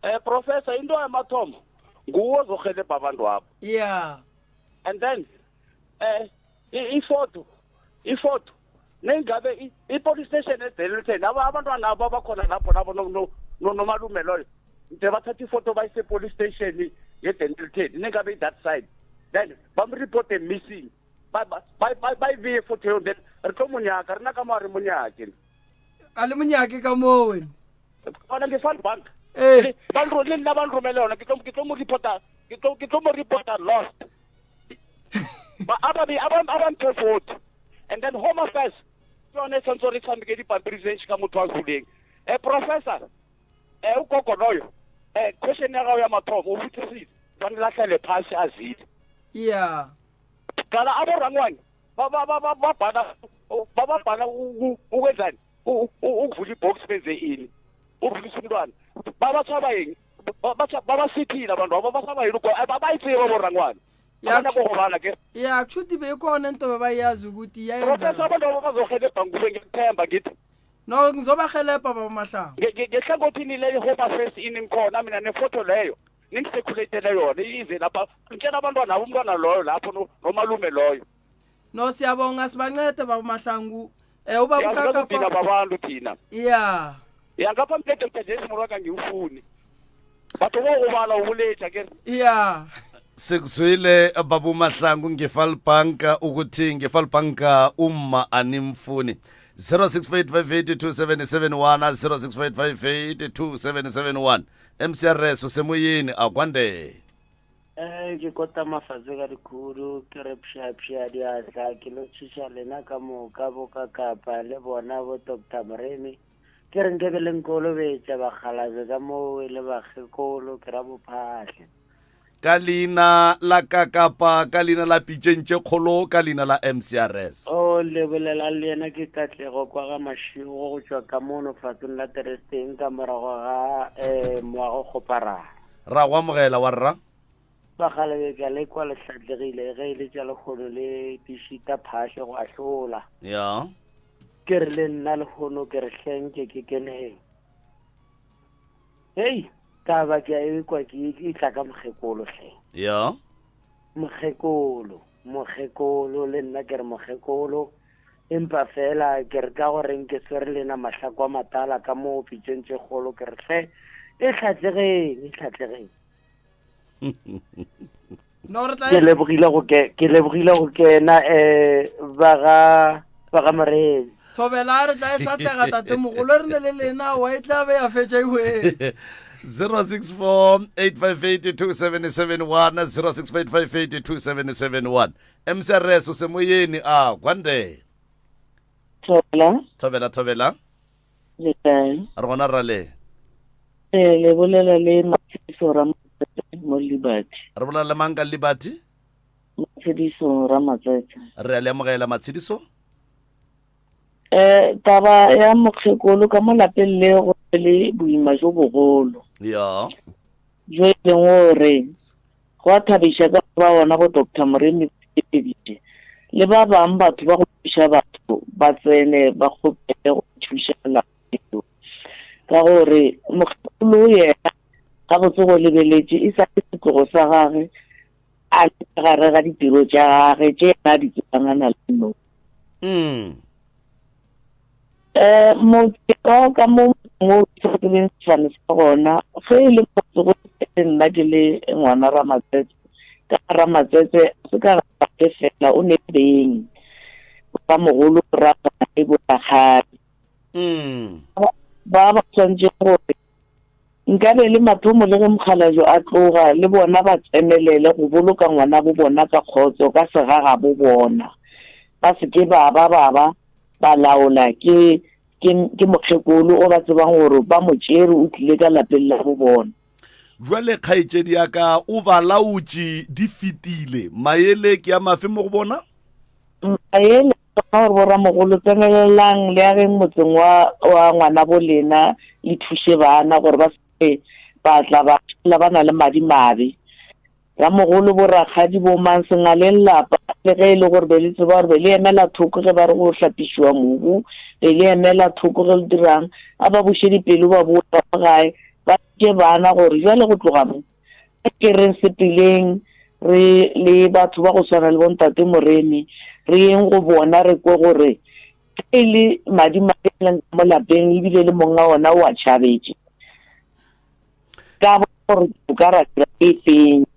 Eh professor into yamathomo nguwe ozohelebha abantu abo. Yeah. And then eh ifoto ifoto nengabe i-police station eDennilton aba abantwana abo abakhona lapho nabo nomalume loyo nje bathatha ifoto bayise police station yeDennilton nengabe i-that side then bamreporte missing bayibiye ifoto yo then re tlo monyaka rena ka mo a re monyake a le monyake ka moo wena gona ke fund bank eh. le nna ba nromele yona ke tlo mo reporta ke tlo mo reporta lost ba aba be aba aba mphe vote and then home affairs ke yone e tshwanetse gore e tshameke dipampiri tse ntši ka motho a huleng eh professor eh o kokonoyo eh question ya gago ya mathomo o botsisitse tshwanele lahlele phasi a zile yeah qala abo rangwane ba ba ba ba ba bhala ba ba bhala ukwenzani ukuvula ibox benze ini urulisa umntwana ba ba tshaba eng babasithile abantu abo basaba yini abayitseba borangwane abanakokobana ke ya kushuthi beyikhona into bebayazi ukuthi iyayenza abantu abo bazohelebha ngube ngikuthemba ngithi no ngizobahelebha baba mahlangu ngehlangothini leyo home affairs ini ngikhona mina nefoto leyo ningisekhulethele yona ize lapha ngitshela abantwana abo umntwana loyo lapho nomalume loyo No siyabonga sibancede baba Mahlangu. Eh ubaba uKaka thina babantu thina. Yeah. Ya ngapha mle Dr. Jason Moraka ngiwufuni. Batho bo go bala o boletša ke. Yeah. Sikuzwile babu Mahlangu ngefalbanka ukuthi ngefalbanka umma animfuni. 0658582771 0658582771 MCRS usemoyeni akwande. Eh, ke kota mafatse ka dikhudu ke re pšhapšha diatla ke lo tšhiša lena ka moka bo ka kapa le bona bo doctor moremi ke re nke be le nkolobetša bakgalabe ka moo e le bakgekolo ke ra bophahle ka leina la kakapa ka leina la pitšeng tše kgolo ka leina la mcrs o le bolelang le yena ke katlego kwa ga mašego go tšwa ka mono fatseng la teresteng ka morago ga um moago kgoparara Ra go amogela wa rra. Bakgalabje ke a le kwa le hlatlegile ge e le tša lehono le dišita phahle go ahlola. Ya. Ke re le nna lehono ke re hleng ke ke keneng. Hei, taba ke a e kwa ke e tla ka mokgekolo hle. Ya. Mokgekolo, mokgekolo le nna ke re mokgekolo. Empa feela ke re ka goreng ke swere lena mahlako a matala ka mo pitšeng tše kgolo, ke re hle e hlatlegeng, e hlatlegeng. No re tla Ke lebogile go ke ke lebogile go kena eh ba ga ba ga Moremi. Thobela re tla e hlatlega tatemogolo re ne le lena wa e tla be ya fetša e hwetše. 0648582771 0658582771 mcrs o semoyeni a kwande Thobela. Thobela thobela. Le kae? Re gona rale. Eh, le bolela le Matshediso Ramatsetse mo Liberty. Re bolela le mang ka Liberty? Matshediso Ramatsetse. Re a le amogela Matshediso. Eh, taba ya mokgekolo ka mo lapeng le go le boima jo bogolo. Ya. Jo e leng gore go a thabiša ka ba ona bo Doctor Moremi Peditše le ba bang batho ba go thuša batho ba tsene ba kgopele go thuša lapa ka gore mokgekolo yena gabotse go lebeletše e sa le setlogo sa gage a le ka gare ga ditiro tša gage tše yena a di tsebang a na le no. Mm. Eh, motse ka ka mo motseng o ke sa tsebeng sefane sa gona ge e le motse go le nna ke le ngwana Ramatsetse ka Ramatsetse a se ka gate fela o ne beng ba mogolo ra le bo rakgadi Mm. ba ba tshwanetse gore nkabe le mathomo le ge mokgalajwe a tloga le bona ba tsenelele go boloka ngwana bo bona ka kgotso ka segagabo bona ba se ke ba ba ba ba ba laola ke ke ke mokgekolo o ba tsebang gore ba mo tšere o tlile ka lapeng la bo bona. Jwale kgaetšedi ya ka o ba laotše di fetile maele ke a mafe mo go bona? Maele ke gore boramogolo tsenelelang le ageng motseng wa wa ngwana bo lena le thuše bana gore ba se ba tla ba šala ba na le madi mabe. Ramogolo, borakgadi, bomang, sengaleng lapa, le ge e le gore be le tseba gore be le emela thoko ge ba re go hlapišiwa mobu, be le emela thoko ge le dirang, a ba buše dipelo ba boe ba gae, ba bitše bana gore bjale go tloga mo, a ke reng sepeleng re le batho ba go swana le bontate Moremi, re yeng go bona re kwe gore ge e le madi mabe a leng ka mo lapeng ebile le monga ona o a tšhabetše. Ka gore o ka ra dira e feng.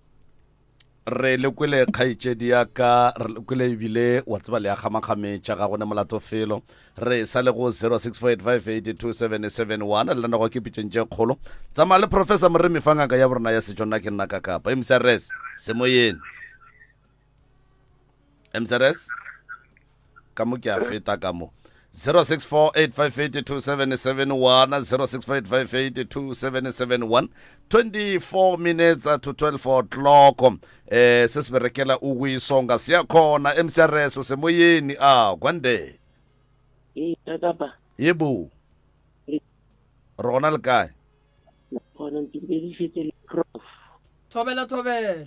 Re le kwele kgaetšedi ya ka, re le kwele ebile wa tseba le ya kgamakgametša ga gone molato felo. Re sa le go 0648582771 le lenago ke pitšeng tše kgolo. Tsamaya le Professor Moremi fa ngaka ya borena ya setšo nna ke nna ka kapa. MCRS semoyeng. MCRS ka mo ke a feta ka mo 0648582771 0648582771 24 minutes to 12 o'clock eh se se berekela o go isonga siyakhona MCRS usemoyeni ah kwande Ee, kakapa. Yebo. Re gona le kae? Gona ntumedišitse le prof. Thobela thobela.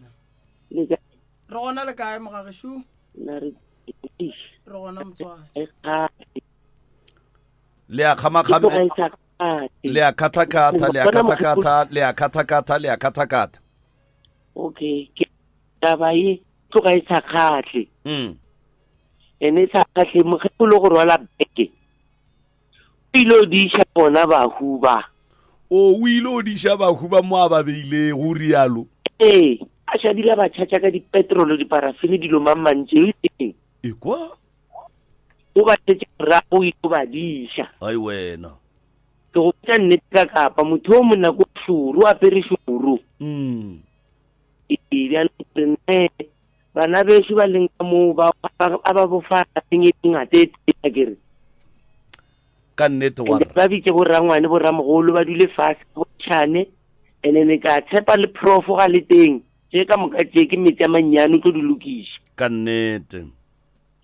Le kae? Re gona le kae mogagešu? Nna re Re gona motswadi. Le a kgamakgame. Le a khathakhatha, le a khathakhatha, le a khathakhatha, le a khathakhatha. Okay, ke taba ye tloga e sa kgatle. Mm. Ene e sa kgatle mokgekolo go rwala beke. O ile o diša bona bahu ba. O o ile o diša bahu ba mo a ba beilego, o rialo. Ee, a šadile a ba tšhatša ka dipetrolo, diparafene, dilo mang mang tše. Ekwa. O ba šetše morago, o ile o ba diša. Ai wena. Ke go botša nnete ka kapa, motho o monna ko šoro, o apere šoro. Mm. Ee, bjale re nne bana bešo ba leng ka moo ba a ba bofa e ngata e tee ke re. Ka nnete wa ba bitše borangwane boramogolo ba dule fase bo tšhane and then ka tshepa le prof ga le teng tše ka moka tše ke metsi a mannyane o tlo di lokiša. Ka nnete.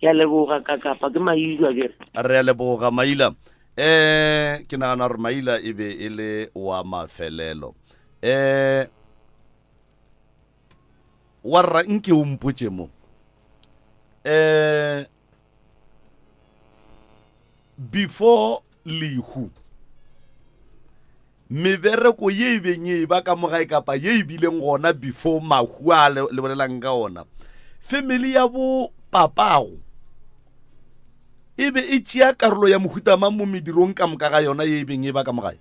Ke a leboga kakapa ke mailwa ke re. Re a leboga maila. Eh ke nagana gore maila e be e le wa mafelelo. Eh wa rra nke o mpotše mo. Eh before lehu mebereko ye e beng e ba ka mo gae kapa ye e bileng gona before mahu a le le bolelang ka ona family ya bo papago E be e tšea karolo ya mohuta mang mo medirong ka moka ga yona ye e beng e ba ka mo gae?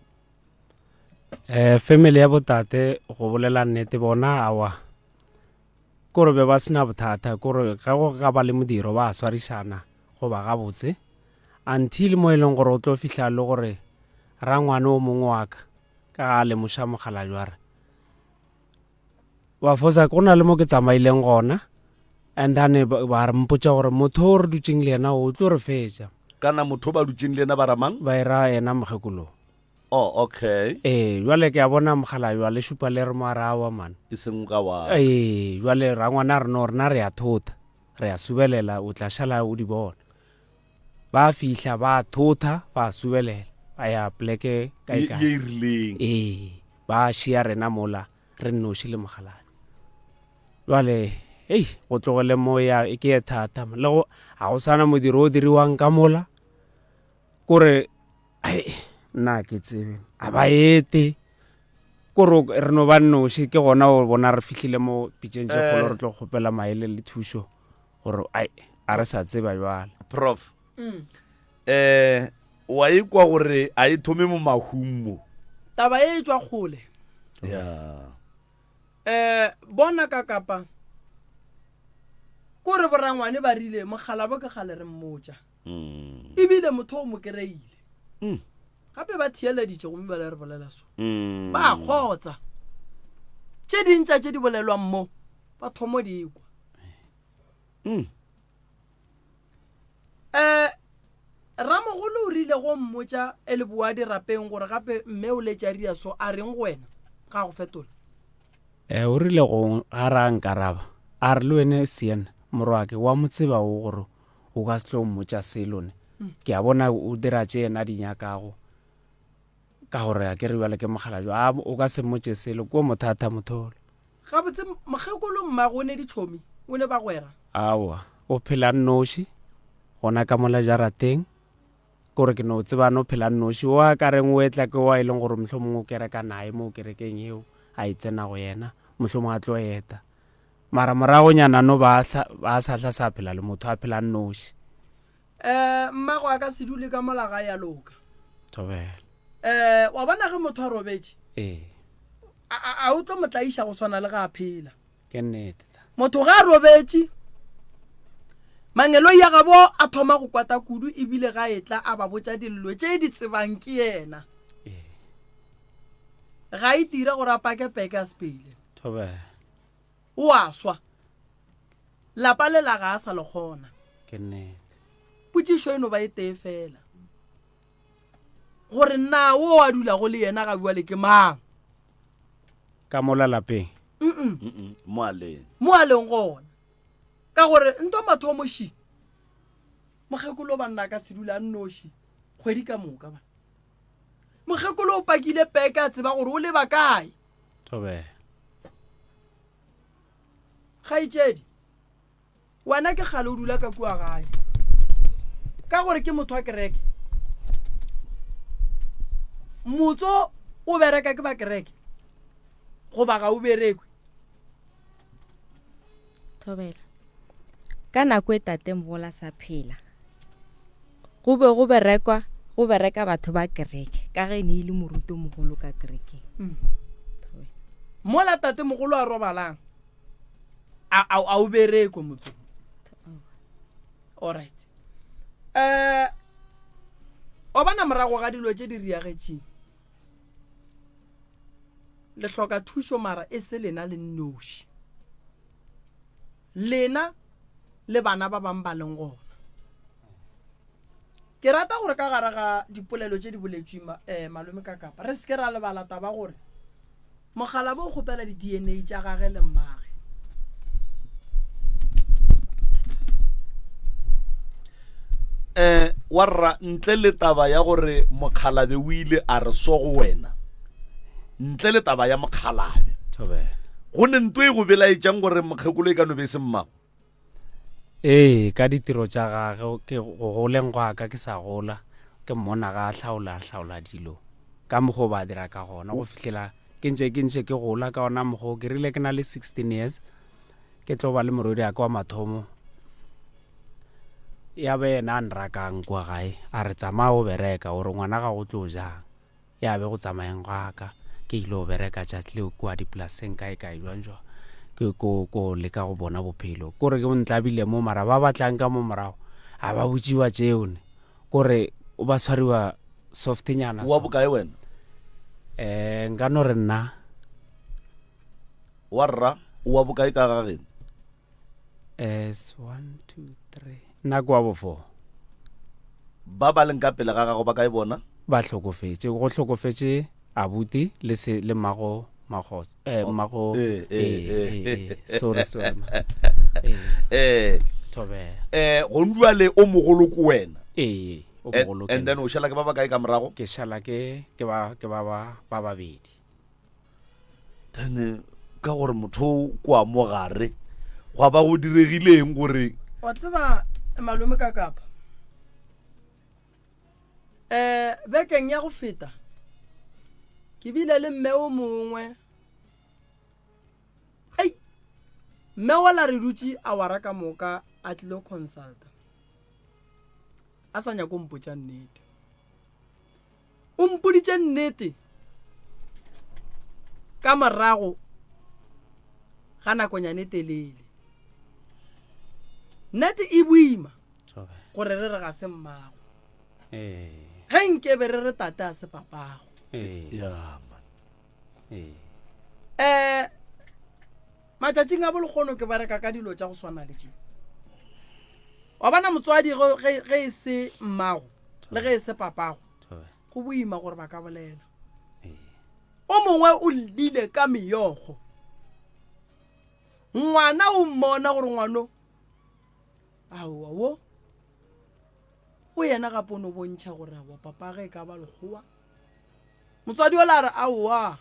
Um family ya botate go bolela nnete bona awa kore be ba sena bothata kore ga go ka ba le modiro ba swarišana goba gabotse until mo e leng gore o tlo fihla le gore rangwane o mongwe wa ka ka ga a lemoša mokgalajwa re wa fosa go na le mo ke tsamaileng gona and then ba re mpotša gore motho o re dutseng le yena o tlo re fetša kana motho ba dutseng le yena ba ramang ba e ra yena mokgekolo oh okay ee jwale ke a bona mogala jwa le šupa le re mo a re awa man e seng ka wa ee jwale rangwana re no rena re ya thota re ya subelela o tla šala o di bona Ba fihla ba thotha ba subelela ba ya pleke kae kae. Ye e rileng. Ee, ba šia rena mola re nnoši le mogaladi. Jwale hei go tlogele mo ya e ke ye thata le go ga go sana modiro o diriwang ka mola kore ai nna ke tsebe a ba ete kore re no ba nnoši ke gona o bona re fihlile mo pitšeng tše kgolo re tlo kgopela maele le thušo gore ai a re sa tseba jwale prof mm. eh wa ikwa gore a e thome mo mahung mo taba e e tswa kgole ya eh bona ka kapa kore borangwane ba rile mogalabo ke gale re mmotša mm. ebile motho o mo kry-ile mm. gape ba theeleditše gomme ba le re bolela so mm. ba kgotsa tše dintša tše di bolelwang mo ba thomo di kwa mm. eh ramogolo o rile go mmotša e le boa dirapeng gore gape mme o letša ria so a reng go wena ga go fetola eh o rile go ga ra nkaraba a re le wene siena morwake wa mo tseba o gore o ka se tlo mmotša selo ne mm. ke a bona o dira tše yena di nyakago ka gore a ke re bjale ke mokgalajwa a o ka se mmotše selo ko mothata motholo Gabotse mokgekolo mmago o ne ditšhomi, o ne bagwera? Aowa, o phela a nnoši, gona ka mola jarateng. Ke gore ke no tseba no phela a nnoši. O a ka reng o etla ke wa e leng gore mohlomongwe o kereka naye moo kerekeng yeo a e tsenago yena, mohlomongwe a tlo eta. Mara moragonyana no ba a sa hla sa phela le motho, a phela a nnoši. Um mmago a ka se dule ka mola ga ya loka. Thobela. Um wa bona ge motho a robetše. Ee. A o tlo mo tlaiša go swana le ga a phela. Ke nnete. Motho ga a robetše mangeloi ya gabo a thoma go kwata kudu ebile ga etla a ba botša dillo tše di tsebang ke yena. Ee. Ga e dira gore a pake peke a sepele. Thobela. O a swa. Lapa le la ga a sa le kgona. Ke nnete. Potšišo e no ba e tee fela. Gore na wo a dulago le yena ga bjale ke mang? Ka mola lapeng? Mm-mm. Mo a leng. Mo a leng gona. Ka gore nto mathomo ši. Mokgekolo banna a ka se dula a nnoši kgwedi ka moka ba. Mokgekolo o pakile peke a tseba gore o leba kae. Thobela. Kgaetšedi, wena ke kgale o dula ka kua gae. Ka gore ke motho wa kereke. Motso o bereka ke ba kereke goba ga o berekwe? Thobela. Ka nako e tate mogola sa phela. Go be go berekwa go bereka batho ba kereke ka ge e ne e le moruti o mogolo ka kerekeng. Mm. Mola tate mogolo a robalang a a a o berekwe motsong. Alright. Eh o bona morago ga dilo tše di riagetšeng le hloka thušo mara e se lena le nnoši lena le bana ba bang ba leng gona. Ke rata gore ka gare ga dipolelo tše di boletšweng eh, malome ka kapa re se ke ra lebala taba gore mokgalabo o kgopela di-DNA tša gage le mmage. Eh, warra ntle le taba ya gore mokgalabe o ile a re so go wena ntle le taba ya mokgalabe go ne nto e go belaetšang gore mokgekolo e ka no be e se mmago Ee, ka ditiro tša gage ke go goleng gwa ka ke sa gola ke mmona ga a hlaola hlaola dilo ka mokgwa o ba dira ka gona go fihlela ke ntše ke ntše ke gola ka ona mokgwa o. Ke rile ke na le 16 years ke tlo ba le morwedi wa ka wa mathomo. Ya ba yena a nrakang kua gae, a re, Tsamaya o bereka, o re ngwana gago o tlo jang? Ya be go tsamayeng gwa ka, ke ile go bereka tšatši leo kua dipolaseng kae kae jwang jwang, ke ko ko leka go bona bophelo. Ko re ke ntlabile mo mara ba ba tlang ka mo morago ga ba botšiwa tšeo ne. Ko re ba tshwariwa softnyana Wa so. bokae wena? Eh, nka no re nna. Wa rra, o wa bokae ka ga geno? S 1 2 3 nna ke wa bo 4. Ba ba leng ka pele ga gago ba kae bona? Ba hlokofetše. Go hlokofetše abuti le se le mmago Makgotso. Eh mmago Eh, eh, eh, eh. sorry sorry. ma. Eh. Thobela. Eh, gonjwale o mogolo ke wena. Ee, o And- mogolo ke And then nna. o šala ke ba bakae ka morago? Ke šala ke ke ba ke ba ba ba babedi. Then ka gore motho o kwa mo gare gwa ba go diregileng gore wa tseba malome ka kapa um bekeng ya go feta ke bile le mme o mongwe ei mme ola re dutše awara ka moka a tlilo consulta a sa nyako mpotša nnete O mpoditše nnete ka morago ga nakonyane e telele. Nnete e boima gore re re ga se mmago. Ge nke be re re tate a se papago. Um matšatšing a bolekgono ke bereka ka dilo tša go swana le tše. Wa bona motswadi ge e se mmago le ge e se papago go boima gore ba ka bolela. O mongwe o llile ka meokgo. Ngwana o mmona gore ngwano aowa wo o yena gape o no bontšha gore aowa papa ge e ka ba lekgowa. Motswadi ola a re aowa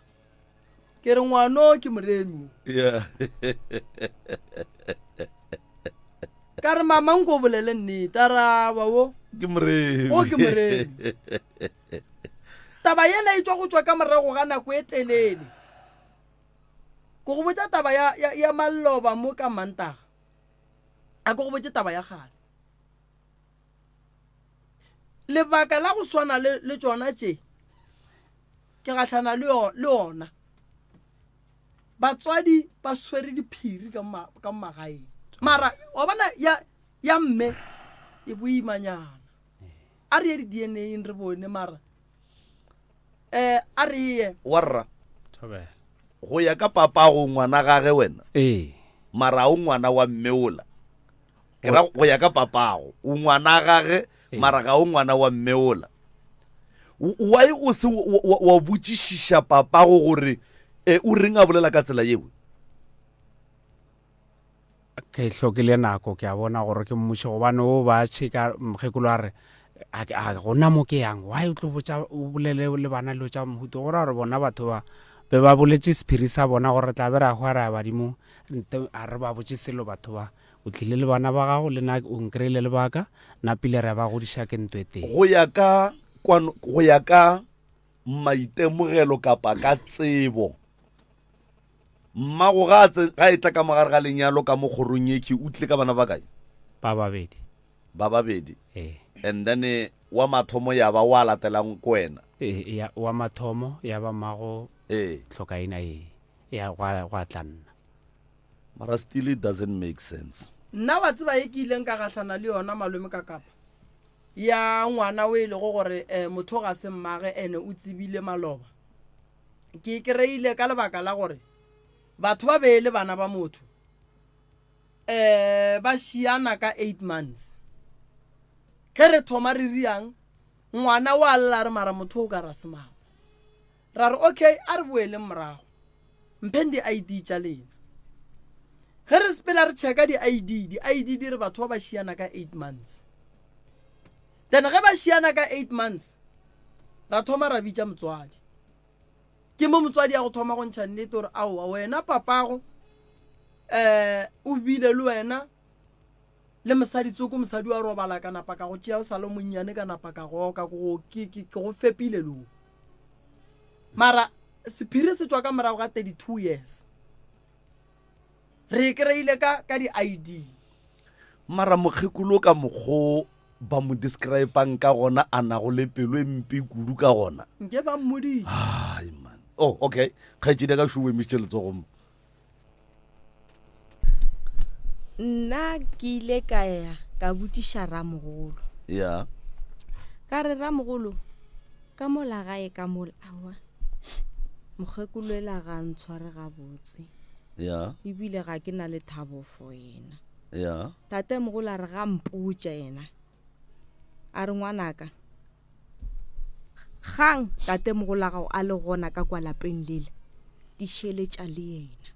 ke re ngwano ke moremi o. Yeah. Ka re mama nko o bolele nnete a re aowa wo Ke moremi. O ke moremi. Taba yela e tšwa go tšwa ka morago ga nako e telele. Ko go botša taba ya, ya, ya maloba mo ka Mantaga. A ko go botše taba ya kgale. Lebaka la go swana le, le tšona tše, ke gahlana le, le ona. Batswadi ba swere diphiri ka ma, ka magaeng. Mara, wa bona ya, ya mme e boimanyana. A re ye di-DNA-eng re bone mara. Eh, a re ye. Warra. Thobela. Go ya ka papago ngwana gage wena. Ee. Mara o ngwana wa mme ola. Ke ra go ya ka papago o ngwana gage mara ga o ngwana wa mme ola. Why o se wa botšišiša papago gore e o reng a bolela ka tsela yeo? Ke hlokile nako ke a bona gore ke mmuše gobane o ba tšheka mokgekolo a re a gona mo ke yang why o tlo botša o bolele le bana dilo tša mohuto go ra gore bona batho ba be ba boletše sephiri sa bona gore re tla be ra hwa ra ya badimong nte a re ba botše selo batho ba o tlile le bana ba gago le na o nkreile le baka napile re ba godiša ke ntwe tee. Go ya ka kwano go ya ka maitemogelo kapa ka tsebo mmago ga ga e tla ka mogare ga lenyalo ka mo kgorong ye o tlile ka bana ba kae? Ba babedi. Ba babedi. Ee. And then eh, wa mathomo ya ba wa latelang ko wena. Ee, ya wa mathomo ya ba mmago ee tlhokaina ee ya gwa gwa tla nna. Mara still it doesn't make sense. Nna wa tseba ye ke ileng ka gahlana le yona malome ka kapa ya ngwana o e lego gore um motho ga se mmage ene o tsebile maloba. Ke e kry-ile ka lebaka la gore batho ba be e le bana ba motho um ba šiana ka eight months. Ge re thoma re riang ngwana wa lla re mara motho o ka ra se mama. Ra re okay a re boeleng morago mpheng di ID tša lena. Ge re sepela re checka di ID, di ID di re batho ba ba šiana ka eight months. Then ge ba šiana ka eight months ra thoma ra bitša motswadi. Ke mo motswadi a go thoma go ntšha nnete gore aowa wena papago um o bile le wena le mosadi tsoko mosadi wa robala ka napa ka go tšea o sa le monnyane ka napa ka go oka ke go fepile leo mara sephiri se tšwa ka morago ga 32 years re e kry-ile ka ka di-id. Mara mokgekolo ka mokgo ba mo describang ka gona a nago le pelo e mpe kudu ka gona. Nke ba mmoditše. Ai man. Oh, okay. Kgaetšedi ya ka šo o emišitše letsogo mo. Nna ke ile ka ya ka botšiša ramogolo. Ya. Ka re ramogolo ka mola gae ka mola aowa mokgekolo ela ga a ntshware gabotse. Ya. Ebile ga ke na lethabo for yena. Ya. Tatemogolo a re ga mpotša yena. A re ngwanaka kgang tatemogolo a gago a le gona ka kwa lapeng lela tišeletša le yena.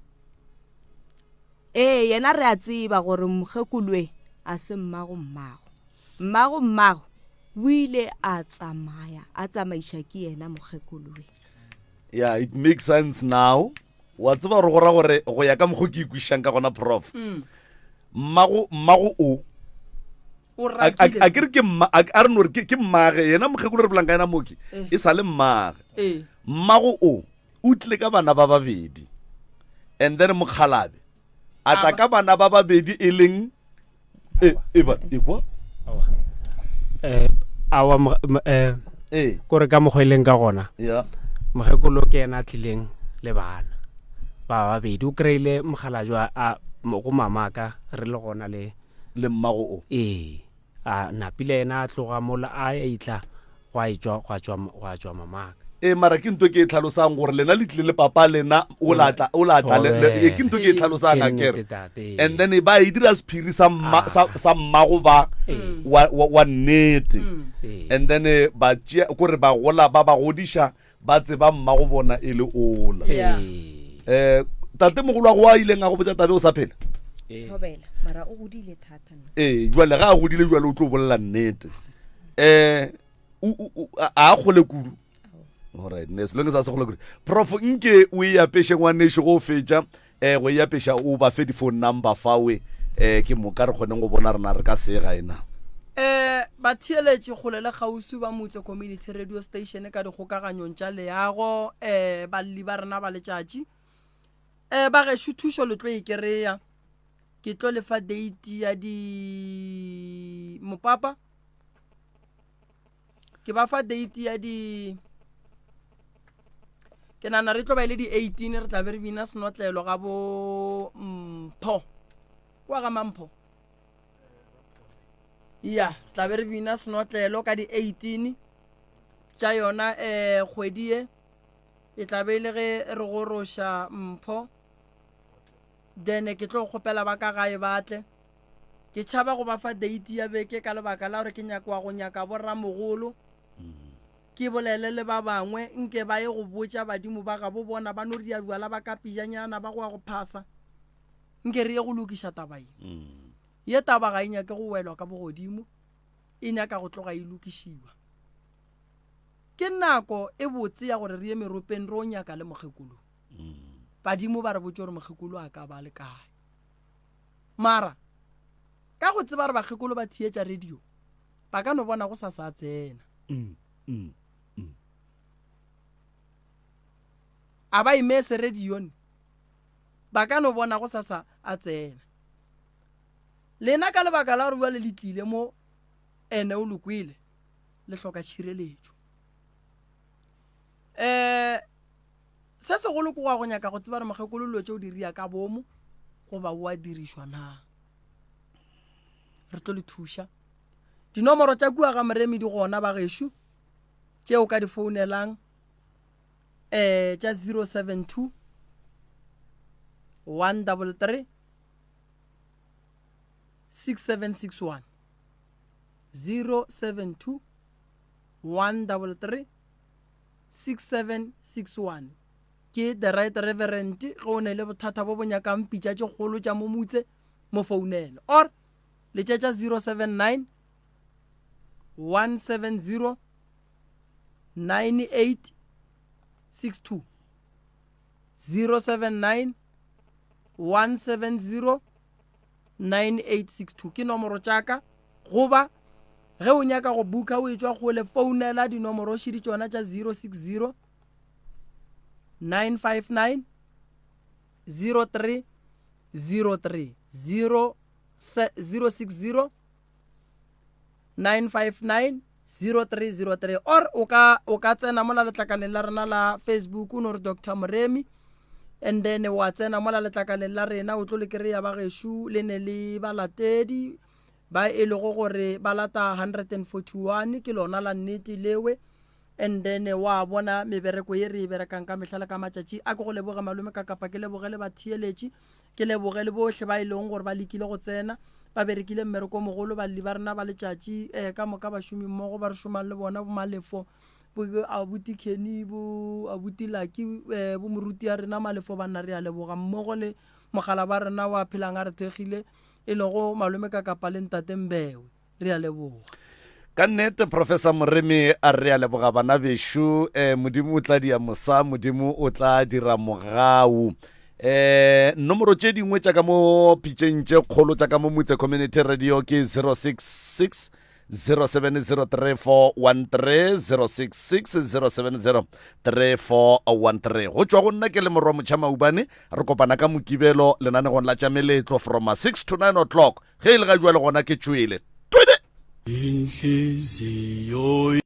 Ee, yena re a tseba gore mokgekoloe a se mmago mmago. Mmago mmago o ile a tsamaya a tsamaiša ke yena mokgekoloe. Yeah, it makes sense now. Wa tseba gore go ra gore go ya ka mokgo ke ikwišang ka gona prof. Mm. Mmago mmago o a ke re ke mma a re no re ke mmage yena mokgekolo re bolang ka yena moke eh. e sa le mmage. Eh. Mmago o o tlile ka bana ba babedi and then mokgalabe a tla ka bana ba babedi e leng e, e ba e kwa eh awa eh ee kore ka mokgwa e leng ka gona ya mokgekolo ke yena a tlileng le bana ba babedi o kry-ile mokgalajwa a go mamaka re le gona le le mmago o ee A napile yena a tloga mola a etla gwa etšwa gwa tšwa gwa tšwa mamaka. Ee, mara ke nto ke e tlhalosang gore lena le tlile le papa lena o la tla o la tla le- le- ee, ke nto ke e tlhalosang Ke a kere nnete, tate. and then ba e dira sephiri sa mma sa sa mmago ba wa wa wa nnete and then eh, ba tšea kore ba gola ba ba godiša ba tseba mmago bona e le ola Yeah. eh tate mogolo wa go a ileng a go botsa tabe o sa phela thobela mara o godile thata nna ee jwale ga a godile jwale o tlo bolela nnete um a kgole kudu alright ne selong sa se kgole kudu prof nke o e apeše ngwanešu go fetša um go e apeša o ba fe di-phone number fawe um ke moka re kgoneng go bona rena re ka sega ena um batheeletši kgole le kgauswi ba motse community radio station ka dikgokaganyong tša leago um balli ba rena ba letšatši um ba gešo thušo le tlo e kereya ke tlo lefa date ya di mopapa ke ba fa date ya di ke nana re tlo ba e le di 18 re tla be re bina senotlelo ga bo mpho kwa ga mampho ya tla be re bina senotlelo ka di 18 tša yona um kgwedi ye e tla be e le ge re goroša mpho then ke tlo kgopela ba ka gae ba tle Ke tšhaba go ba fa deiti ya beke ka lebaka la gore ke nyakoa go nyaka boramogolo. Ke bolele le ba bangwe nke ba ye go botša badimo ba gabo bona ba no ria bjala ba ka pejanyana ba go ya go phasa. Nke re ye go lokiša taba ye. Ye taba ga e nyake go welwa ka bogodimo, e nyaka go tloga e lokišiwa. Ke nako e botse ya gore re ye meropeng re o nyaka le mokgekolo. Badimo ba re botše gore mokgekolo a ka ba le kae. Mara, ka go tseba gore bakgekolo ba theetša radio, ba ka no bona go sa sa tsena. A ba imese radio ne? Ba ka no bona go sa sa a tsena. Lena ka lebaka la gore bjale le tlile mo ene o le kwele, le hloka tšhireletšo. Um Se segolo ke go ya go nyaka go tseba gore mokgekolo dilo tše o di ria ka boomo goba o a dirišwa na. Re tlo le thuša. Dinomoro tša kua ga Moremi di gona ba gešo tše o ka di founelang um tša 072 133 6761 072 133 6761 Ke The Right Reverend ge o ne le bothata bo bo nyakang pitša tše kgolo tša mo mutse mo founele or letšetša 079 170 9862 079 170 9862 ke nomoro tša ka goba ge o nyaka go booka o etšwa kgole founela dinomoro šidi tšona tša 060 959 0303 060 959 0303 or o ka o ka tsena mola letlakaleng la rena la Facebook o no re Dr Moremi and then wa tsena mola letlakaleng la rena o tlo le kry-a ba gešo le ne le balatedi ba e lego gore ba lata 141 ke lona la nnete lewe and then wa bona mebereko ye re e berekang ka mehla le ka matšatši a ke go leboge malome ka kapa ke leboge le batheeletši Ke leboge le bohle ba e lego gore ba lekile go tsena, ba berekile mmereko o mogolo, balli ba rena ba letšatši, eh, ka moka bašomi mmogo ba re šomang le bona, bo Malefo, bo abuti Kenny, bo abuti Lucky, eh, bo moruti ya rena Malefo, banna re a leboga mmogo le mogala ba rena wa phelang a re thekgile, e lego malome Kakapa le ntate Mbewe. Re a leboga. Ka nnete Professor Moremi a re a leboga bana bešo eh, Modimo o tla dia mosa Modimo o tla dira mogau eh nomoro tše dingwe tša ka mo pitšeng tše kgolo tša ka mo Motse Community Radio ke 066 0703413 066 0703413 go tšwa go nna ke le morwa motšha maubane re kopana ka mokibelo lenanegong la tša meletlo from 6 to 9 o'clock Ge e le ga jwale gona ke tšwele. Twede! Inhliziyo.